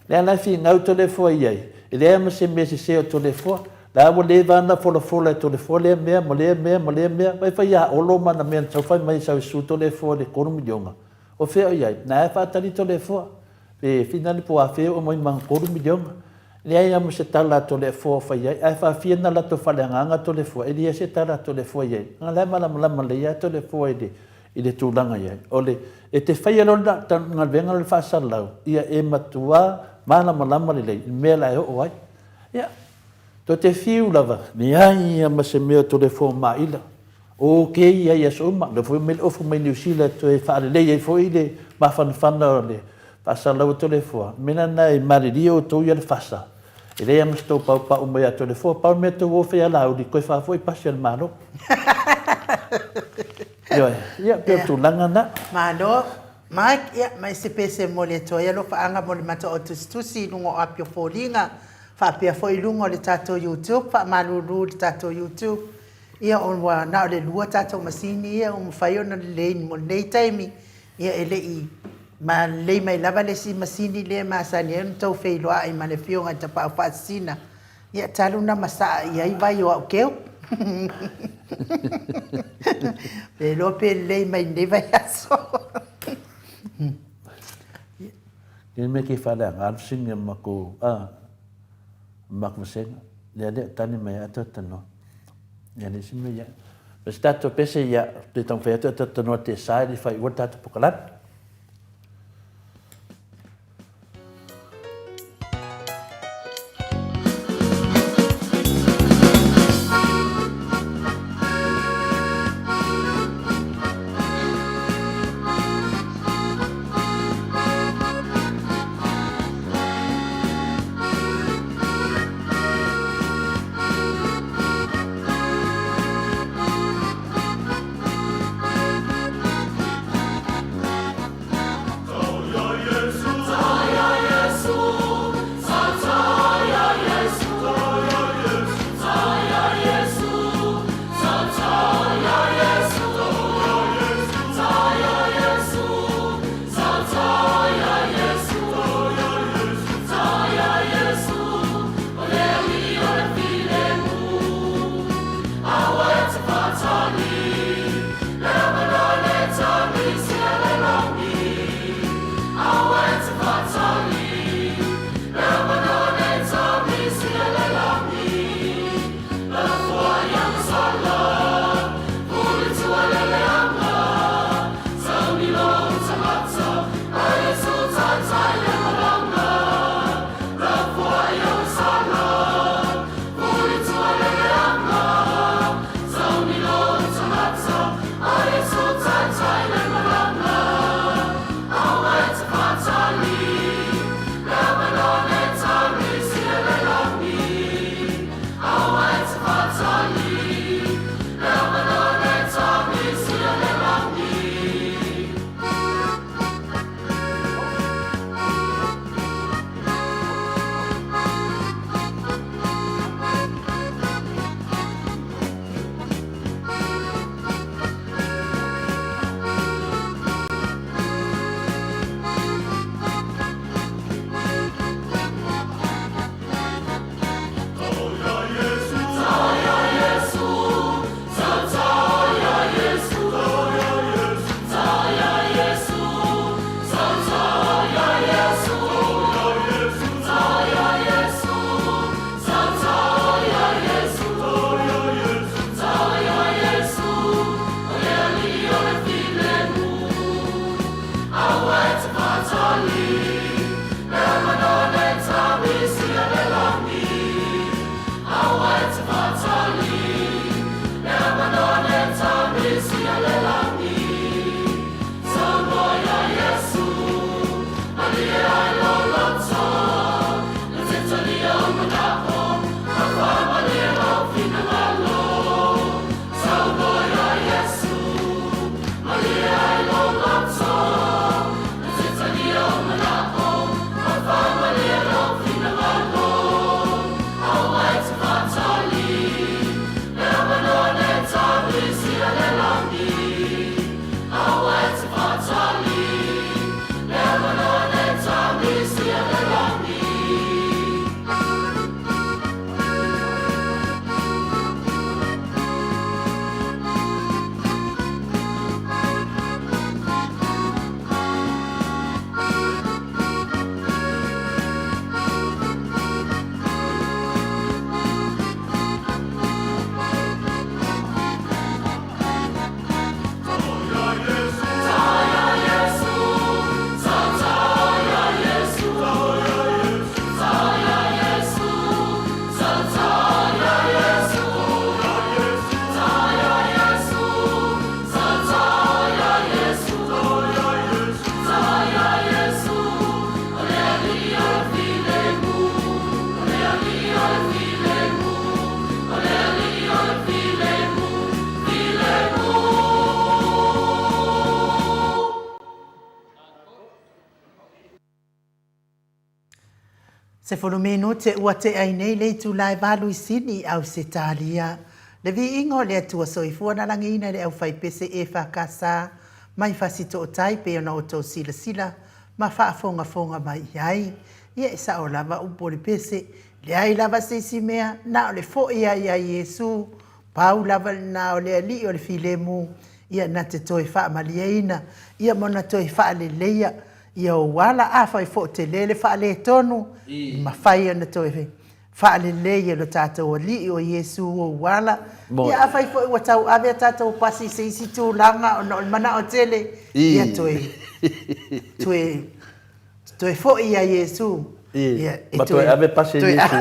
Lea la e finau Toleafoa i ai, e leai ma se mea sese o Toleafoa. La ua leva ona folafola e Toleafoa lea mea ma lea mea ma lea mea. Vai fai ia Olo ma ana mea na tau fai mai e sau e sue Toleafoa i le $3 miliona. O fea o i ai? Na e faatali Toleafoa. Pe finau po o afea e oo mai ma ana $3 miliona. Leai lava ma se tala a Toleafoa o fai ai. Ae faafia na latou faaleagaga Toleafoa, e leai se tala a Toleafoa i ai. Leaga la e malamalama lelei lava Toleafoa i le i le tulaga i ai, o le, e te faia loa le galuega o le faasalalau, ia e matua malamalama lelei i le mea la e oo ai. Ia, toe te fiu lava, leai ia ma se mea o Toleafoa Maila, o kei ai i aso uma, lea foi mai le ofu mai Niu Sila e toe faalelei ai foi le mafanafana o le faasalalau a Toleafoa. O le mea lena e malilie outou ia le fasa, E leai lava ma se tou paupau mai ia Toleafoa, pau le mea tou o fai a Laauli, toe faafoi pasi a le Malo. Ioe, ia pei o le tulaga lena. Malo Mike, ia ma e se pese mo le Atua ai alofaaga mo le mata o tusitusi i luga o api o foliga faapea foi i luga o le tatou YouTube, faamalulu i le tatou YouTube, ia ua na o le lua tatou masini ia ua mafai ona lelei mo lenei taimi, Ia e le i lelei mai lava le isi masini lea e masani ai ona tou feiloai ma le Afioga i le Tapaau Faasisina, ia talu ona masaa i ai vai o au keu. Le iloa pe lelei mai lenei vaiaso. Ia mea ke faaleaga alu sini a makou a makou vasega lea lea tali mai a tanoa. Ia le isi mea ia. Ma se tatou pese ia, te taumafai atu e tatou te sa i le faaiua le tatou pokalame. 10 minute ua tea ai nei le itula e valu i Sini i Ausetalia. Le viiga o le Atua Soifua na lagiina e le aufaipese EFKS mai Fasitootai pei ona outou silasila ma faafogafoga mai i ai. Ia e sao lava upu o le pese, leai lava se isi mea na o le foi ai ia Iesu, pau lava lena o le Alii o le filemu, ia na te toe faamalieina, ia ma ona toe faaleleia ia ou ala, afai foi tele le faaletonu, e mafai ona toe faalelei e lo tatou Alii o Iesu ou ala. Ia afai foi ua tau ave a tatou pasi i se isi tulaga ona o le manao tele, ia toe, toe, toe foi ia Iesu. Ia, e ma toe ave pasi e Iesu.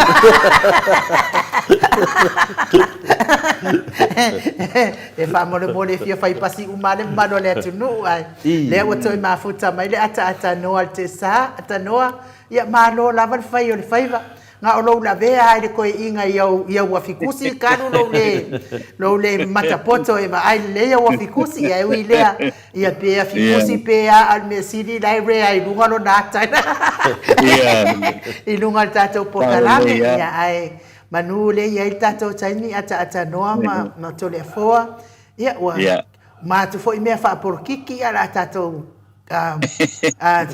E faamolemole e fia fai pasi uma lava le mamalu o le atunuu, ae lea ua toe mafuta mai le ataatanoa a le Tesa, Atanoa, ia malo lava le fai o le faiva. Na o lou lavea lava i le toeaiina i au, i au afikusi talu lou le, lou le matapoto e vaai lelei au afikusi, ae ui i lea, ia pe afikusi pe a, a o le mea sili la e rare i luga lona ata i luga o le tatou polokalame. Ia, ae manu lea e i ai le tatou taimi ataatanoa ma, ma Toleafoa, ia ua uma atu foi mea faapolokiki, ia o le a tatou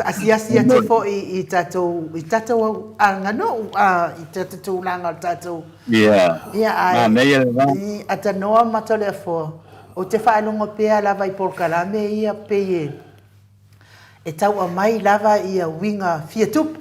asiasi atu foi i tatou i tatou aganuu i tatou tulaga o le tatou Ia, ia ae manaia le va. Atanoa ma Toleafoa, ou te faalogo pea lava i polokalame ia pei e e tau aumai lava ia uiga fia tupu.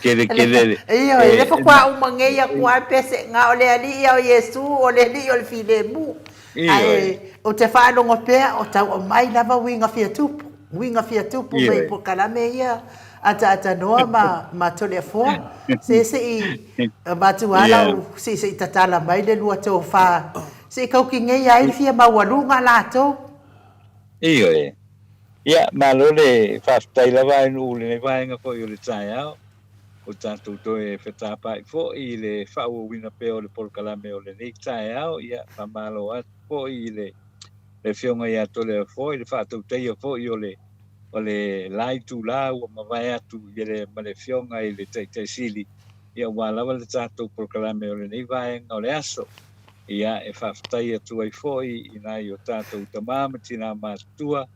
Kele kele le. Ioe, le faatoa uma nei atu lava pese, na o le Alii ia o Iesu, o le Alii o le filemu. Ae ou te faalogo pea o tau aumai lava uiga fia tupu, uiga fia tupu mai i polokalame ia ataatanoa ma, ma Toleafoa. Se se i avatu lava lau, se i tatala mai le lua tofa, se i taukineia ai le fia maualuga latou. Ioe. Ia, malo le faafetai lava e nuu i lenei vaega foi o le taeao. O tatou toe fetapaai foi i le faaauauina pea o le polokalame o lenei taeao. Ia, faamalo atu foi i le Afioga ia Toleafoa i le faatautaia foi o le o le la itula ua mavae atu i le ma le Afioga i le Taitai Sili, ia aua lava le tatou polokalame o lenei vaega o le aso. Ia, e faafetai atu ai foi i nai o tatou tama ma tina matutua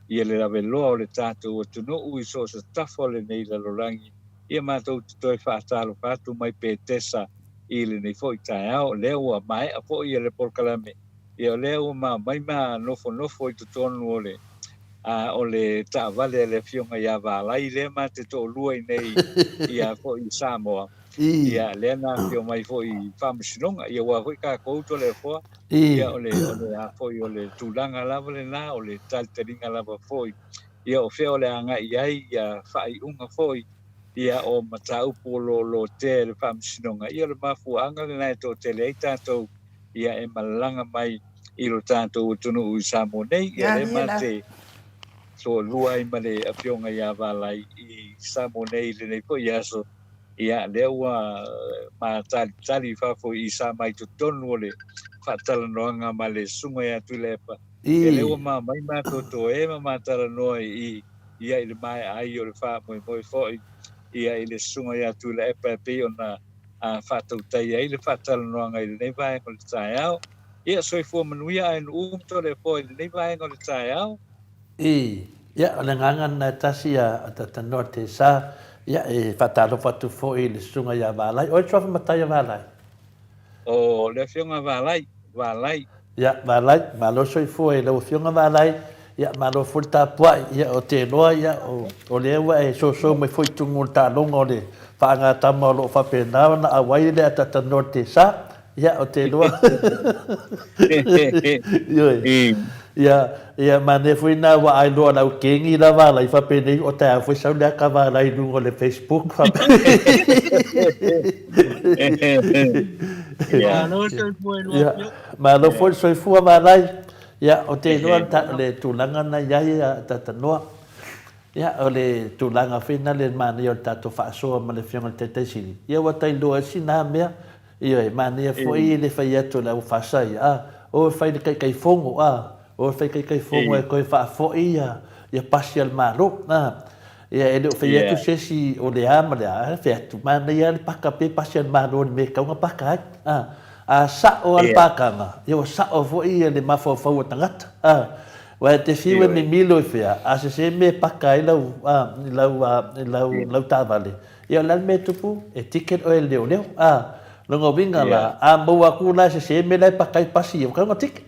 ia le laveloa o le tatou atunuu i so o se tafa o lenei lalolagi, ia matou te toe faatalofa atu mai Petesa i lenei foi taeao. O lea ua maea foi ia le polokalame, ia o lea ua ma omai ma nofonofo i totonu o le a o le taavale a le Afioga ia Valai lea ma te toalua i nei ia foi i Samoa. Ia lea na afio mai foi i Faamasinoga, ia aua foi tatou Toleafoa, ia o le o le a foi o le tulaga lava lena, o le talitaliga lava foi, ia o fea o le a agai i ai ia faaiuga foi, ia o mataupu o lo o lotea e le Faamasinoga, ia o le mafuaaga lena e toatele ai tatou ia e malaga mai i lo tatou atunuu i Samoa nei, ia lea ma te toalua ai ma le Afioga ia Valai i Samoa nei i lenei foi aso. Ia, lea ua matalitali i fafo i sa mai totonu o le faatalanoaga ma le Susuga ia Tuilaepa. Ia, lea ua ma mai matou toe ma matalanoa i ia i le maea ai o le faamoemoe foi ia i le Susuga ia Tuilaepa e pei ona faatautai ai le faatalanoaga i lenei vaega o le taeao. Ia, soifua manuia ae nuu ma Toleafoa i lenei vaega o le taeao. Ii, Ia, o le agaga lena e tasi a Tatanoa Tesa, ia, e faatalofa atu foi i le susuga ia Valai. Oi le suafa matai a Valai? O le afioga Valai, Valai. Ia, Valai, malo soifua i lau afioga Valai, ia, malo foi le tapuai, ia, ou te iloa, ia, o lea ua e soso mai foi i tugu o le taaloga o le faagatama o lo o faapena ona auai le Atatanoa Tesa. Ia, ou te iloa. Ioe. Ia, ia, manaia foi na ua ai loa lau kengi la valai faapenei o taeao foi sau le aka valai i luga o le Facebook faapenei. Malo le soifua i lua Ia, afioga. malo foi le soifua valai. Ia, ou te iloa le tulaga na i ai a Tatanoa. Ia, o le tulaga foi na le manaia o le tatou faasoa ma le Afioga i le Taitai Sili, ia ua tailoa ai sina mea. Ioe, manaia foi le fai atu o le au fasa ia, a, o e fai le taitaifono, a, o e fai taitaifono e toe faafoi ia, ia pasi a le Malo, a. Ia, e le o fai atu se isi o le a ma le a, ae fai atu, manaia lava le paka pe pasi a le Malo i le mea e tatau ona paka ai. A, a sa'o lava le pakaga, ia ua sa'o foi le mafaufau o tagata. A, aua e te fiu e mimilo i fea, a sese mea e paka ai lau, a, lau, a, lau, lau taavale, ia o le a le mea e tupu? E ticket oe e le leoleo. A, lona uiga la, a maua atu la e sese mea la e paka ai pasi ia, ua tatau ona ticket.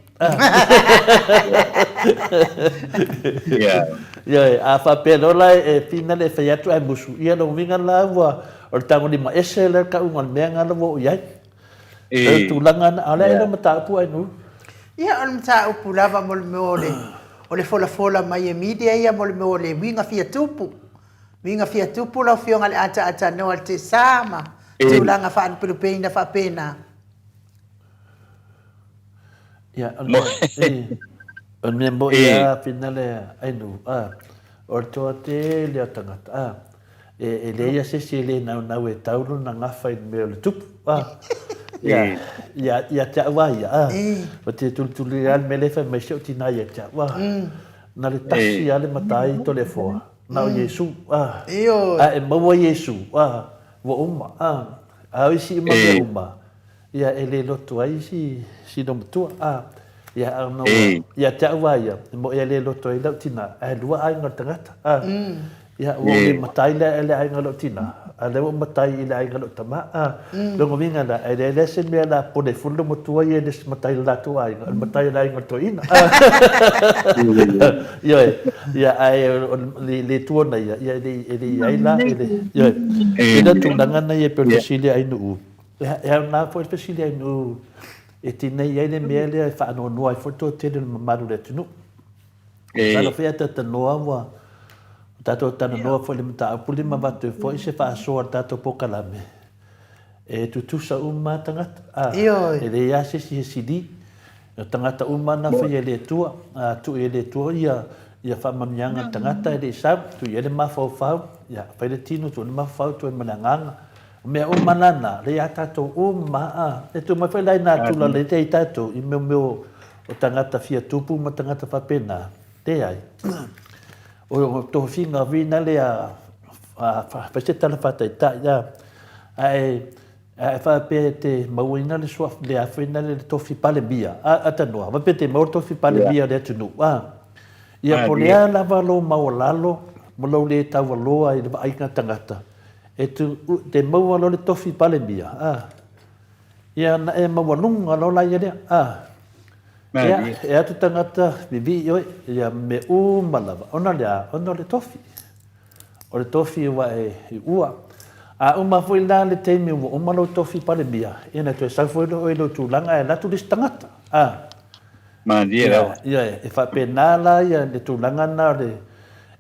Ioe, a faapea loa la e finale e fai atu ae musu, ia lona uiga la ua, o le tagolima ese lea le tauga o le mea lena la ua oo i ai. O le tulaga lena, a o le a ea le mataupu Ainuu? Ia, o le mataupu lava mo le mea o le, o le folafola mai e media ia mo le mea o le uiga fia tupu. Uiga fia tupu lau Afioga i le ataatanoa i le tesa ma tulaga faalupelupeina faapena. Ia, o le mea, o le mea moni lava finale Ainuu, a, o le toatele o tagata, a, e leai lava se isi e le naunau e tau lona gafa i le mea o le tupu, a, ia, ia, ia te au lava ia, a, ou te tulituli lava le mea lea e fai mai si ou tina ia te au, a, na le tasi lava le matai Toleafoa, na o Iesu, a, a e maua Iesu, a, ua uma, a, a o isi uma mea uma, Ia, e le loto ai si, si loomatua. A, ia, a ona ua, ia te au a ia, e moe a le loto ai lau tina, ae lua aiga o le tagata. A, ia, ua ou le matai lea i le aiga o lou tina, a lea ua ou matai i le aiga o lou tama. A, lona uiga la, e leai la se mea la pone ai fua le loomatua ia i le isi matai o le latou aiga, o le matai o le aiga o le toeaina. Ioe, ia, ae o le, le itu ona ia, ia, e le, e le i ai la, e le, ioe. I le tulaga na ia e pei o le fesili a Ainuu, E aoga foi le fesili a Nuu e tinei ai le mea lea e faanoanoa ai foi le toatele o le mamalu o le atunuu. Masalo foi a talanoa ua tatou talanoa foi i le mataupu lea ma avatu ai foi se faasoa i le tatou polokalame e tutusa uma lava tagata. E leai lava se isi e sili. O tagata uma na fai e le Atua, a tuu i le Atua ia ia faamanuiaga i le tagata e le i sau, tuu i ai le mafaufau, ia fai le tino, tuu i le mafaufau, tuu i ai ma le agaga. O mea uma la na, lea ia tatou uma a, e tuu mai foi la i natura lea i tatou i mea mea o tagata fia tupu ma tagata faapena, leai. O tofiga vina lea a fai se tala faataitai a, ae Ae faapea e te mauaina le suafa, le afe na le tofi Palemia, a, a tanoa, faapea e te maua le tofi Palemia o le atunuu, a. Ia po o le a lava lou maualalo ma lou le taualoa i le vaaiga tagata, e tu, u, te maua loa le tofi Palemia, a. Ia na e maualuga loa la ia lea, a. Ia, e atu tagata vivii oe, ia mea uma lava, ona o le a? Ona o le tofi. O le tofi ua e uua. A uma foi la le taimi ua uma lou tofi Palemia, ia na toe sau foi oe i lou tulaga ae alu atu le isi tagata. A. Malie lava. Ia, e faapena la ia le tulaga na o le,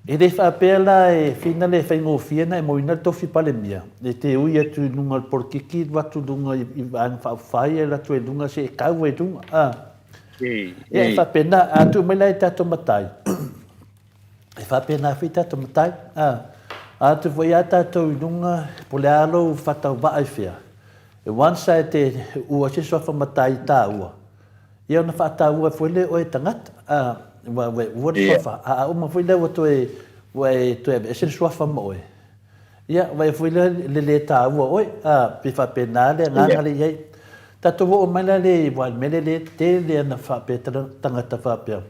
e le faapea la e fina le faigofie na e moina le tofi Palemia, e te ui atu i luga o le polokiki, alu atu i luga i Vaega Faaupufai, alu atu ai i luga se i kau ai i luga. A. Ia, e faapena, a tuu mai la i tatou matai, E faapena foi tatou matai, a. A atu foi a tatou i luga, po o le a lou faatauvaa i fea, e once a e te ua se suafa matai i tāua, ia ona faataua foi lea oe e tagata, a, ua, ua e ua le suafa, a, a uma foi lea ua toe, ua e toe aveese le suafa ma oe, ia, ua e foi lea le le taua oe, a, pei faapena le agaga lea i ai. Tatou oo mai la lea i, aua o le mea lea lea e tele ana faapea tagata faapea,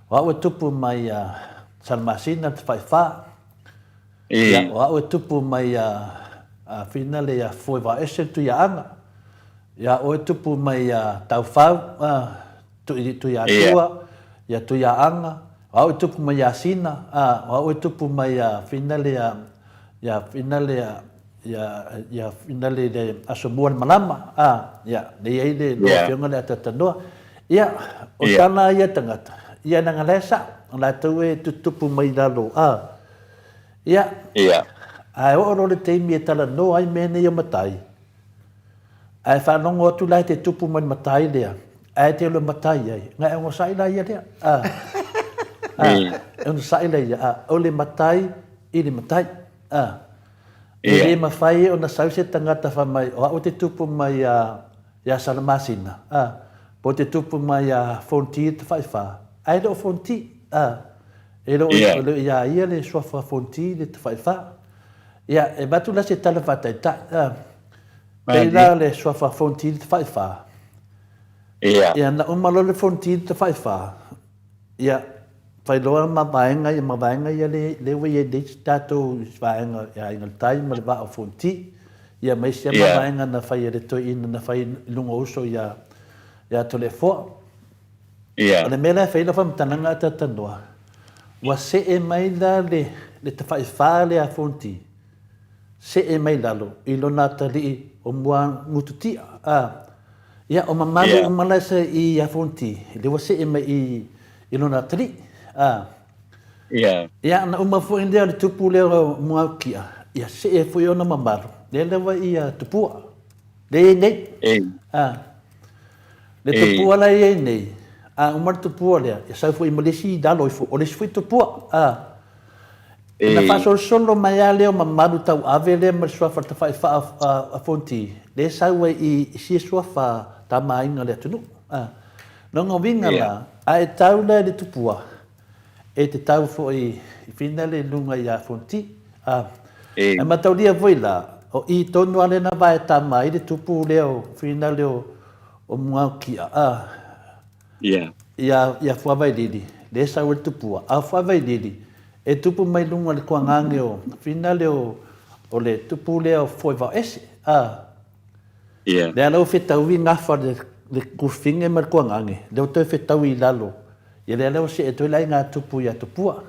O au e tupu mai ia Salamasina le Tafaifa. Ia, o au e tupu mai ia Finale ia Foevaese le Tuiaaga. Ia, o e tupu mai ia Taufau, Tuiatua, ia Tuiaaga. O au e tupu mai ia Sina, o au e tupu mai ia Finale ia Finale ia ia Finale le Asomua le Malama, ia, lea e i ai le afioga lea a Tatanoa. Ia, o tala ia tagata, ia leaga la e sao, o latou e tutupu mai i lalo, a. Ia, ae oo loa le taimi e talanoa ai mea nei o matai, ae faalogo atu la e te tupu mai le matai lea, ae te alu e matai ai, na e onosai la ia lea, a. A, e onosai la ia, a, o le matai i le matai, a. E le mafai ona sau se tagata fai mai, o au e te tupu mai a, Iā Salamasina, ā, po te tupu mai a Fonti i Tafaifa, ae le o Fonti, ā. E le o ia ia le suafa Fonti le Tafaifa. Ia, e avatu la se tala faataitai, a. Pei la le suafa Fonti le Tafaifa. Ia, na uma loa le Fonti le Tafaifa, ia, fai loa ma vaega ia, ma vaega ia le, le ua i ai nei si tatou vaega i Aiga i le Tai ma le Vaa o Fonti. Ia, ma isi lava vaega na fai e le toeaina na fai i luga o uso ia, ia Toleafoa. O le mea la e fai ai lau faamatalaga a talatalanoa, ua see mai la le, le tafaifa lea a Fonti, see mai lalo i lona atalii o Muagututia, a, ia, o mamalu uma la sa i ia Fonti, lea ua see mai i, i lona atalii, a. Ia, ona uma foi lea o le tupu lea o Muagututia, ia see foi ona mamalu, lea lava i ia Tupua. Lea e i ai nei. A. Le tupua la e i ai nei, a uma le tupua lea, e sau foi ma le isi i lalo ifo, o le isi foi tupua. A. Ona faasolosolo mai lava lea o mamalu tauave lea ma le suafa tafaifa a Fonti, lea e sau ai i sia suafa tamaaiga o le atunuu. A. Lona uiga la, a e tau la i le tupua, e te tau foi i finale i luga ia Fonti. A. Ae mataulia foi la, o i tonu lava lena vae tama ai le tupu lea o finale o o Muaokia, a. Ia, ia Fuavailili, lea e sau ai le tupua. A o Fuavailili, e tupu mai luga i le kuagaage o finale o, o le tupu lea o Foevaoese, a. Lea la ua fetaui gafa le, le kufine ma le kuagaage, lea ua toe fetaui i lalo. Ia lea la ua see atu ai le aiga tupu ia Tupua.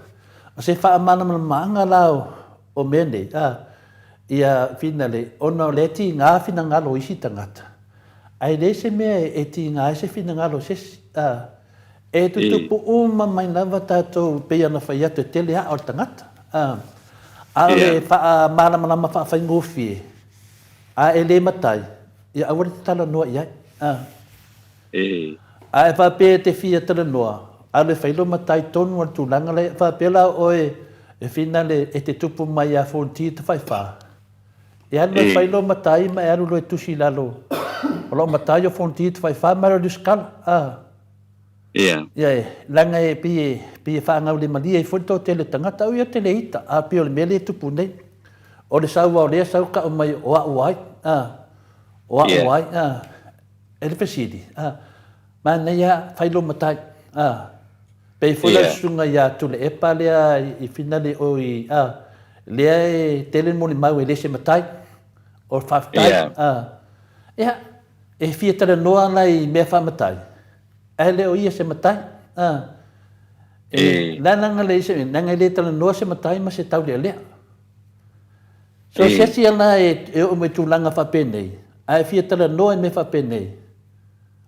O se faamalamalamaga la o, o mea nei, a, ia finale, ona o lea e tiga finagalo o isi tagata, ae leai se mea e tiga ai se finagalo o se isi, a. E tutupu uma mai lava tatou pei ona fai atu e tele aa o le tagata, a. A o le faamalamalama faafaigofie, a e le matai, ia aua le talanoa i ai, a. A e faapea e te fia talanoa, alu e fai lou matai tonu o le tulaga la e faapea la oe e finale e te tupu mai ia Fonti Tafaifa, e alu e fai lou matai ma e alu loa e tusi i lalo o lou matai o Fonti Tafaifa ma le Luscala, a. Ia e, leaga e pei e, pei e faagaulemalie ai foi le toatele o tagata, au ia te le ita, a pei o le mea lea e tupu nei. O le sau lava o lea sau tau mai o au ai, a, o au ai, a. E le fesili, a, manaia fai lou matai, a, pei foi la le susuga ia Tuilaepa lea i Finale o i, a, lea e tele le molimau e le se matai, o le faafetai, a, ia, e fia talanoa la i mea faamatai, ae le o ia se matai, a, e, leaga le, leaga e le talanoa se matai ma se taulealea. So se isi ana e oo mai tulaga faapenei, ae fia talanoa i mea faapenei,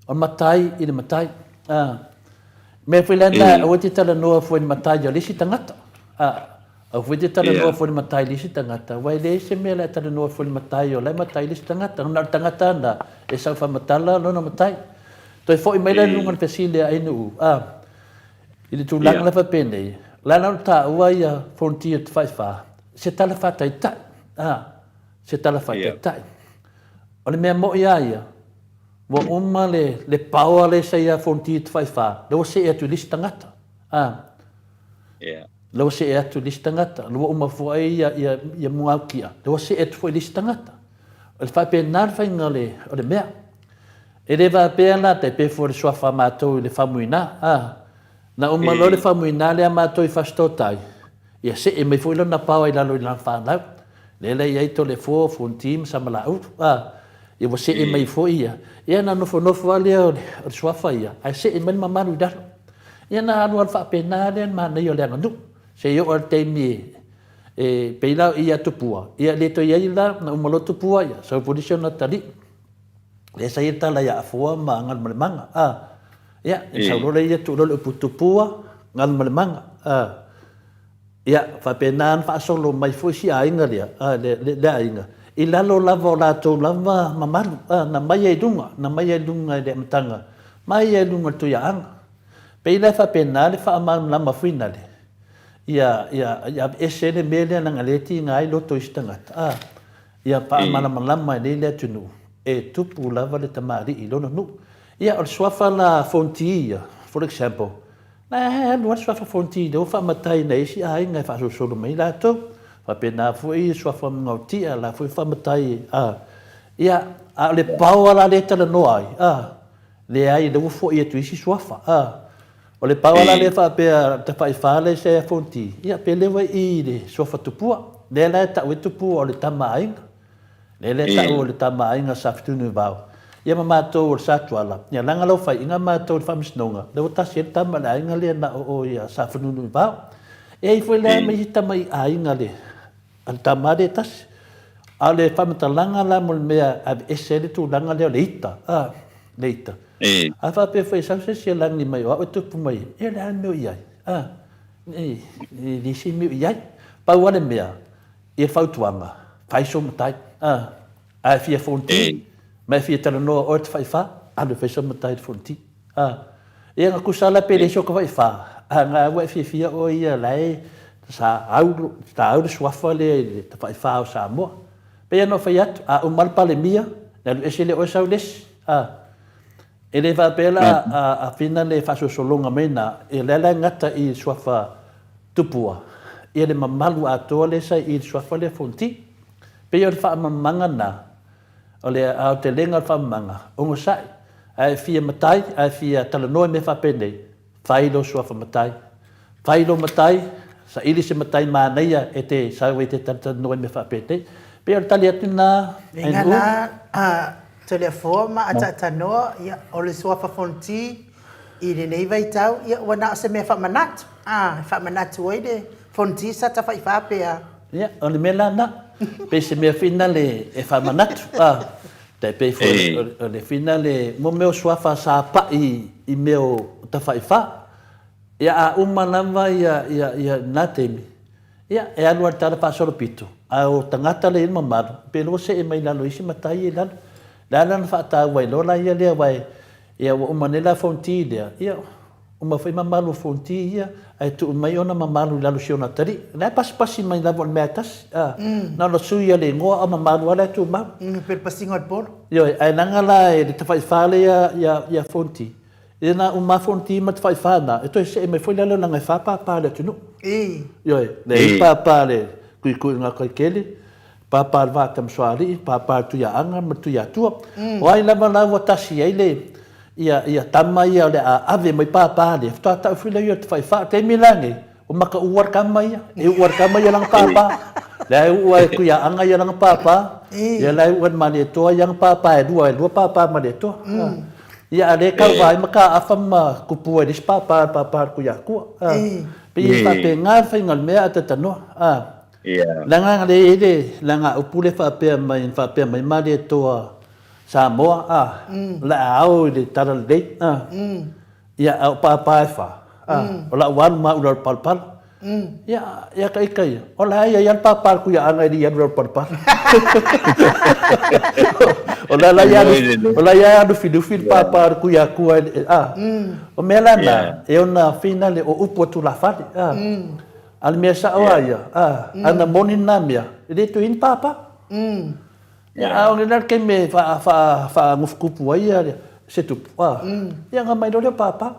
o le matai i le matai. A, mea foi lena, aua e te talanoa fua i le matai o le isi tagata. A, aua foi e te talanoa fua i le matai i le isi tagata, aua e leai se mea o le a talanoa fua i le matai o la e matai le isi tagata. Na o le tagata lena e sau faamatala lona matai. Toe foi mai la i luga o le fesili a Ainuu, a, I le tulaga la faapenei, o le a la ona taua ia Frontier Tafaifa, se tala faataitai, a, se tala faataitai. O le mea moi lava ia, ua uma le, le power lea sa ia Frontier Tafaifa, lea ua see atu i le isi tagata, a. Lea ua see atu i le isi tagata, lea ua uma foi ia, ia, ia Muaokia, lea ua see atu foi i le isi tagata. O le faapena le faiga o le, o le mea. E le faapea la te pefua le suafa a matou i le famuina, a. Na uma loa le famuina lea a matou i Fasitotai, ia see mai foi lona paoa i lalo i lana fanau. Lea la e i ai Toleafoa, Fonti ma Samalaulu, a. Ia ua see mai foi ia. Ia na nofonofo lava lea o le suafa ia, ae see mai le mamalu i lalo. Ia na alualu faapena lea le manaia o le aganuu. Se i oo lava i le taimi e pei la o i ia Tupua, ia le toe i ai la, na uma loa Tupua, ia sau foi le isi ona atalii. Lea sa ia le tala ia Afoa ma Galumalemana, a. Ia, e sau loa lea ia tuu loa le upu Tupua, Galumalemana, a. Ia, faapena ona faasolo mai foi si aiga lea, a, le, le, le aiga, i lalo lava o latou lava mamalu, a, na mai ai i luga, na mai ai i luga i le amataga, mai ai i luga i le Tuiaaga. Pei la e faapena le faamalamalama fuinale, ia, ia, ia aveese le mea lea leaga o lea e tiga ai loto o isi tagata, a. Ia faamalamalama e nei le atunuu, e tupu lava le tamalii i lona nuu. Ia, o le suafa la Fonti ia, for example, Na e alu lava le suafa Fonti lea ua faamatai nai isi aiga e faasolosolo mai ai latou. Faapena foi suafa Magaotia, la foi faamatai a. Ia, a o le power la lea e talanoa ai, a, leai, lea ua foi atu i isi suafa, a. O le power la lea faapea Tafaifa lea e i Fonti, ia pe lea ua i i le suafa Tupua. Lea la e tau ai Tupua o le tama a aiga. Lea la e tau o le tama a aiga Sa Fetunuivao, ia ma matou o le Sa Tuala, ia leaga lau faiga matou i le Faamasinoga, lea ua tasi ai le tama a le aiga lea na o o ia Sa Fenunuivao. E i ai foi la ma isi tama i aiga a le a le tama lea e tasi. A o le faamatalaga la mo le mea e aveese ai le tulaga lea o le ita, a, le ita. A faapea foi e sau se isi e lagi mai o au e tupu mai ai, ia o le a le mea o i ai, a, e leai se mea o i ai. Pau lava le mea, Ia fautuaga, fai sou matai. A, a e fia fonti, ma e fia talanoa oe tafaifa, alu e fai sou matai i le fonti. A, ia na kusa la pe le isi o tafaifa, a na ua e fiafia oe ia la e sa au, sa au le suafa lea i le tafaifa o Samoa. Pei ona ou fai atu, a uma le Palemia, na alu ese lea o oe sau le isi. A, e le faapea la a fina le faasolosologa mai na, ia lea la e gata i le suafa Tupua, ia le mamalu atoa lea sa i le suafa lea Fonti. Pei o le faamamamaga na, o le aotelega o le faamamaga, onosai, a e fia matai, a e fia talanoa i mea faapenei, fai lou suafa matai. Fai lou matai, saili se matai manaia e te sau ai e te talatalanoa i mea faapenei. Pei o le tali atu lena, Inga Andrew. la a Toleafoa ma Ataatanoa, ia, o le suafa Fonti I lenei vaitau, ia, ua na o se mea faamanatu, a, e faamanatu ai le Fonoti sa tafaifa pe a. Ia, o le mea la lena, pei se mea foi lena e faamanatu, a, tai pei foi o le foi lena, mo mea o suafa sa pai i mea o tafaifa. Ia, a uma lava ia, ia, ia lena taimi, ia, e alu lava i le tala faasolopito, a o tagata lea e i ai le mamalu, pe lua see mai lalo i isi matai ia i lalo. O le a la na faataua ai loa la ia lea, aua e Ia ua uma nei la Fonti lea, ia uma foi mamalu o Fonti ia, ae tuu mai ona mamalu i lalo o si ona atalii. O la e pasipasi mai lava o le mea e tasi, a. Na ona sui lava le igoa a o mamalu lava la e tumau. Pei le pasiga o le polo. Ioe, ae leaga la e le tafaifa lea ia, ia Fonti, ia na uma lava Fonti ma tafaifa na, e toe see mai foi lalo leaga e fa papa o le atunuu. Ioe, leai papa le Tuikuigaakaikele, Pāpā le Vaa-Tamasoalii, Pāpā le Tuiaaga ma le Tuiatua. O ai lava la ua tasi ai le, ia, ia tama ia o le a ave mai pāpā lea, faatoa tau foi lea ia o le tafaifa. O le taimi la lenei, ua makaua le tama ia, e uua e le tama ia lana pāpā. Lea e uua e Tuiaaga ia lana pāpā, ia la e uua e le Malietoa ia ana pāpā e lua, e lua pāpā Malietoa. Ia, a o lea e tauva ai ma kaafa ma kupu ai le isi pāpā, le pāpā o le Tuiatua. Pei e faapena le faiga o le mea a Tatanoa. Ia. Leaga le i ai le leaga upu lea faapea mai na faapea mai Malietoa Samoa a o le a ao i le Talalelei a ia a o pāpā e fa a o la'u alu ma au i lalo palapala ia ia ka ika ia o la e i ai a le pāpā le Tuiaaga e le i alu i lalo palapala o la la ia o la ia lufilufi le pāpā o le Tuiatua a o mea la na e ona finale o upu a tulafale a A o le mea sao lava ia, a, ana moni lena mea, e le toe i ai ni pāpā. Ia, a o le la le taimi e faanofotupu ai ia se tupu, a, ia ona aumai loa lea o pāpā.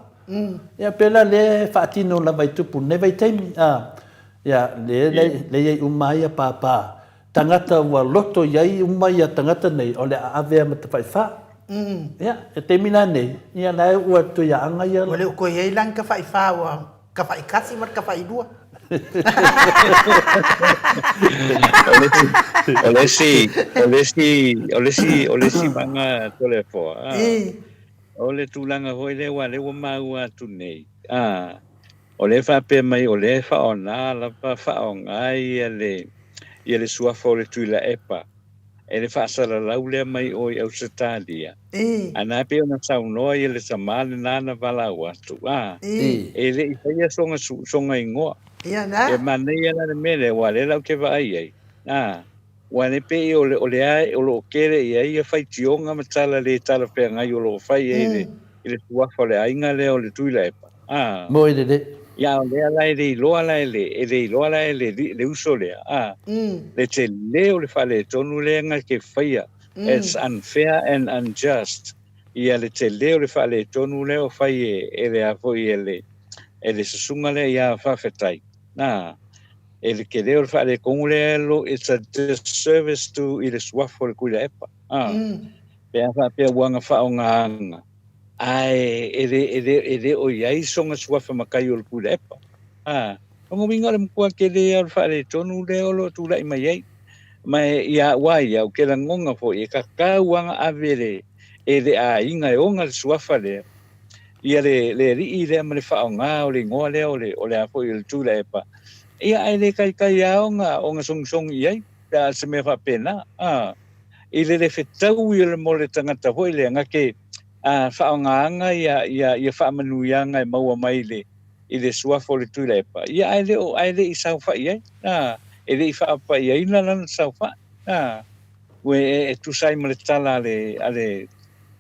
Ia, pēlā lea e faatino lava i tupu i lenei vaitaimi, a, ia, lea e i ai uma lava ia pāpā. Tagata ua loto i ai uma ia tagata nei, o le a ave lava ma tafaifa. Ia, e taimi la nei, ia la e ua toe aanga ia. Ua le o toe i ai la ni tafaifa ua Tafaitasi ma le tafailua. O le isi, o le isi, o le isi, o le isi maga Toleafoa, a, o le tulaga foi lea aua o lea ua maua atu nei, a, o lea e faapea mai o lea e faaaoga lava, faaaoga ia le, ia le suafa o le Tuilaepa e le faasalalau lea mai o i Ausetalia. A na pei ona saunoa ia le tama lena na valaau atu, a, e le i faia sona, sona igoa. Ia na. E manaia la le mea lea, aua o lea la ou te vaai ai, a, aua le pei o le, o lea o lo o tele i ai ia faitioga ma tala le talafeagai o lo o fai ai i le, i le suafa o le aiga lea o le Tuilaepa. A. Moe lelei. Ia, o lea la e le iloa la e le, e le iloa la e le, le uso lea, a, le tele o le faaletonu lea na te faia, it's unfair and unjust, ia le tele o le faaletonu lea o fai e, e le a foi e le, e le susuga lea ia Faafetai, na, e le tele o le faaletonu lea lo, it's a disservice to i le suafa o le Tuilaepa, a, pe a faapea ua na faaaogaina, ae e le, e le, e le o i ai sona suafa matai o le Tuilaepa. A, lona uiga o le matua tele lava o le faaletonu lea o lo o tulai mai ai. Ma e, ia au a ia, ou te lagona foi, e tatau lava ona ave le, e le aiga e ona le suafa lea, ia le, le alii lea ma le faaaoga o le igoa lea o le, o le a foi o le Tuilaepa, ia ae le taitai lava ona, ona sogisogi i ai, pe a o se mea faapena, a, i le le fetaui o le, mo le tagata foi lea, na te a, faaaogaina ia, ia, ia faamanuiaga e maua mai i le, i le suafa o le Tuilaepa, ia ae le o, ae le i saofai ai, a, e le i faapaiaina lana saofai, a, ua e, e tusa ai ma le tala a le, a le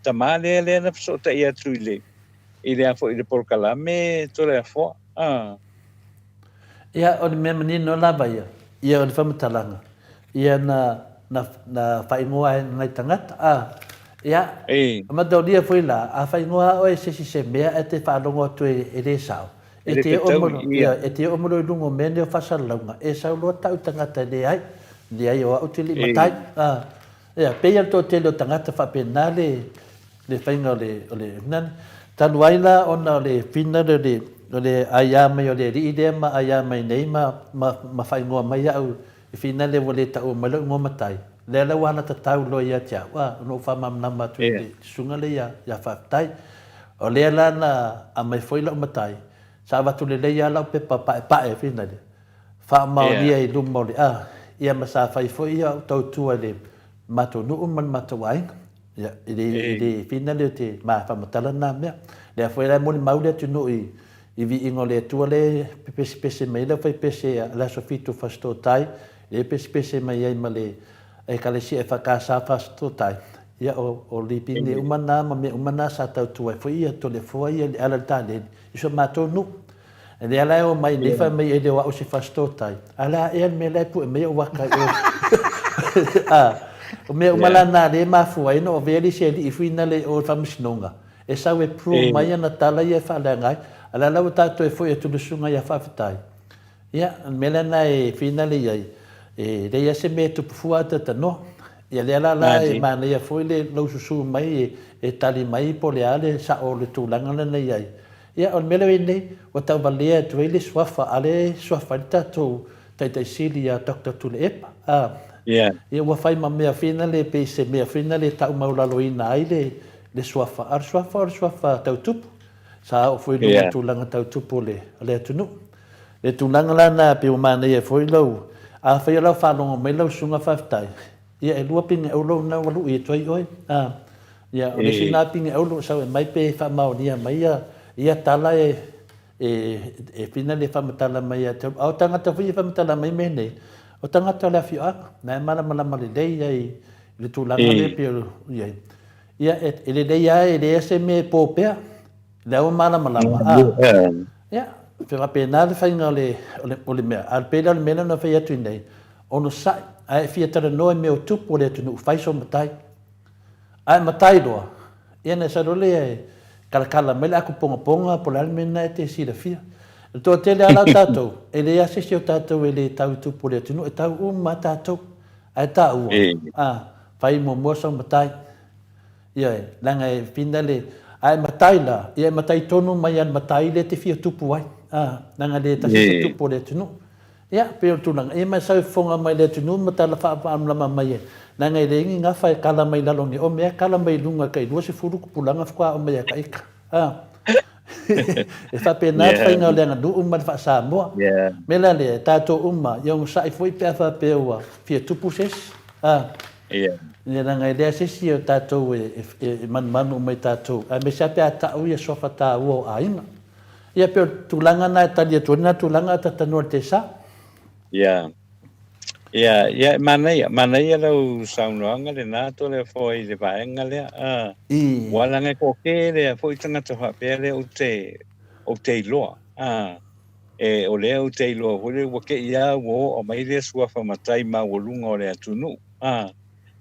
tama lea lea na fesootai atu i le, i le a foi i le polokalame Toleafoa, a. Ia, o le mea manino lava ia, ia o le faamatalaga, ia na, na, na faaigoa ai nai tagata, a, ia, Ei. mataulia foi la, a faaigoa lava oe e se isi se mea ae te faalogo atu e, e le sao, E e le te oo fetaui, mo, ia. ia, e te oo mo i luga o mea nei o faasalalauga, e sau loa tau tagata e leai, leai o au te le i matai, Ei. a, ia, pei lava le toatele o tagata faapena le, le faiga o le, o le nani. Talu ai la ona o le fina lea o le, o le aia mai o le alii lea ma aia mai nei ma, ma, ma faaigoa mai au i fina lea ua le taua mai lou igoa matai, lea la ua alatatau loa ia te au, a, ona ou faamalamalama atu i le susuga lea ia, ia Faafetai. O lea la na aumai foi lau matai, sa avatu lelei lava lau pepa paepae fina lea, faamaonia i luma o le, a, ia ma sa fai foi au tautua i le matou nuu ma le matou aiga. Ia, i le, i le fina lea o te faamatala na mea. Lea foi la e molimau le atunuu i, i viiga o le Atua lea e pepesepese mai ai le aufaipese a le Aso Fitu Fasitooutai, lea e pesepese mai ai ma le Ekalesia EFKS Fasitooutai. Ia, o, o lipine uma na ma mea uma na sa tautua ai foi ia Toleafoa ia i le ala i le taleni i so matou nuu. Lea la e o mai nei fai mai e le o au se Fasitooutai. A le a ea le mea la e pue mai ou aka i o. A, o mea uma la na lea e mafua ai ona avea le isi alii fui na le i o i le faamasinoga, e sau e prove mai ana tala ia e faaleaga ai. A o le a la ua tatou toe foi atu i le susuga ia Faafetai. Ia, o le mea lena e finale i ai, e leai lava se mea e tupu fua ae talanoa. Ia lea la la e manaia foi le lou susu mai e tali mai po o le a le sao o le tulaga lena e i ai. Ia, o le mea lea ua i ai nei, ua tauvalea atu ai le suafa a lea e suafa ai le tatou Taitai Sili ia Doctor Tuilaepa. A, ia ua fai ma mea finale pei se mea finale e tau maualaloina ai le, le suafa. A o le suafa o le suafa tau tupu. Sa oo foi i luga i tulaga tau tupu o le, o le atunuu. Le tulaga la lena pei ua manaia foi lau, afai o lau faalogo mai lau susuga faafetai, ia e lua pine auro na ua lui atu ai oe. A, ia o le isi na pine auro sau e aumai pe faamaonia mai ia, ia tala e, e, e fina le faamatala mai ia te au. A o tagata foi e faamatala mai mea nei, o tagata o le afioaga, na e malamalama lelei ai i le tulaga lea pei o i ai. Ia, e, e lelei lava e leai se mea e po pea. Lea ua malamalama, a. Ia, e faapena le faiga o le, o le, o le mea. A pei la o le mea lea na fai atu i nei, onosai, a e fia talanoa i mea o tupu o le atunuu, fai sou matai. A e matai loa, ia ona e sau loa lea e kalakala mai le aku pongaponga po o le a le mea lena e te silafia. O le toatele lava la o tatou, e leai lava se isi o tatou e le tau i tupu o le atunuu, e tau uma lava tatou. Ae taua, a, fai muamua sou matai. Ioe, leaga e fina le, a e matai la, ia e matai tonu mai lava i le matai lea e te fia tupu ai, a, leaga e le tasi se tupu o le atunuu. Ia, pei o le tulaga, ia ma e sau e fofoga mai le atunuu ma tala faamalamalama mai e, leaga e leai ni gafa e kala mai lalo nei, o mea e kala mai luga tai 20 tupulaga faatoa oo mai ia ita, a. E faapena le faiga o le aganuu ma le faa-Samoa. Mea la lea, tatou uma, ia onosai foi pe a faapea ua fia tupu se isi, a. Ia leaga e leai se isi o tatou e manumanu uma i tatou, aemaise lava pe a tau ia suafa taua o aiga. Ia pei o le tulaga lena e tali atu ai lena tulaga a Tatanoa i le Tesa. Ia. Ia, ia e manaia, manaia lau saunoaga lena Toleafoa i le vaega lea. A, ua leaga e toatele lava foi tagata faapea lea ou te, ou te iloa. A, e, o lea ou te iloa foi lea ua te i lava ua oo mai lea suafa matai maualuga o le atunuu. A,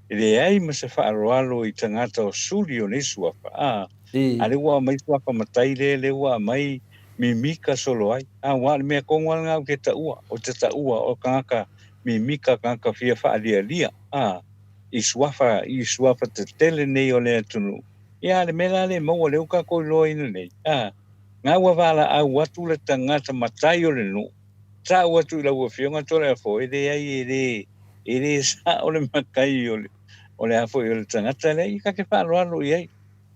e leai ma se faaaloalo i tagata o suli o nei suafa. A, a lea ua aumai suafa matai lea, lea ua aumai mimika solo ai. A aua o le mea tonu lava lena ou te taua, ou te taua o tagata mimika, tagata fia faalialia, a, i suafa, i suafa tetele nei o le atunuu. Ia, a o le mea la lea e maua lea ua tatou iloaina nei, a, na ua valaau atu le tagata matai o le nuu, tau atu i lau Afioga Toleafoa, e leai, e le, e le sao le matai o le, o le a foi o le tagata lea, ia ta te faaaloalo i ai.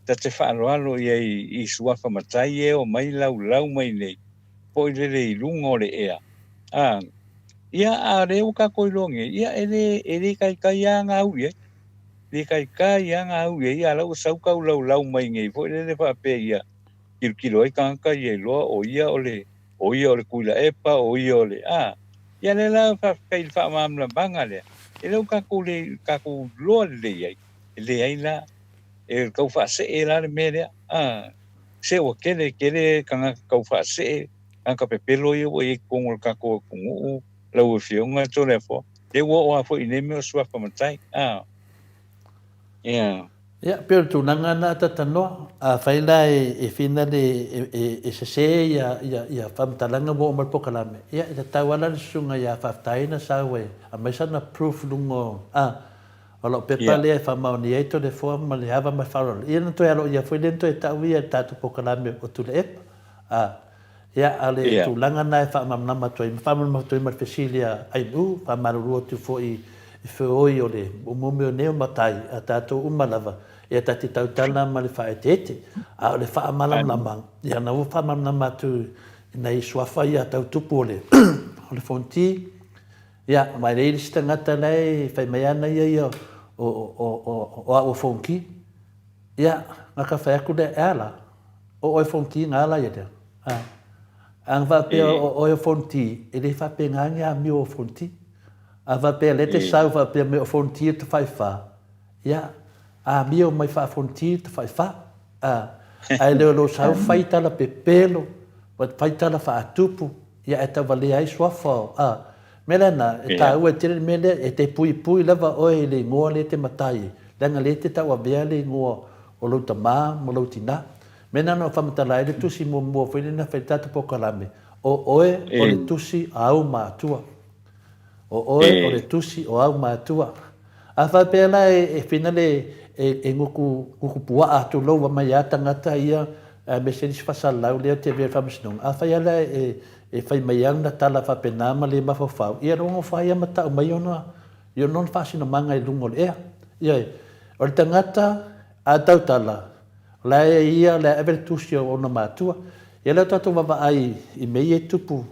Ta te faaaloalo i ai i suafa matai e omai laulau mai nei, foi lele i luga o le ea. A, ia, a o lea ua tatou iloa nei, ia, e le, e le taitai lava ona au i ai. Le taitai lava ona au i ai, a o la ua sau tau laulau mai nei foi lele faapea ia tilotilo ai tagata ia iloa o ia o le, o ia o le Tuilaepa, o ia o le, a, ia lea la faafetai i le faamalamalamaga lea, e le o tatou le, tatou iloa lelei ai, e leai la, e tau faasee la le mea lea, a, se ua tele tele tagata tau faasee, tagata pepelo ia ua i ai i totonu o le tatou atunuu, lau Afioga Toleafoa, lea ua oo lava foi i nei mea o suafa matai, a, ia. Ia, pei o le tulaga lena Tatanoa, afai la e finale e sese ia faamatalaga ua oo mai le polokalame, ia e tatau lava la le susuga ia Faafetai ona sau e aumai sana proof i luga o, a, o lau pepa lea e faamaonia ai Toleafoa ma le ava ma le faaaloalo, ia ona toe aloaia foi lea ona toe tau ia i le tatou polokalame o Tuilaepa. A, Ia, a o le tulaga lena e faamalamalama atu ai, faamalamalama atu ai ma le fesili a Ainuu, faamalulu atu foi i feoi o le umuumu o nei o matai a tatou uma lava, ia ta te tautala ma le faaeteete. A o le faamalamalamaga, ia na ua faamalamalama atu i nai suafa ia tau tupu o le o le Fonti, ia, ma e leai le isi tagata la e fai mai ana ia ia o o o o au o Fonti. Ia, na ka fai atu lea, e a la? O oe Fonti nga ala ia lea. A. A na faapea o oe o Fonti, e le faapena ni amio o Fonti. A faapea lea te sau faapea mai o Fonti le tafaifa, ia, amio mai faa-Fonti le tafaifa. A. Ae le o lou sau fai tala pepelo, fai tala faatupu, ia ae tauvalea ai suafa o, a. Mea lena, e taua e tele le mea lea, e te puipui lava oe i le igoa lea e te matai ai, leaga lea e te tauavea le igoa o lou tamā ma lou tinā. Mea lena na ou faamatala ai le tusi muamua foi lea na fai i le tatou polokalame, o oe o le tusi a ou matua. O oe o le tusi o au matua. A faapea la e finale e gutu, gutu puaa atu lou mai a tagata ia aemaise nisi faasalalau lea te avea i le faamasinoga, afai lava la e fai mai ana tala faapena ma le mafaufau, ia logo fai lava ma tau mai ona i ona faasinomaga i luga o le ea. Ioe, o le tagata a tautala, o la e ia, o la e ave le tusi o ona matua. Ia lea tatou vaavaai i mea ia e tupu,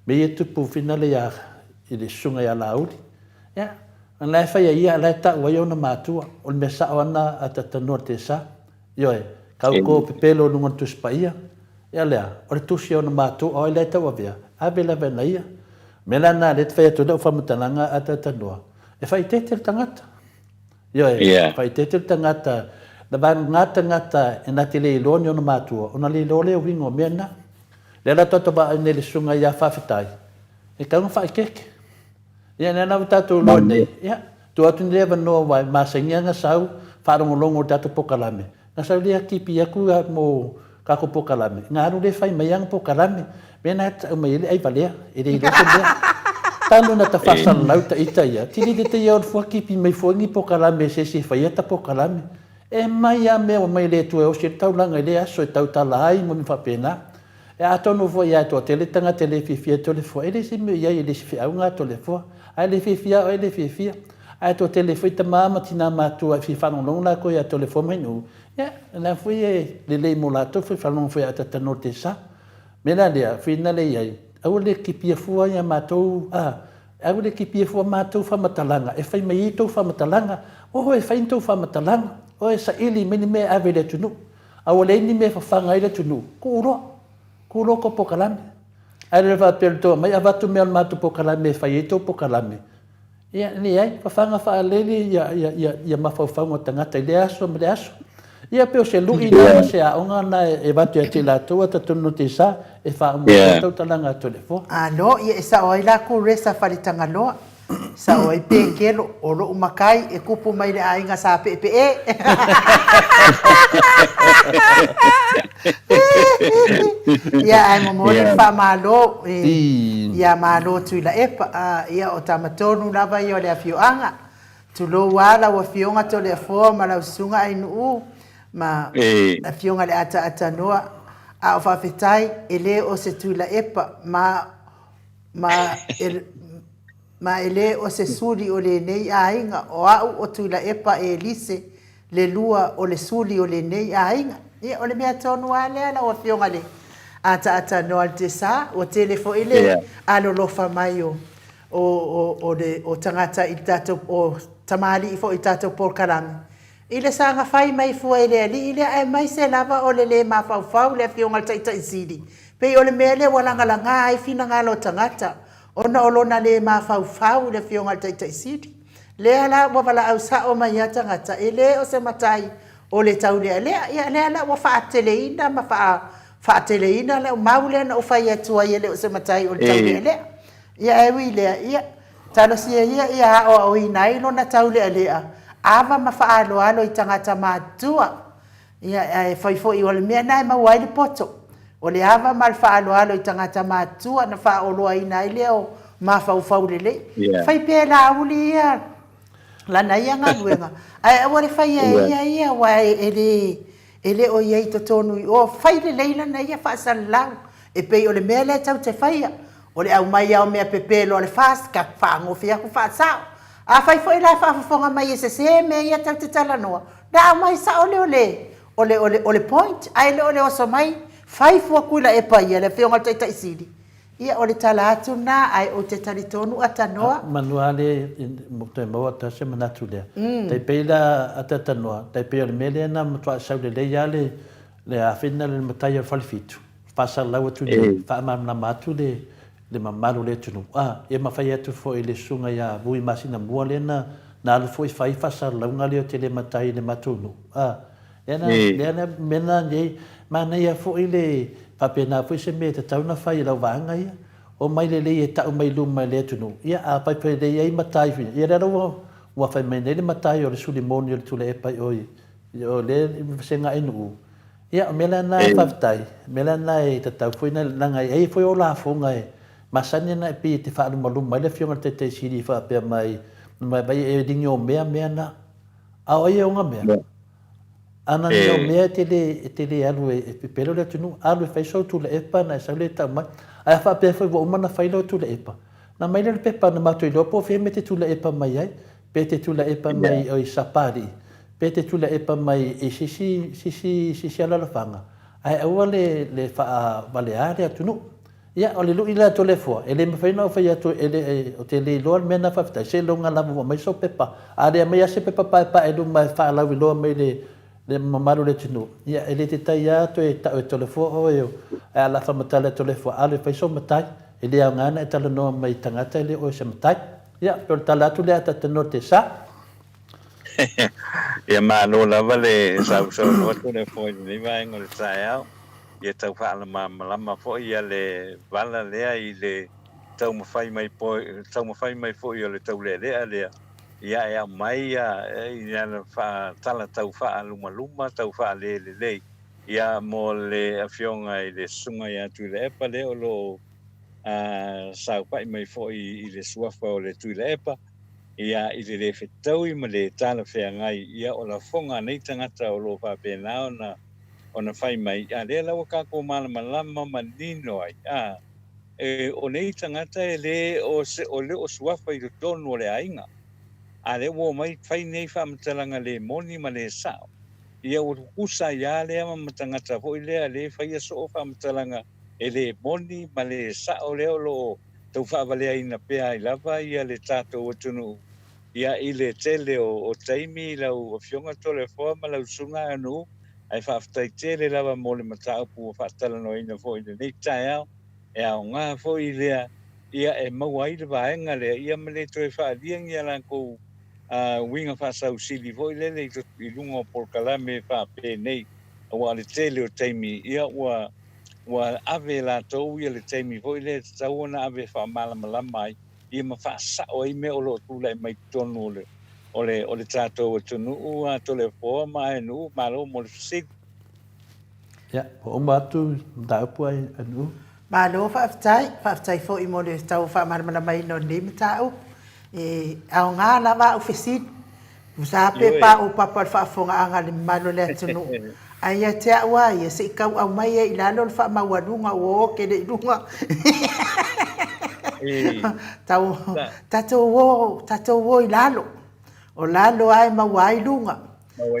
mea ia e tupu finale ia i le susuga ia Laauli. Ia, o la e fai e ia, o la e tau ai ona matua. O le mea sao lava lena a Tatanoa Tesa. Ioe, kau ko pepelo i luga o le Tusi Paia. Ia lea, o le tusi a ona matua, o ai la e tauavea? Ave lava e na ia. O le mea la lena lea e te fai atu ai lau faamatalaga a Tatanoa, e faaeteete le tagata. Ioe, e faaeteete le tagata, na vagana tagata e na te le iloa ni ona matua, ona le iloa lea o uiga o mea na. Lea la tatou vaai nei i le susuga ia Faafetai, e tatau ona faaeteete. Ia, lea la ua tatou iloa nei, ia, tuu atu nei le avanoa aua e masani lava ona sau faalogologo i le tatou polokalame, na sau lea tipi atu mo tatou polokalame, na alu lea fai mai ana polokalame, mea na e tau mai ai le aivalea, e le iloa se mea. Talu ona ta faasalalau ta ita ia, tili te ia o le fua tipi mai fua ni polokalame e se isi e faia ta polokalame. E mai lava mea ua mai le Atua e osi ai le taulaga i lea aso e tautala ai ma mea faapena. E atonu foi ia toatele tagata e le fiafia i Toleafoa, e le se mea i ai e le se feauga a Toleafoa. A e le fiafia oe, e le fiafia. Ae toatele foi tama ma tina matua e fia faalogologo latou ia Toleafoa ma Inuu, ia, o la foi e lelei mo latou foi faalogo foi ia Tatanoa Tesa. Mea la lea, whina le i ai, aua le kipia fua ia matou, a, aua le kipia fua matou faamatalaga, e fai mai ai tou faamatalaga, oho e fai ni tou faamatalaga, oe saili mai ni mea e ave i le atunuu. A ua leai ni mea e fafaga ai le atunuu, tuu loa. Tuu loa tou polokalame. Ae le faapea o le tou aumai avatu mea o le matou polokalame e fai ai tou polokalame. Ia, leai, fafaga faalele ia, ia, ia, ia mafaufauga o tagata i lea aso ma lea aso. Ia, pei o se lui lena ma se aoga lena e avatu ia te i latou a tatou no te sa e faauma ai tautalaga a Toleafoa. Alo, ia e sao ai la ku Resa Faletagaloa. Sao ai Pekelo, o loʻu makai e kupu mai le aiga sa peʻepeʻe. Ia, ae momoli le faamalo ia Malo Tuilaepa. Ia, o tama tonu lava ia o le afioaga. Tulou a lau Afioga Toleafoa ma lau Susuga Ainuu ma Afioga le Ataatanoa, a o faafetai e le o se Tuilaepa ma ma e ma e le o se suli o lenei aiga, o au o Tuilaepa Elise le lua o le suli o lenei aiga. Ia, o le mea tonu lava lea lau Afioga i le Ataatanoa le Tesa, ua tele foi le alolofa mai o o, o, o, le, o tagata i le tatou, o tamalii foi i tatou polokalame, i le saga fai mai fua e le alii lea, aemaise lava o le lē mafaufau le Afioga i le Taitai Sili, pei o le mea lea ua lagalaga ai finagalo o tagata, ona o lona lē mafaufau i le Afioga i le Taitai Sili. Lea la ua valaau sao mai a tagata, e lē o se matai o le taulealea. Ia, lea la ua faateleina ma faa, faateleina lau mau lea na ou fai atu ai e le o se matai o le taulealea. Ia ae ui i lea, ia, talosia ia ia aoaoina ai lona taulealea, ava ma faaaloalo i tagata matutua. Ia, ae fai foi o le mea lena e maua ai le poto, o le ava ma le faaaloalo i tagata matutua na faaoloaina ai lea o mafaufau lelei. Fai pea e Laauli ia lana ia galuega, ae aua le faia e ia ia, aua e le, e le o i ai i totonu i o, fai lelei lana ia faasalalau, e pei o le mea lea tau te faia, o le aumai lava o mea pepelo a le FAST, ka faagofi atu faasao. Afai foi la e faafofoga mai e sese mea ia tau te talanoa, na aumai sao lea o le, o le, o le, o le point, ae le o le oso mai, fai fua Tuilaepa ia, le Afioga i le Taitai Sili, Ia, o le tala atu lena, ae ou te talitonu Atanoa. Manu lava le toe maua atu ai se manatu lea. Tai pei la a Atanoa, tai pei o le mea lea na matuai sau lelei lava le le afena le matai o le Falefitu, faasalalau atu nei, faamalamalama atu le le mamalu o le atunuu. A, ia ma fai atu foi i le susuga ia Vui Masinamua lea na na alu foi fai faasalalauga lea o te le matai i le matou nuu. A, Lea na, lea na, mea na nei, manaia foi le, faapena foi se mea e tatau ona fai e lau vaega ia. Omai lelei e tau mai luma i le atunuu, ia a faifai lelei ai matai, ia lea la ua, ua fai mai nei le matai o le suli moni o le Tuilaepa i o i, i o le vasega Ainuu. Ia o mea la na e faafetai, o mea la na e tatau foi na, leaga e i ai foi o lafoga e masani ana e pei e te faalumaluma ai le Afioga i le Taitai Sili faapea mai, mai e ligiomea mea na. A o ai e ona mea? Ana ni o mea e te le, e te le alu e, e pepelo le atunuu, alu e fai sou Tuilaepa ona e sau lea e tau mai. Ae a faapea foi ua uma ona fai lau Tuilaepa, ona aumai lea o le pepa na matou iloa po o fea mea e te Tuilaepa mai ai, pe te Tuilaepa mai i Sapalii, pe te Tuilaepa mai i se isi, se isi, se isi alalafaga, ae aua le, le faavalea le atunuu. Ia, o le lui lea a Toleafoa, e le mafai ona ou fai atu, e le, ou te le iloa le mea lena faafetai, seiloga lava ua aumai sou pepa. A le aumai lava se pepa paepae i luma e faalauiloa mai le, le mamalu o le atunuu, ia, e le taitai lava toe tau e Toleafoa oe o, ae a la faamatala e Toleafoa, alu e fai sou matai. E le aoga ona e talanoa mai i tagata e le o oe o se matai. Ia, pei o le tala atu lea a Tatanoa Tesa. Ia malo lava le sausaunoa Toleafoa i lenei vaega o le taeao. Ia tau faalamalamalama foi ia le vala lea i le taumafai mai taumafai mai foi o le taulealea lea, ia e aumai ia i ana tala tau faalumaluma, tau faalelelei, ia mo le afioga i le Susuga ia Tuilaepa lea o lo o saofai mai foi i le suafa o le Tuilaepa. ia i le le fetaui ma le talafeagai, ia o lafoga a nei tagata o lo o faapena ona ona fai mai, a lea la ua tatou malamalama manino ai, a, e, o nei tagata e le o se, o le o suafa i totonu o le aiga, a lea ua omai fai nei faamatalaga le moni ma le sao, ia ua tutusa ai lava lea ma tagata foi lea lea e faia soo faamatalaga e le moni ma le sao lea o lo o tau faavaleaina pea ai lava ia le tatou atunuu ia i le tele o, o taimi i lau Afioga Toleafoa ma lau Susuga Aganuu, ae faafetai tele lava mo le mataupu ua faatalanoaina foi i lenei taeao, e aoga foi lea ia e maua ai le vaega lea ia ma le toe faaalia ni a latou uiga faasausili foi lele i, i luga o polokalame faapenei, aua o le tele o taimi ia ua ua ave e latou ia le taimi foi lea e tatau ona ave e faamalamalama ai. ia ma faasao ai mea o lo o tulai mai totonu o le o le o le tatou atunuu a Toleafoa ma Aenuu. Malo mo le fesili. Ia, ua uma atu mataupu Aenuu. Malo faafetai, faafetai foi mo le tau faamalamalamaina o lenei mataupu. E aoga lava au fesili, tusa pe paopapa le faafofogaaga a le mamalu o le atunuu, ae ia te au lava ia, se i tau aumai ai i lalo le faamaualuga ua o tele i luga. Tau, tatou o, tatou o i lalo. O lalo lava e maua ai luga.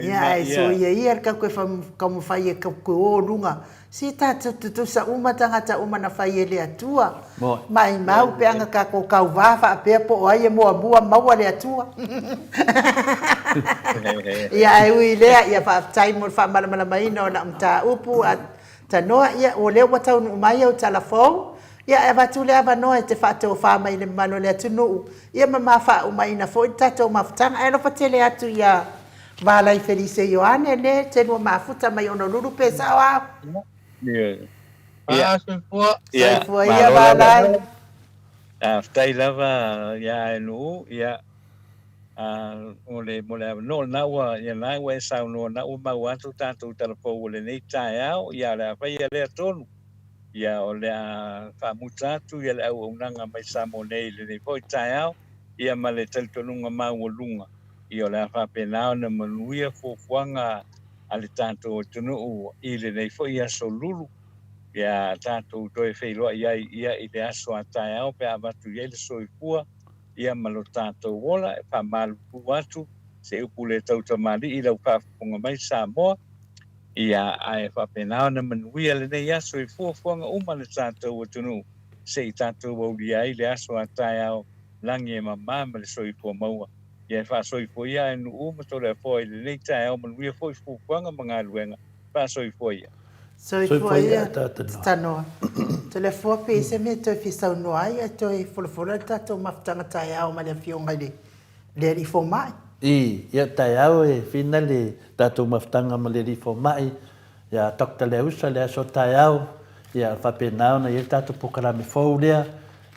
Ia, ae soia ia le tatou taumafai e toe o luga. Se tatou tutusa uma tagata uma na fai e le Atua. Maimau pe ana tatou tauva faapea po o ai e muamua maua le Atua. Ia, ae ui i lea, ia faafetai mo le faamalamalamaina o lau mataupu. Tanoa, ia, o lea ua taunuu mai au tala fou, ia, ae avatu le avanoa e te faatofa mai i le mamalu o le atunuu, ia, ma ma faaumaina foi le tatou mafutaga. Ae alofa tele atu ia Valai Felise Ioane le te lua mafuta mai Honolulu pe sao au? Ia, soifua. Soifua ia Valai. Faafetai lava ia Aenuu, ia, mo le, mo le avanoa, lena ua, ia lena ua e saunoa, lena ua maua atu tatou tala fou o lenei taeao, ia o le a faia lea tonu, ia o le a faamuta atu ia le auaunaga mai Samoa nei i lenei foi taeao, ia ma le talitonuga maualuga, ia o le a faapena ona manuia fuafuaga a le tatou atunuu i lenei foi aso lulu, ia tatou toe feiloai ai ia i le aso a taeao pe a avatu i ai le soifua. ia ma lo tatou ola e faamalulu atu se upu le tautamalii i lau faafofoga mai Samoa, ia ae faapena ona manuia lenei aso i fuafuaga uma a le tatou atunuu se i tatou aulia ai le aso a taeao lagi e mama ma le soifua maua. Ia e faasoifua ia ae nuu ma Toleafoa i lenei taeao manuia foi fuafuaga ma galuega. Faasoifua ia. Soifua ia Tanoa. Toleafoa pe i se mea e toe fia saunoa ai ae toe folafola le tatou mafutaga taeao ma le afioga i le le Alii Fomai. I ia taeao e whina le tatou mafutaga ma le Alii Fomai ia Doctor Leausa le aso taeao ia faapena ona i ai le tatou polokalame fou lea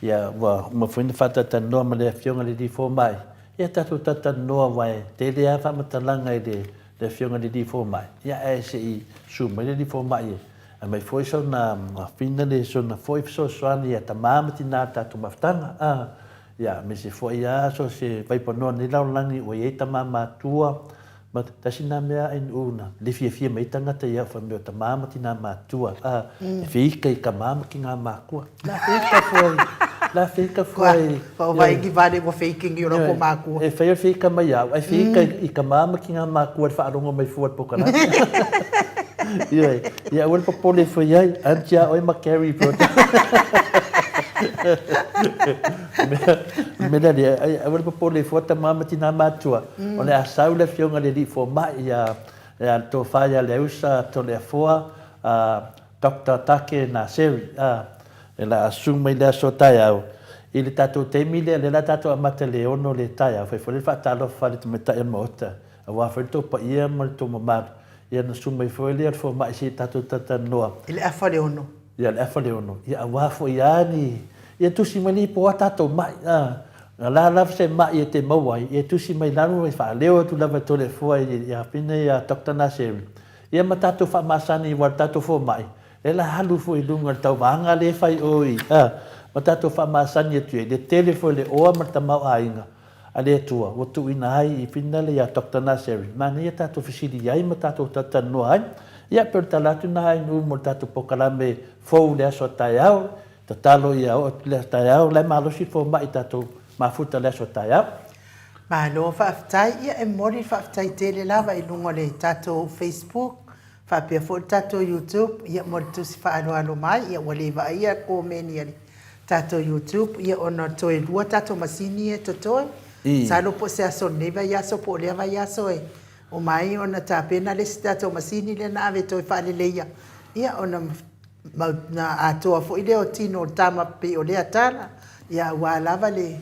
ia ua uma foi ona faatatalanoa ma le afioga i le Alii Fomai ia tatou talatalanoa aua e tele lava faamatalaga i le le afioga i le alii fomai, ia ae se i susu mai le alii fomai e aumai foi sona fina le sona foi fesoasoani ia tama ma tina o le tatou mafutaga a, ia aemaise foi a so se vaipanoa nei lalolagi ua i ai tama matua ma tasi na mea ai nuu na le fiafia mai tagata ia fai mai o tama ma tina matua a e feika i tama ma tina makua la feika foi la feika foi Kua vai ki vale ua faking i ora ko makua. E whai o whika mai au, ai whika i ka māma ki ngā mākua le whaarongo mai fua le pokalani. Ioe, ia aua le popole fua ai, aunty a oe ma Carrie po. Me la le, aua le popole fua ta māma ti nā mātua. O le a sau le afioga le li fua mai ia, ia tō wha ia le usa tō le afoa, Doctor Take Naseri, a, e la asu mai le aso taeao, i le tatou taimi lea, lea la tatou amata i le ono le taeao, fai foi le faatalofa a le tamaitai o le Maota, aua foi le tou paia ma le tou mamalu, ia ona susu mai foi lea o le fomai se i tatou talatalanoa. I le afa o le ono. Ia, le afa o le ono, ia aua foi a ni, ia tusi mai nei po o a tatou mai, a, o le a lava se mai e te maua ai, ia tusi mai lalo e faaleo atu lava e Toleafoa i a Fina ia Doctor Naseri, Ia ma tatou faamasani aua le tatou fomai, e la alu foi i luga le tauvaga lea e fai o i, a, ma tatou faamasani atu i ai, le tele foi o le oa ma le tamaoaiga a le Atua ua tuuina ai i finale ia Doctor Naseri, manaia tatou fesili i ai ma tatou talatalanoa ai. Ia, pei o le tala atu na ai nuu mo le tatou polokalame fou i le aso a taeao, tatalo ia oo atu i le aso taeao, la e malosi le fomai i tatou mafuta i le aso a taeao. Malo faafetai, ia e momoli le faafetai tele lava i luga o le tatou Facebook faapea foi le tatou YouTube ia mo le tusi faaaloalo mai, ia ua le vaaia komeni a le tatou YouTube ia ona toe lua tatou masini ia e totoe. Masalo po o se aso o lenei vaiaso po o lea vaiaso e uma ai ona tapena le isi tatou masini lea na ave e toe faaleleia ia ona na atoa foi lea o tino o le tama pei o lea tala ia aua lava le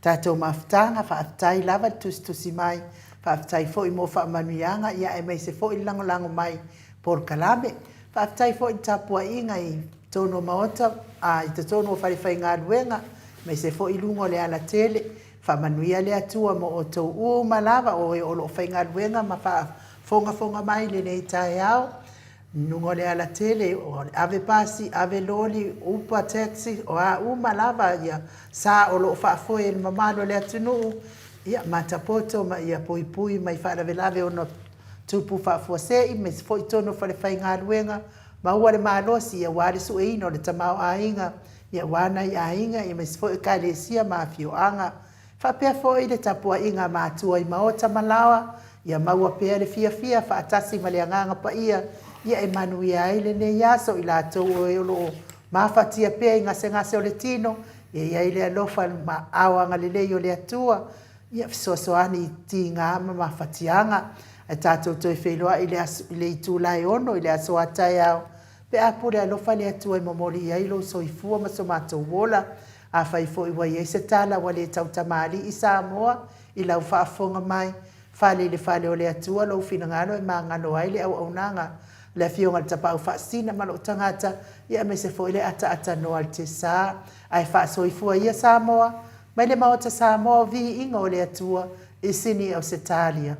Tatou mafutaga, faafetai lava le tusitusi mai, faafetai foi mo faamanuiaga ia aemaise foi le lagolago mai polokalame. Faafetai foi i le tapuaiga i totonu o maota, a, i totonu o falefaigaluega, Aemaise foi i luga o le alatele. Faamanuia le Atua mo outou uma lava o e o lo o faigaluega ma faafogafoga mai i lenei taeao. I luga o le alatele, o le ave pasi, ave loli, upa, taxi, o a uma lava ia sa o lo o faafoe e le mamalu o le atunuu, ia matapoto ma ia puipui mai faalavelave ono tupu faafuasei, aemaise foi totonu o falefaigaluega, maua le malosi aua le sueina o le tamaoaiga aua nai aiga aemaise foi Ekalesia ma afioaga. Faapea foi le tapuaiga a matua i maota ma laoa, ia maua pea le fiafia faatasi ma le Agaga Paia, ia e manuia ai lenei aso i latou o e o lo o mafatia pea i gasegase o le tino, ia i ai le alofa ma aao agalelei o le Atua, ia fesoasoani i tiga ma mafatiaga. Ae tatou toe feiloai i le aso, i le itula e ono i le aso a taeao, Pe a pule alofa le Atua e momoli i ai lou soifua ma so matou ola, afai foi ua i ai se tala ua le tautamalii Samoa i lau faafofoga mai, fale i le fale o le Atua lou finagalo e magalo ai le auaunaga a le Afioga i le Tapaau Faasisina ma lou tagata, ia aemaise foi le ataaatanoa a le Tesa. Ae faasoifua ia Samoa, mai le Maota Samoa o Viiga o le Atua i Sini Ausetalia.